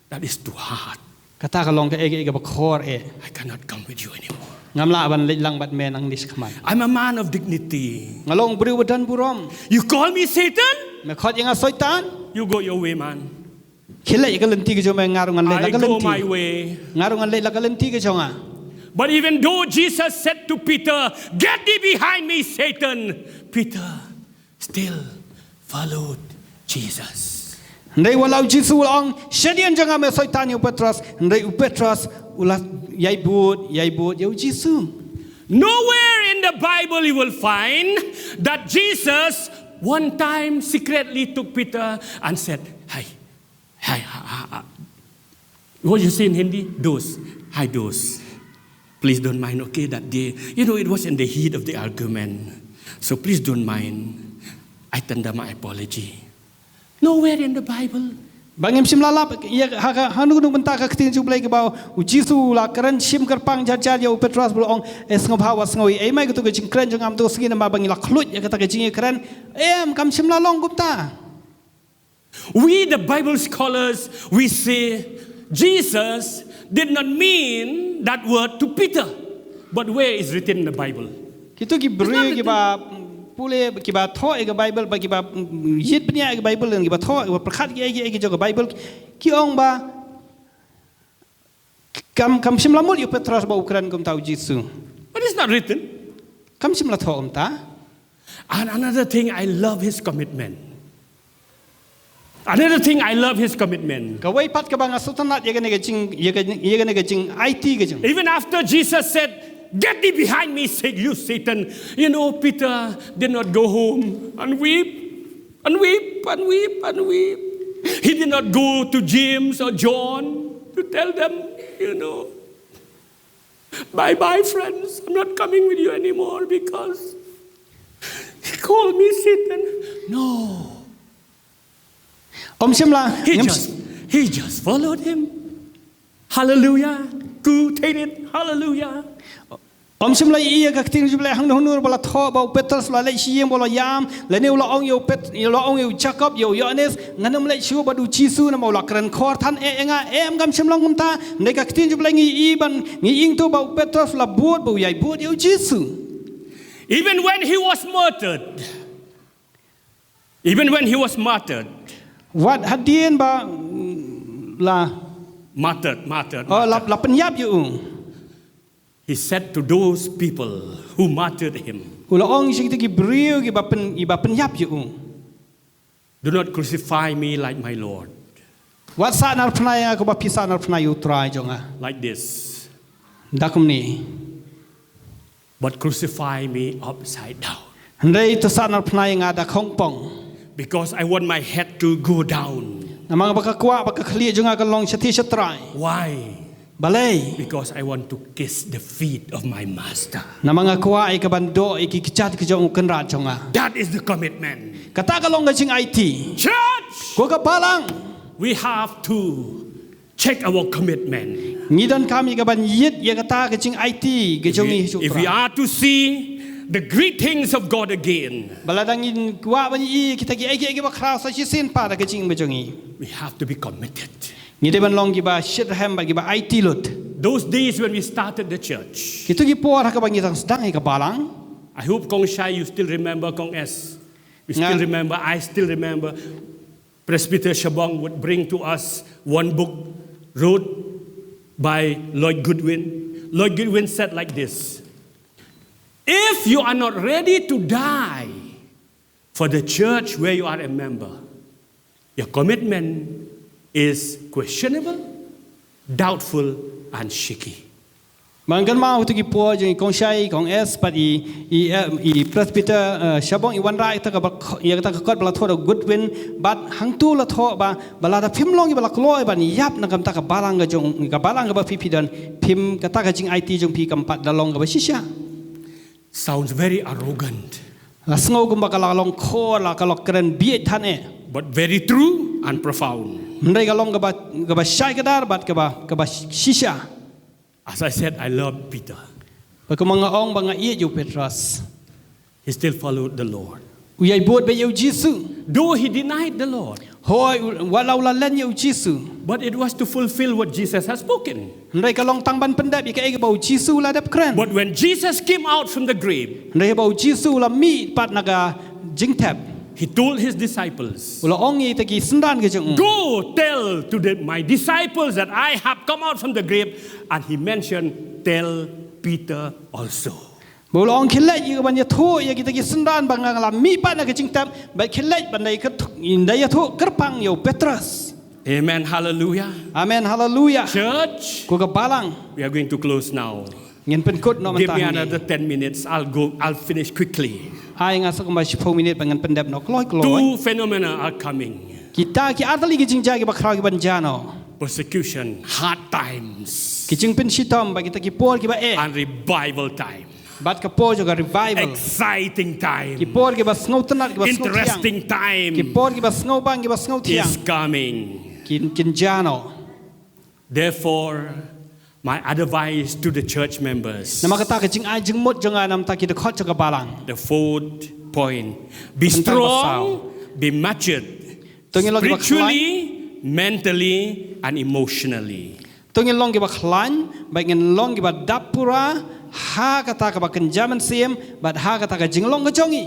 "That is too hard. Kata ka long kaei kaei kaba khor eh. I cannot come with you anymore. Ngam lah ban leit lang bad me nangne shakhmat. I'm a man of dignity. Nga long briew ba don burom. You call me Satan? Me khot ïa nga Soitan? You go your way, man. Khie leit ka lynti ka jong me, nga ruh ngan leit la ka lynti. I go my way." Nga ruh ngan leit la ka lynti ka jong nga. But even though Jesus said to Peter, "Get thee behind me, Satan," Peter still followed Jesus. Hynrei wat la u Jisu u la ong, "Shadien jong nga me Soitan," ïa u Petros, hynrei u Petros u la ïai bud, ïai bud ïa u Jisu. Nowhere in the Bible you will find that Jesus one time secretly took Peter and said, "Hey, hey, ha, ha, ha." What you say in Hindi? Dost. "Hi, dost. Please don't mind, okay, that day. You know, it was in the heat of the argument. So please don't mind. I tender my apology." Nowhere in the Bible. Ba ngim shym la lap ïa ha ka, ha kano kano bynta ka ktien jong U Blei kaba u Jisu u la kren shim kyrpang jar jar ïa u Petros ba u la ong, "Eh, sngewbha wat sngew ïa ei mai kato ka jingkren jong nga mynta ka sngi namar ba ngi la khluit ïa kata ka jingïakren." Em, kam shym la long kumta. We, the Bible scholars, we say Jesus did not mean that word to Peter. But where is written in the Bible? Kito ki briew kiba pule, kiba thoh ïa ka Bible, ba kiba ïit bniah ïa ka Bible, kiba thoh, kiba pyrkhat ïa ki, ïa ki jong ka Bible, ki ong ba kam, kam shym la mut ïa u Petros ba u kren kumta ïa u Jisu. But it's not written. Kam shym la thoh kumta. And another thing, I love his commitment. Another thing, I love his commitment. Kawei pat kaba nga sngewtynnat ïa kane ka jing, ïa ka, ïa kane ka jingaiti ka jong u. Even after Jesus said, "Get thee behind me, Sa-, you Satan." You know, Peter did not go home and weep, and weep, and weep, and weep. He did not go to James or John to tell them, you know, "Bye bye, friends. I'm not coming with you anymore because he called me Satan." No. Um shym la, he ngam just, he just followed him. Hallelujah. Ku, take it. Hallelujah. Um shym la ïohi ïa ka ktien jong U Blei hangno hangno ba la thoh ba u Petros u la leit sha ïing ba u la ïam, lane u la ong ïa u Pet-, u la ong ïa u Jakob, ïa u Ïoannis, ngan ym leit shuh bad u Jisu namar u la kren khor than eh ïa nga. Em, kam shym long kumta. Hynrei ka ktien jong U Blei ngi ïohi ban, ngi ïohi to ba u Petros u la bud, ba u ïai bud ïa u Jisu. Even when he was martyred. Even when he was martyred. Wat hadien ba, mm, la. Martyred, martyred, oh, la, martyred, la pynïap ïa u. He said to those people who martyred him, u la ong sha kita ki briew kiba pyn, kiba pynïap ïa u, "Do not crucify me like my Lord." Wat sahnarphna ïa nga kumba phi sahnarphna ïa u Trai jong nga. Like this. Da kumne. But crucify me upside down. Hynrei to sahnarphna ïa nga da khongpong. Because I want my head to go down. Namar ba nga kwah ba ka khlieh jong nga kan long shatei shatrai. Why? Balei? Because I want to kiss the feet of my master. Namar nga kwah ïa ka ban doh ïa ki kjat ki jong u kynrad jong nga. That is the commitment. Kata ka long ka jingaiti. Church! Ko ka balang. We have to check our commitment. Ngi donkam ïa ka ban ïit ïa kata ka jingaiti ka jong ngi. If we, if we are to see the great things of God again, ba lada ngin kwah ban ïohi kita ki ei ki ei kiba khraw sa shisien pat da ka jingim jong ngi, we have to be committed. Ngi dei ban long kiba shitrhem bad kiba aiti lut. Those days when we started the church, kito ki por ha kaba ngi dang sdang ïa ka balang. I hope Kong Shai, you still remember, Kong S. You still remember, I still remember. Presbyter Shabong would bring to us one book wrote by Lloyd Goodwin. Lloyd Goodwin said like this: "If you are not ready to die for the church where you are a member, your commitment is questionable, doubtful, and shaky." Ba ngan kynmaw ha kito ki por jong i Kong Shai, Kong S, bad i, i, eh, i Presbyter, eh, Shabong, i wanrah ïa kata ka, ïa kata ka kot ba la thoh da Goodwin, bad hangto la thoh ba, ba lada phim long ïa ba la kloi ban ïap na ka bynta ka balang ka jong, ka balang kaba phi phi don, phim, kata ka jingaiti jong phi kam pat da long kaba shisha. Sounds very arrogant. La sngew kumba ka la long khor, la ka long kren bieit than eh. But very true and profound. Hynrei ka long kaba, kaba shai kdar bad kaba, kaba shisha. As I said, I loved Peter. Ba kumba nga ong ba nga ïeit ïa u Petros. He still followed the Lord. U ïai bud beit ïa u Jisu. Though he denied the Lord. Hooid, u, wat la u la len ïa u Jisu. But it was to fulfill what Jesus has spoken. Hynrei ka long tang ban pyndep ïa kaei kaba u Jisu u la dep kren. But when Jesus came out from the grave, hynrei ba u Jisu u la mih pat na ka jingthep, he told his disciples, u la ong ïa kita ki synran ka jong u, "Go tell to the, my disciples that I have come out from the grave." And he mentioned, "Tell Peter also." Ba u la ong, "Khie leit ïa ka ban ïathuh ïa kita ki synran ba nga la mih pat na ka jingthep, bad khie leit ban da ïathuh, da ïathuh kyrpang ïa u Petros." Amen, hallelujah. Amen, hallelujah. Church, ko ka balang, we are going to close now. Ngin pynkut noh mynta. Give me another ten minutes. I'll go, I'll finish quickly. Ai nga sa kumba shiphew minit ba ngan pyndep noh kloi kloi. Two phenomena are coming. Kita ki artylli ki jingjia kiba khraw kiban jia noh. Persecution, hard times. Ki jingpynshitom bad kita ki por kiba eh. And revival time. Bad ka por jong ka revival. Exciting time. Ki por kiba sngewtynnat, kiba sngewthiang. Interesting time. Ki por kiba sngewbang, kiba sngewthiang. Is coming. Kin, kin jia noh. Therefore, my advice to the church members. Namar kata ka jingai jingmut jong nga namar ki dkhot jong ka balang. The fourth point. Be strong, be matured. To ngin long kiba khlaiñ. Spiritually, mentally, and emotionally. To ngin long kiba khlaiñ, bad ngin long kiba dap pura, ha kata kaba kynja mynsiem, bad ha kata ka jinglong ka jong ngi.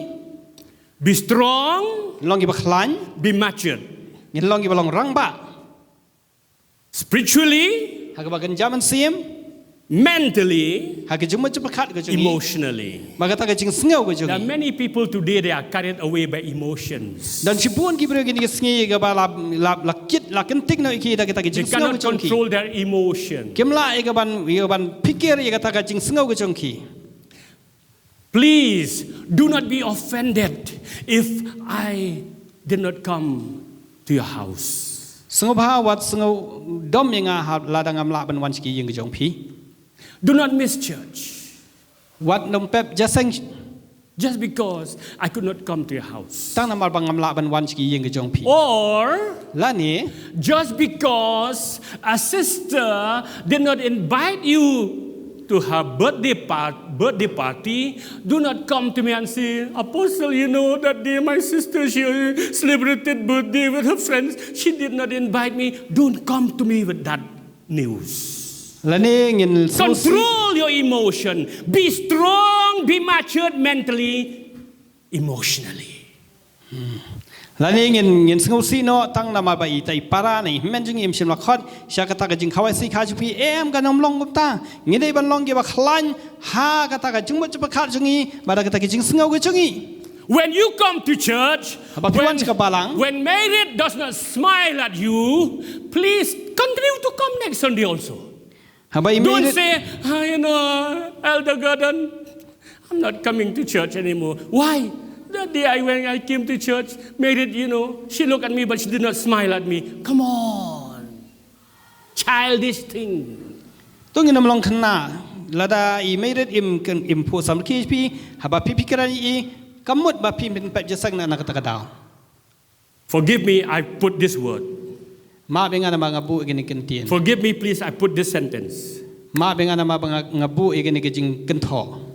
Be strong. Long kiba khlaiñ. Be matured. Ngin long kiba long rangbah. Spiritually, ha kaba kynja mynsiem, mentally, ha ka jingmut jingpyrkhat ka jong ngi, emotionally. Bad kata ka jingsngew ka jong ngi. There are many people today, they are carried away by emotions. Don shibun ki briew kine ki sngi kaba la, la, la kit, la kynting noh ïa ki da kata ka jingsngew ka jong ki. They cannot control their emotion. Kim lah ïa ka ban, ïa ka ban pyrkhat ïa kata ka jingsngew ka jong ki. Please do not be offended if I did not come to your house. Sngewbha wat sngew dom ïa nga ha lada ngam lah ban wan sha ki ïing ka jong phi. Do not miss church. Wat nym pep jingïaseng. Just because I could not come to your house. Tang namar ba ngam lah ban wan sha ki ïing ka jong phi. Or lane, just because a sister did not invite you to her birthday par-, birthday party, do not come to me and say, "Apostle, you know, that day my sister, she celebrated birthday with her friends. She did not invite me." Don't come to me with that news. Lane ngin sngewsih. Control your emotion. Be strong, be matured mentally, emotionally. Lane ngin, ngin sngewsih noh tang namar ba ita i para ne i hynmen jong ngi im shym la khot sha kata ka jingkhawai sngewsih ka jong phi, em, kan ym long kumta. Ngi dei ban long kiba khlaiñ ha kata ka jingmut jingpyrkhat jong ngi bad kata ka jingsngew ka jong ngi. When you come to church, haba phi wan sha ka balang, when Mairit does not smile at you, please continue to come next Sunday also. Haba i Mairit. Don't say, "Ah, you know, Elder Gordon, I'm not coming to church anymore." Why? That day I, when I came to church, Mairit, you know, she looked at me, but she did not smile at me. Come on. Childish thing. To ngin ym long khynnah, lada i Mairit im, im phuh samrkhie ïa phi, haba phi phi kren ïa i, kam mut ba phin pep jingïaseng na, na kata ka daw. Forgive me, I put this word. Map ïa nga namar nga buh ïa kane ka ktien. Forgive me, please, I put this sentence. Map ïa nga namar ba nga, nga buh ïa kane ka jingkynthoh.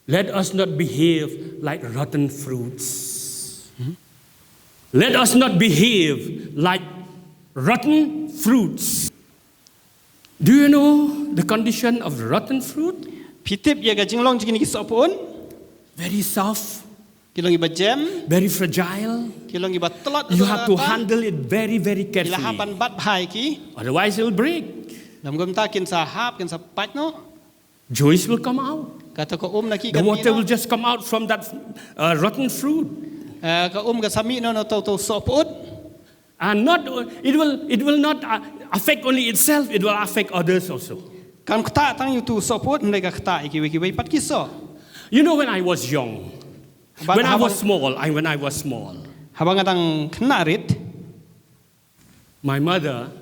Let us not behave like rotten fruits. Let us not behave like rotten fruits. Do you know the condition of rotten fruit? Phi tip ïa ka jinglong jong kine ki sohpyut? Very soft, ki long kiba jem, very fragile. Ki long kiba tlot. You have to handle it very, very carefully. Ki la hap ban bat bha ïa ki. Otherwise, it will break. Namar kumta kin sa hap, kin sa pait noh. Juice will come out. Kata ka um na ki, the water will just come out from that uh, rotten fruit. Uh, ka um ka sa mih noh na uto uto sohpyut. And not it will it will not uh, affect only itself, it will affect others also. Kam ktah tang ïa uto u sohpyut, hynrei ka ktah ïa kiwei kiwei pat ki soh. You know, when I was young, when I was small, I when I was small, haba nga dang khynnah rit, my mother,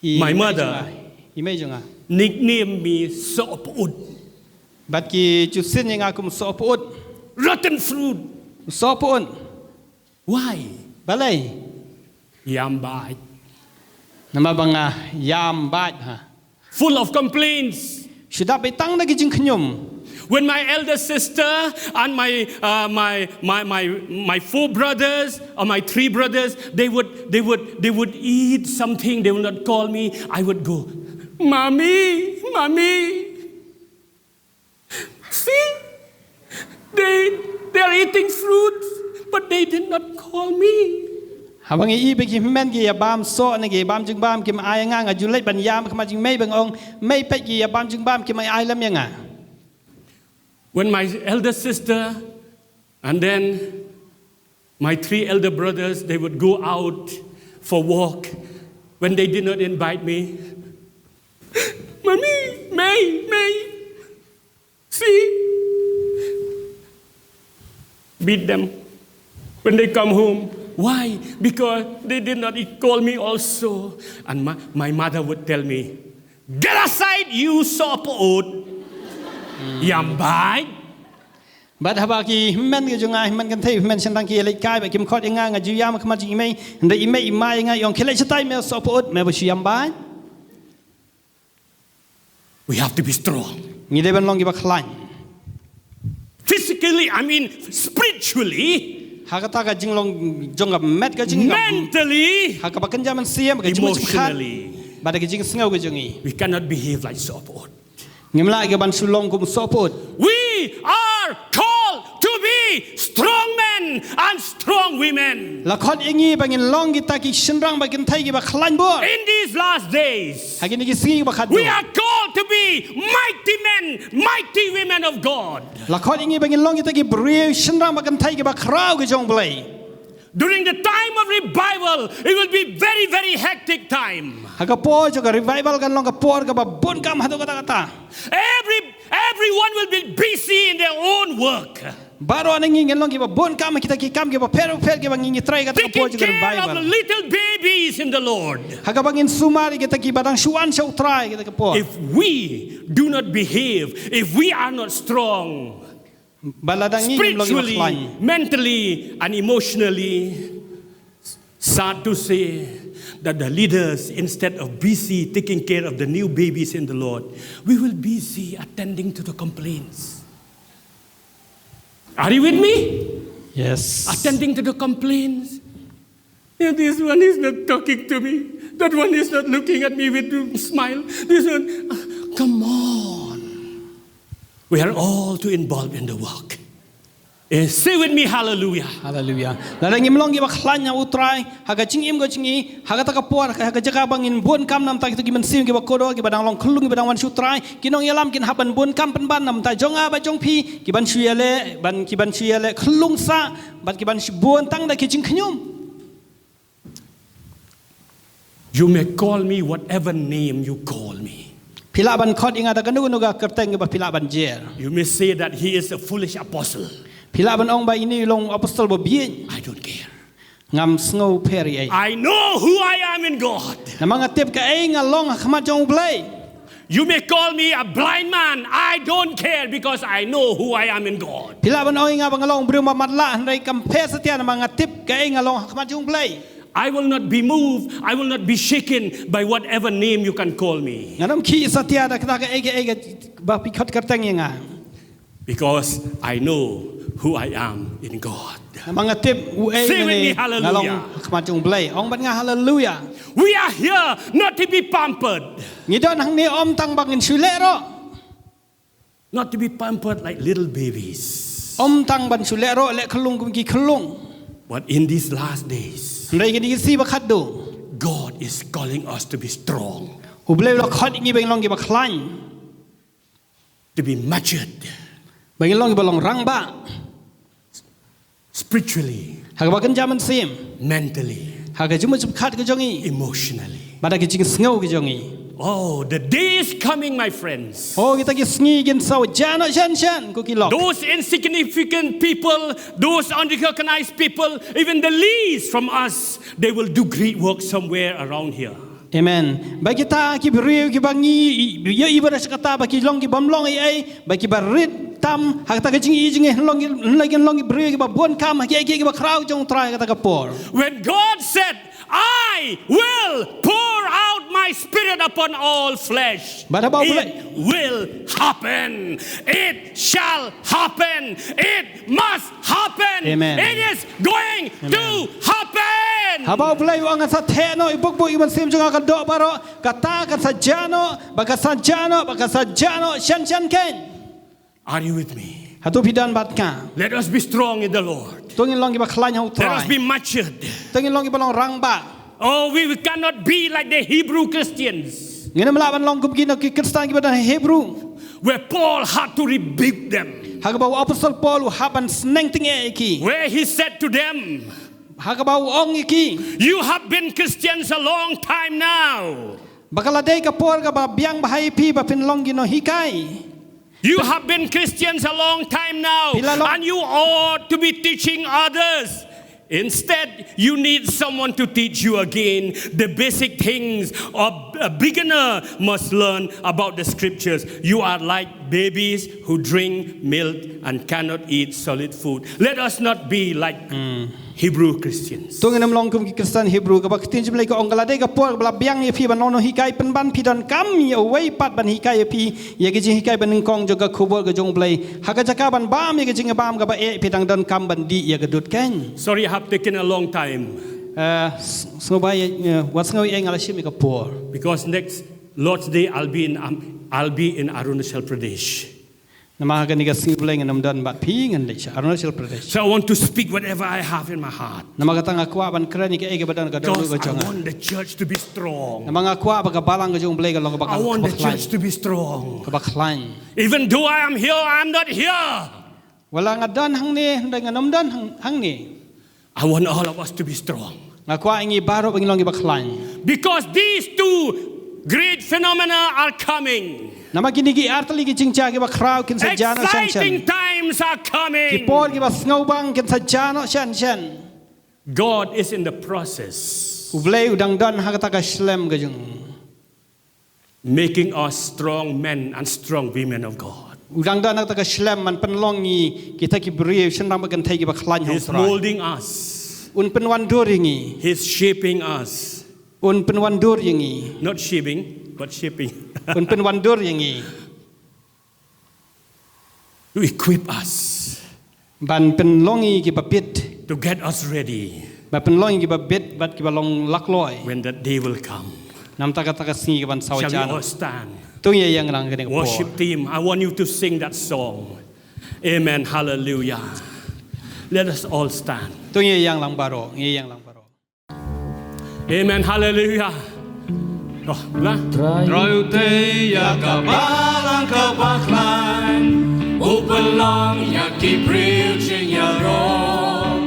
i mei jong nga, i mei jong nga, nicknamed me sohpyut. Bad ki ju sin ïa nga kum sohpyut. Rotten fruit. Sohpyut. Why? Balei? Ïam bait. Namar ba nga ïam bait ha. Full of complaints. Shu dap beit tang da ki jingkhñium. When my elder sister and my, uh, my, my, my, my four brothers or my three brothers, they would, they would, they would eat something, they will not call me. I would go, "Mommy, mommy." See? They, they are eating fruit, but they did not call me. Haba nga ïohi ba ki hynmen ki ïa bam soh ne ki bam jingbam kim ai nga, nga ju leit ban ïam ha khmat jong i mei bad nga ong, "Mei, peit ki ïa bam jingbam kim ai lem ïa nga." When my elder sister and then my three elder brothers, they would go out for walk when they did not invite me. "Mommy, mei, mei, see, beat them when they come home." Why? Because they did not call me also. And my, my mother would tell me, "Get aside, you sohpyut." Ïam bait. Bad haba ki hynmen ki jong nga, hynmen kynthei, hynmen shynrang ki ïa leit kai bad kim khot ïa nga, nga ju ïam ha khmat jong i mei, hynrei i mei i mai ïa nga, i ong, "Khie leit shatai me sohpyut, me ba shu ïam bait." We have to be strong. Ngi dei ban long kiba khlaiñ. Physically, I mean, spiritually. Ha kata ka jinglong jong ka met ka jong ka. Mentally. Ha kaba kynja mynsiem, ka jingmut jingpyrkhat. Emotionally. Bad ka jingsngew ka jong ngi. We cannot behave like sohpyut. Ngim lah ïa ka ban shu long kum sohpyut. We are called to be strong men and strong women. La khot ïa ngi ba ngin long kita ki shynrang bad kynthei kiba khlaiñ bor. In these last days, ha kine ki sngi kiba khatduh, we are called to be mighty men, mighty women of God. La khot ïa ngi ba ngin long kita ki briew shynrang bad kynthei kiba khraw ki jong U Blei. During the time of revival, it will be very, very hectic time. Ha ka por jong ka revival kan long ka por kaba bun kam haduh katta katta. Every, everyone will be busy in their own work. Baroh na ngi ngin long kiba bun kam ha kita ki kam kiba pher pher kiba ngi ngi trei ha kata ka por jong ka revival. Taking care of the little babies in the Lord. Ha kaba ngin sumar ïa kita kiba dang shu wan sha U Trai ha kata ka por. If we do not behave, if we are not strong, Ba lada ngi ngim long kiba khlaiñ. Spiritually, mentally, and emotionally, sad to say that the leaders, instead of busy taking care of the new babies in the Lord, we will busy attending to the complaints. Are you with me? Yes. Attending to the complaints. Yeah, this one is not talking to me. That one is not looking at me with a smile. This one, ah, come on. We are all too involved in the work. Eh, say with me, hallelujah. Hallelujah. Lada ngim long kiba khlaiñ na U Trai ha ka jingim ka jong ngi, ha kata ka por, ha ka jaka ba ngin bun kam namar kita ki mynsiem kiba kordor, kiba dang long khyllung, kiba dang wan sha U Trai, ki nongïalam kin hap ban bun kam pynban namar jong nga bad jong phi, ki ban shu ïaleh, ban, ki ban shu ïaleh khyllung sah bad ki ban shu bun tang da ki jingkhñium. You may call me whatever name you call me. Phi lah ban khot ïa nga da kano kano ka kyrteng kaba phi lah ban jer. You may say that he is a foolish apostle. Phi lah ban ong ba ine i long apostol ba bieit. I don't care. Ngam sngewpher ei ei. I know who I am in God. Namar nga tip kaei nga long ha khmat jong U Blei. You may call me a blind man. I don't care because I know who I am in God. Phi lah ban ong ïa nga ba nga long briew ba matlah, hynrei kam pher satia namar nga tip kaei nga long ha khmat jong U Blei. I will not be moved. I will not be shaken by whatever name you can call me. Ngan ym khih satia da kata kaei kaei kaba phi khot kyrteng ïa nga. Because I know who I am in God. Namar nga tip uei nga long ha khmat jong U Blei. Ong bad nga haleluya. We are here not to be pampered. Ngi don hangne ym tang ba ngin shu lehroh. Not to be pampered like little babies. Ym tang ban shu lehroh leh khyllung kum ki khyllung. But in these last days, hynrei kine ki sngi ba khatduh, God is calling us to be strong. U Blei u la khot ïa ngi ba ngin long kiba khlaiñ. To be matured. Ba ngin long kiba long rangbah. Spiritually. Ha kaba kynja mynsiem. Mentally. Ha ka jingmut jingpyrkhat ka jong ngi. Emotionally. Bad ha ka jingsngew ka jong ngi. Oh, the day is coming, my friends. Oh, kita ki sngi kin sa jan noh shen shen, ko ki lok. Those insignificant people, those unrecognized people, even the least from us, they will do great work somewhere around here. Amen. Ba kita ki briew kiba ngi ïohi ba da shkata ba ki long ki bym long ei ei, ba kiba rit tam ha kata ka jingïohi jong ngi, long ki, long ki, long ki briew kiba bun kam ha ki, ki, kiba khraw jong U Trai ha kata ka por. When God said, "I will pour out my spirit upon all flesh," Bad haba U Blei, it will happen. It shall happen. It must happen. Amen. It is going to happen. Haba U Blei u ong, ngan sa theh noh ïa i bukbuk ïa ki mynsiem jong nga ha ka doh baroh, kata kan sa jan noh, ba kan sa jan noh, ba kan sa jan noh shen shen kein. Are you with me? Hato phi don bad nga? Let us be strong in the Lord. To ngin long kiba khlaiñ ha U Trai. Let us be matured. To ngin long kiba long rangbah. Oh, we, we cannot be like the Hebrew Christians. Ngin ym lah ban long kum kine ki Khristan kiba don ha Hebru. Where Paul had to rebuke them. Ha kaba u Apostol Paul u hap ban sneng tyngeh ïa ki. Where he said to them, ha kaba u ong ïa ki, "You have been Christians a long time now." Ba ka la dei ka por kaba biang bha ïa phi ba phin long ki nonghikai. You have been Christians a long time now, and you ought to be teaching others. Instead, you need someone to teach you again the basic things a, a beginner must learn about the scriptures. You are like babies who drink milk and cannot eat solid food. Let us not be like Hebrew Christians. To ngin ym long kum ki Khristan Hebru, kaba ka ktien jong U Blei ka ong ka la dei ka por kaba la biang ïa phi ban long nonghikai, pynban phi donkam ïa uwei pat ban hikai ïa phi ïa ki jinghikai ba nyngkong jong ka khubor ka jong U Blei. Ha ka jaka ban bam ïa ka jingbam kaba eh, phi dang donkam ban dih ïa ka dud kein. Sorry, I have taken a long time. Eh, s-, sngewbha ïa, eh, wat sngew ïa nga la shim ïa ka por. Because next Lord's Day I'll be in, um, I'll be in Arunachal Pradesh. Namar ha kane ka sngi U Blei ngan ym don bad phi, ngan leit sha Arunachal Pradesh. So I want to speak whatever I have in my heart. Namar kata nga kwah ban kren ïa kaei kaba don ha ka dohnud ka jong nga. Because I want the church to be strong. Namar nga kwah ba ka balang ka jong U Blei ka long kaba khlaiñ. I want the church to be strong. Kaba khlaiñ. Even though I am here, I am not here. Wat la nga don hangne, hynrei ngan ym don hang, hangne. I want all of us to be strong. Nga kwah ïa ngi baroh ba ngin long kiba khlaiñ. Because these two great phenomena are coming. Namar kine ki artylli ki jingjia kiba khraw kin sa jan noh shen shen. Exciting times are coming. Ki por kiba sngewbang kin sa jan noh shen shen. God is in the process. U Blei u dang don ha kata ka shlem ka jong u. Making us strong men and strong women of God. U dang don ha kata ka shlem ban pynlong ngi kita ki briew shynrang bad kynthei kiba khlaiñ ha U Trai. He's molding us. Un pynwandur ïa ngi. He's shaping us. Un pynwandur ïa ngi. Not shaving, but shaping. Un pynwandur ïa ngi. To equip us. Ban pynlong ïa ngi kiba bit. To get us ready. Ban pynlong ïa ngi kiba bit bad kiba long lakloi. When that day will come. Namar kata ka sngi kaban sa jan. Shall we all stand? To ngin ïa ïeng lang kane ka por. Worship team, I want you to sing that song. Amen. Hallelujah. Let us all stand. To ngin ïa ïeng lang baroh, ngin ïa ïeng lang baroh. Amen. Hallelujah. Oh, lah. Trai u tei ïa ka balang kaba khlaiñ, u pynlong ïa ki briew jingïaroh,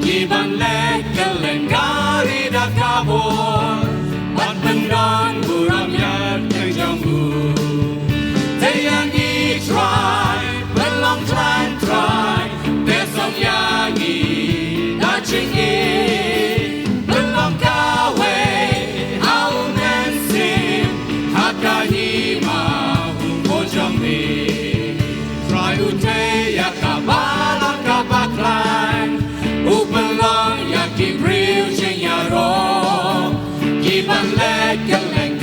kiban leh kylleng kari da ka bor, bad pyndon burom ïa ka jong u. Tei ïa ngi Trai, pynlong khlaiñ Trai, pynlong ïa ngi da jingïeit, pynlong kawei ha U Mynsiem, ha ka hima u jong ngi. Trai u tei ïa ka balang kaba khlaiñ, u pynlong ïa ki briew jingïaroh, kiban leh kylleng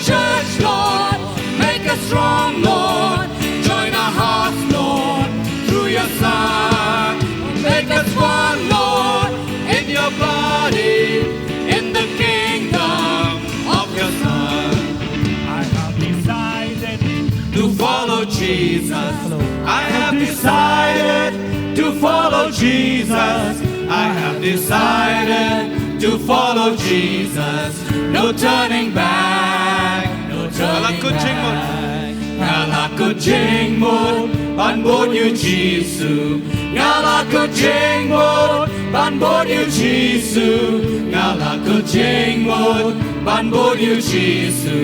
Church, Lord, make us strong, Lord. Join our hearts, Lord, through your Son. Make us one, Lord, in your body, in the kingdom of your Son. I have decided to follow Jesus. I have decided to follow Jesus. I have decided to follow Jesus. No turning back, no turning back. Nga la kut jingmut ban bud ïa u Jisu. Nga la kut jingmut ban bud ïa u Jisu. Nga la kut jingmut ban bud ïa u Jisu.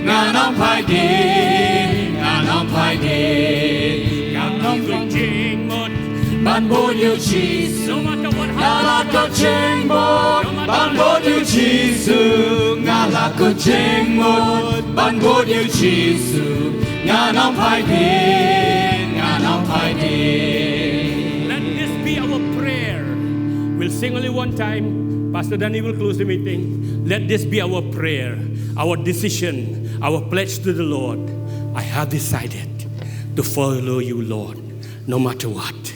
Ngan ym phai dien, ngan ym phai dien. Nga la kut jingmut ban bud ïa u Jisu. Nga la kut jingmut ban bud ïa u Jisu. Nga la kut jingmut ban bud ïa u Jisu. Ngan ym phai dien, ngan ym phai dien. Let this be our prayer. We'll sing only one time. Pastor Danny will close the meeting. Let this be our prayer, our decision, our pledge to the Lord. I have decided to follow you, Lord. No matter what,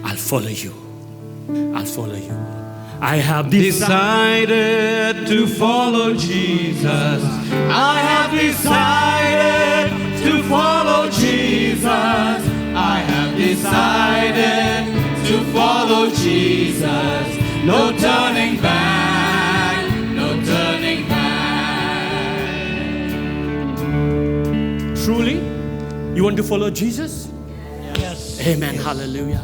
I'll follow you. I'll follow you. I have decided to follow Jesus. I have decided to follow Jesus. I have decided to follow Jesus. No turning back, no turning back. Truly, you want to follow Jesus? Yes. Amen. Hallelujah.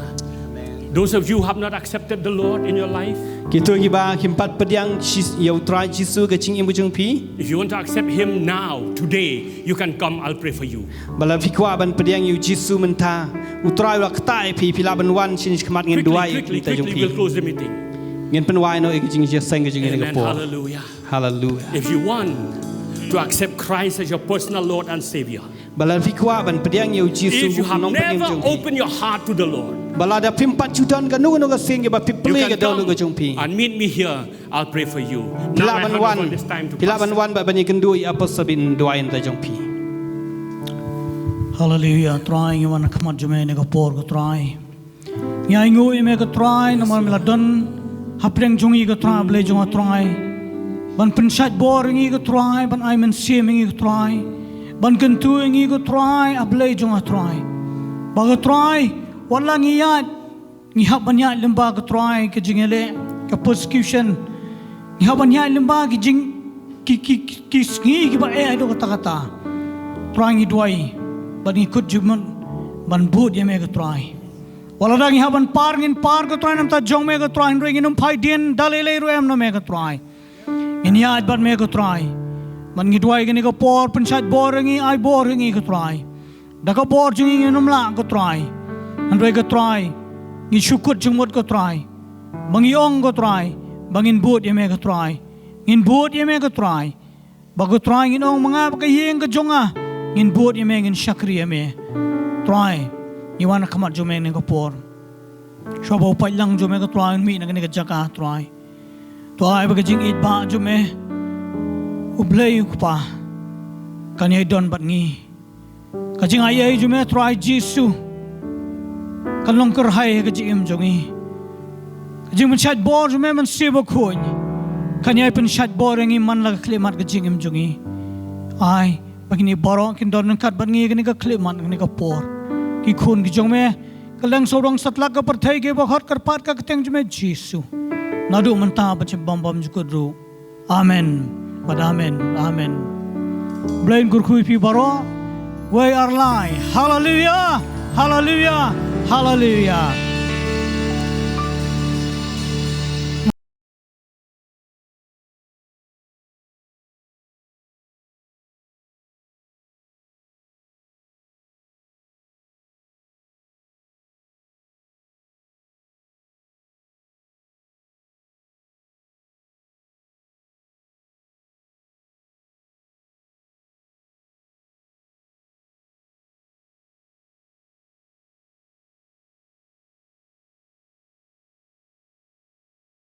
Those of you who have not accepted the Lord in your life, kito kiba kim pat pdiang Jis- ïa u Trai Jisu ka jingim ka jong phi, if you want to accept Him now, today, you can come. I'll pray for you. Ba la phi kwah ban pdiang ïa u Jisu mynta, u Trai u la ktah ïa phi, phi lah ban wan sha khmat, ngin duwai ïa phi. Quickly, quickly, we'll close the meeting. Ngin pynwai noh ïa ka jingïaseng ka jong ngi. Amen. Hallelujah. Hallelujah. If you want to accept Christ as your personal Lord and Savior, ba la phi kwah ban pdiang ïa u Jisu, if you have never opened your heart to the Lord, ba la da phim pat ju don kano kano ka sien kaba phi plie ka dohnud ka jong phi, and meet me here. I'll pray for you. Phi lah ban wan, phi lah ban wan bad ban ïakynduh ïa u Pastor, ban duwai na ka bynta jong phi. Hallelujah. Trai, ngi wan ha khmat jong me ha kane ka por, ko Trai. Ngi ainguh ïa me, ko Trai, namar me la don hapdeng jong ngi, ko Trai, Blei jong nga, Trai, ban pynshait bor ïa ngi, ko Trai, ban ai mynsiem ïa ngi, ko Trai, ban kyntu ïa ngi, ko Trai, a Blei jong nga, Trai. Ba, ko Trai, wat la ngi ïaid, ngi hap ban ïaid lyngba, ko Trai, ka jingïaleh, ka persecution. Ngi hap ban ïaid lyngba ki jing, ki, ki, ki, ki sngi kiba eh haduh katta katta. Trai, ngi duwai bad ngi kut jingmut ban bud ïa me, ko Trai. Wat la da ngi hap ban par, ngin par, ko Trai, na ka bynta jong me, ko Trai, hynrei ngin ym phai dien da lei lei ruh, em na me, ko Trai. Ngin ïaid bad me, ko Trai. Bad ngi duwai kane ka por, pynshait bor ïa ngi, ai bor ïa ngi, ko Trai. Da ka bor jong ngi ngin ym lah, ko Trai. Hynrei, ko Trai, ngi shu kut jingmut, ko Trai, ba ngi ong, ko Trai, ba ngin bud ïa me, ko Trai. Ngin bud ïa me, ko Trai. Ba, ko Trai, ngin ong ma nga bad ka ïing ka jong nga, ngin bud ïa me, ngin shakri ïa me. Trai, ngi wan ha khmat jong me ha kane ka por. Shuwa ba u paidlang jong me, ko Trai, un mih na kane ka jaka, Trai, to ai ba ka jingïeit ba jong me, U Blei U Kpa, kan ïai don bad ngi. Ka jingaiei jong me, Trai Jisu, kan long kyrhai ha ka jingim jong ngi. Ka jingpynshait bor jong me, Mynsiem Bakhuid, kan ïai pynshait bor ïa ngi man la ka khyllipmat ka jingim jong ngi. Ai ba kine baroh kin don ryngkat bad ngi ha kane ka khyllipmat, ha kane ka por. Ki khun ki jong me, kylleng sawdong satlak ka pyrthei, kiba khot kyrpad ka kyrteng jong me, Jisu, naduh mynta bad sha bym bymjukut ruh. Amen bad amen. Amen. Blei un kyrkhu ïa phi baroh. Wei ar lai. Haleluia. Haleluia. Haleluia.